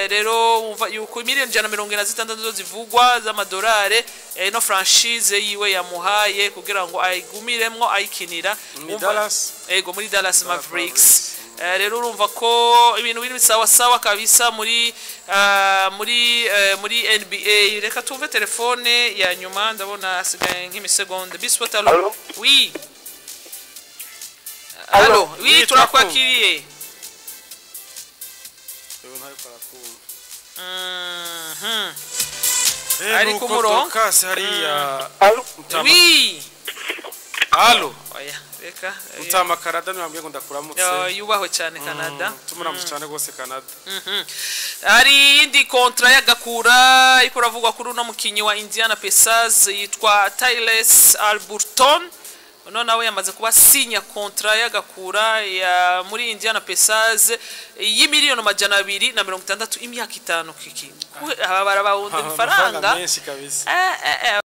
Speaker 1: Rero wumva yuko miliyoni 146 zo zivugwa z'amadolari, ino franchise yiwe yamuhaye kugira ngo ayigumiremwo ayikinira.
Speaker 2: Ni Dallas?
Speaker 1: Ego, muri Dallas
Speaker 2: Dallas
Speaker 1: Mavericks.
Speaker 2: Mavericks.
Speaker 1: Rero urumva ko ibintu biri sawa sawa kabisa muri NBA. Reka tumve telefone ya nyuma, ndabona hasigaye nk'imisegonde. Bisport, allo?
Speaker 3: Allo?
Speaker 1: Oui.
Speaker 3: Allo?
Speaker 1: Allo, oui.
Speaker 2: Oui,
Speaker 1: Turakwakiriye.
Speaker 2: Wewe ntariko arakumva.
Speaker 1: Ari ku
Speaker 2: Nuko
Speaker 1: murongo.
Speaker 2: Dorcas hariya.
Speaker 3: Allo?
Speaker 2: Mutama.
Speaker 1: Oui.
Speaker 2: Allo.
Speaker 1: Oya, reka.
Speaker 2: Mutama Canada niwambwiye ngo ndakuramutse.
Speaker 1: Yubahwe cyane Canada.
Speaker 2: Tumuramutse cyane rwose Canada.
Speaker 1: Hari iyindi contrat y'agakura ariko uravugwa kuri uno mukinyi wa Indiana Pacers yitwa Tyrese Haliburton. Uno nawe yamaze kuba sinya contrat y'agakura ya muri Indiana Pacers y'imiliyoni 260 imyaka 5 kiki. Aba barabawunda
Speaker 2: Amafaranga
Speaker 1: ibifaranga
Speaker 2: menshi kabisa.
Speaker 1: Eh.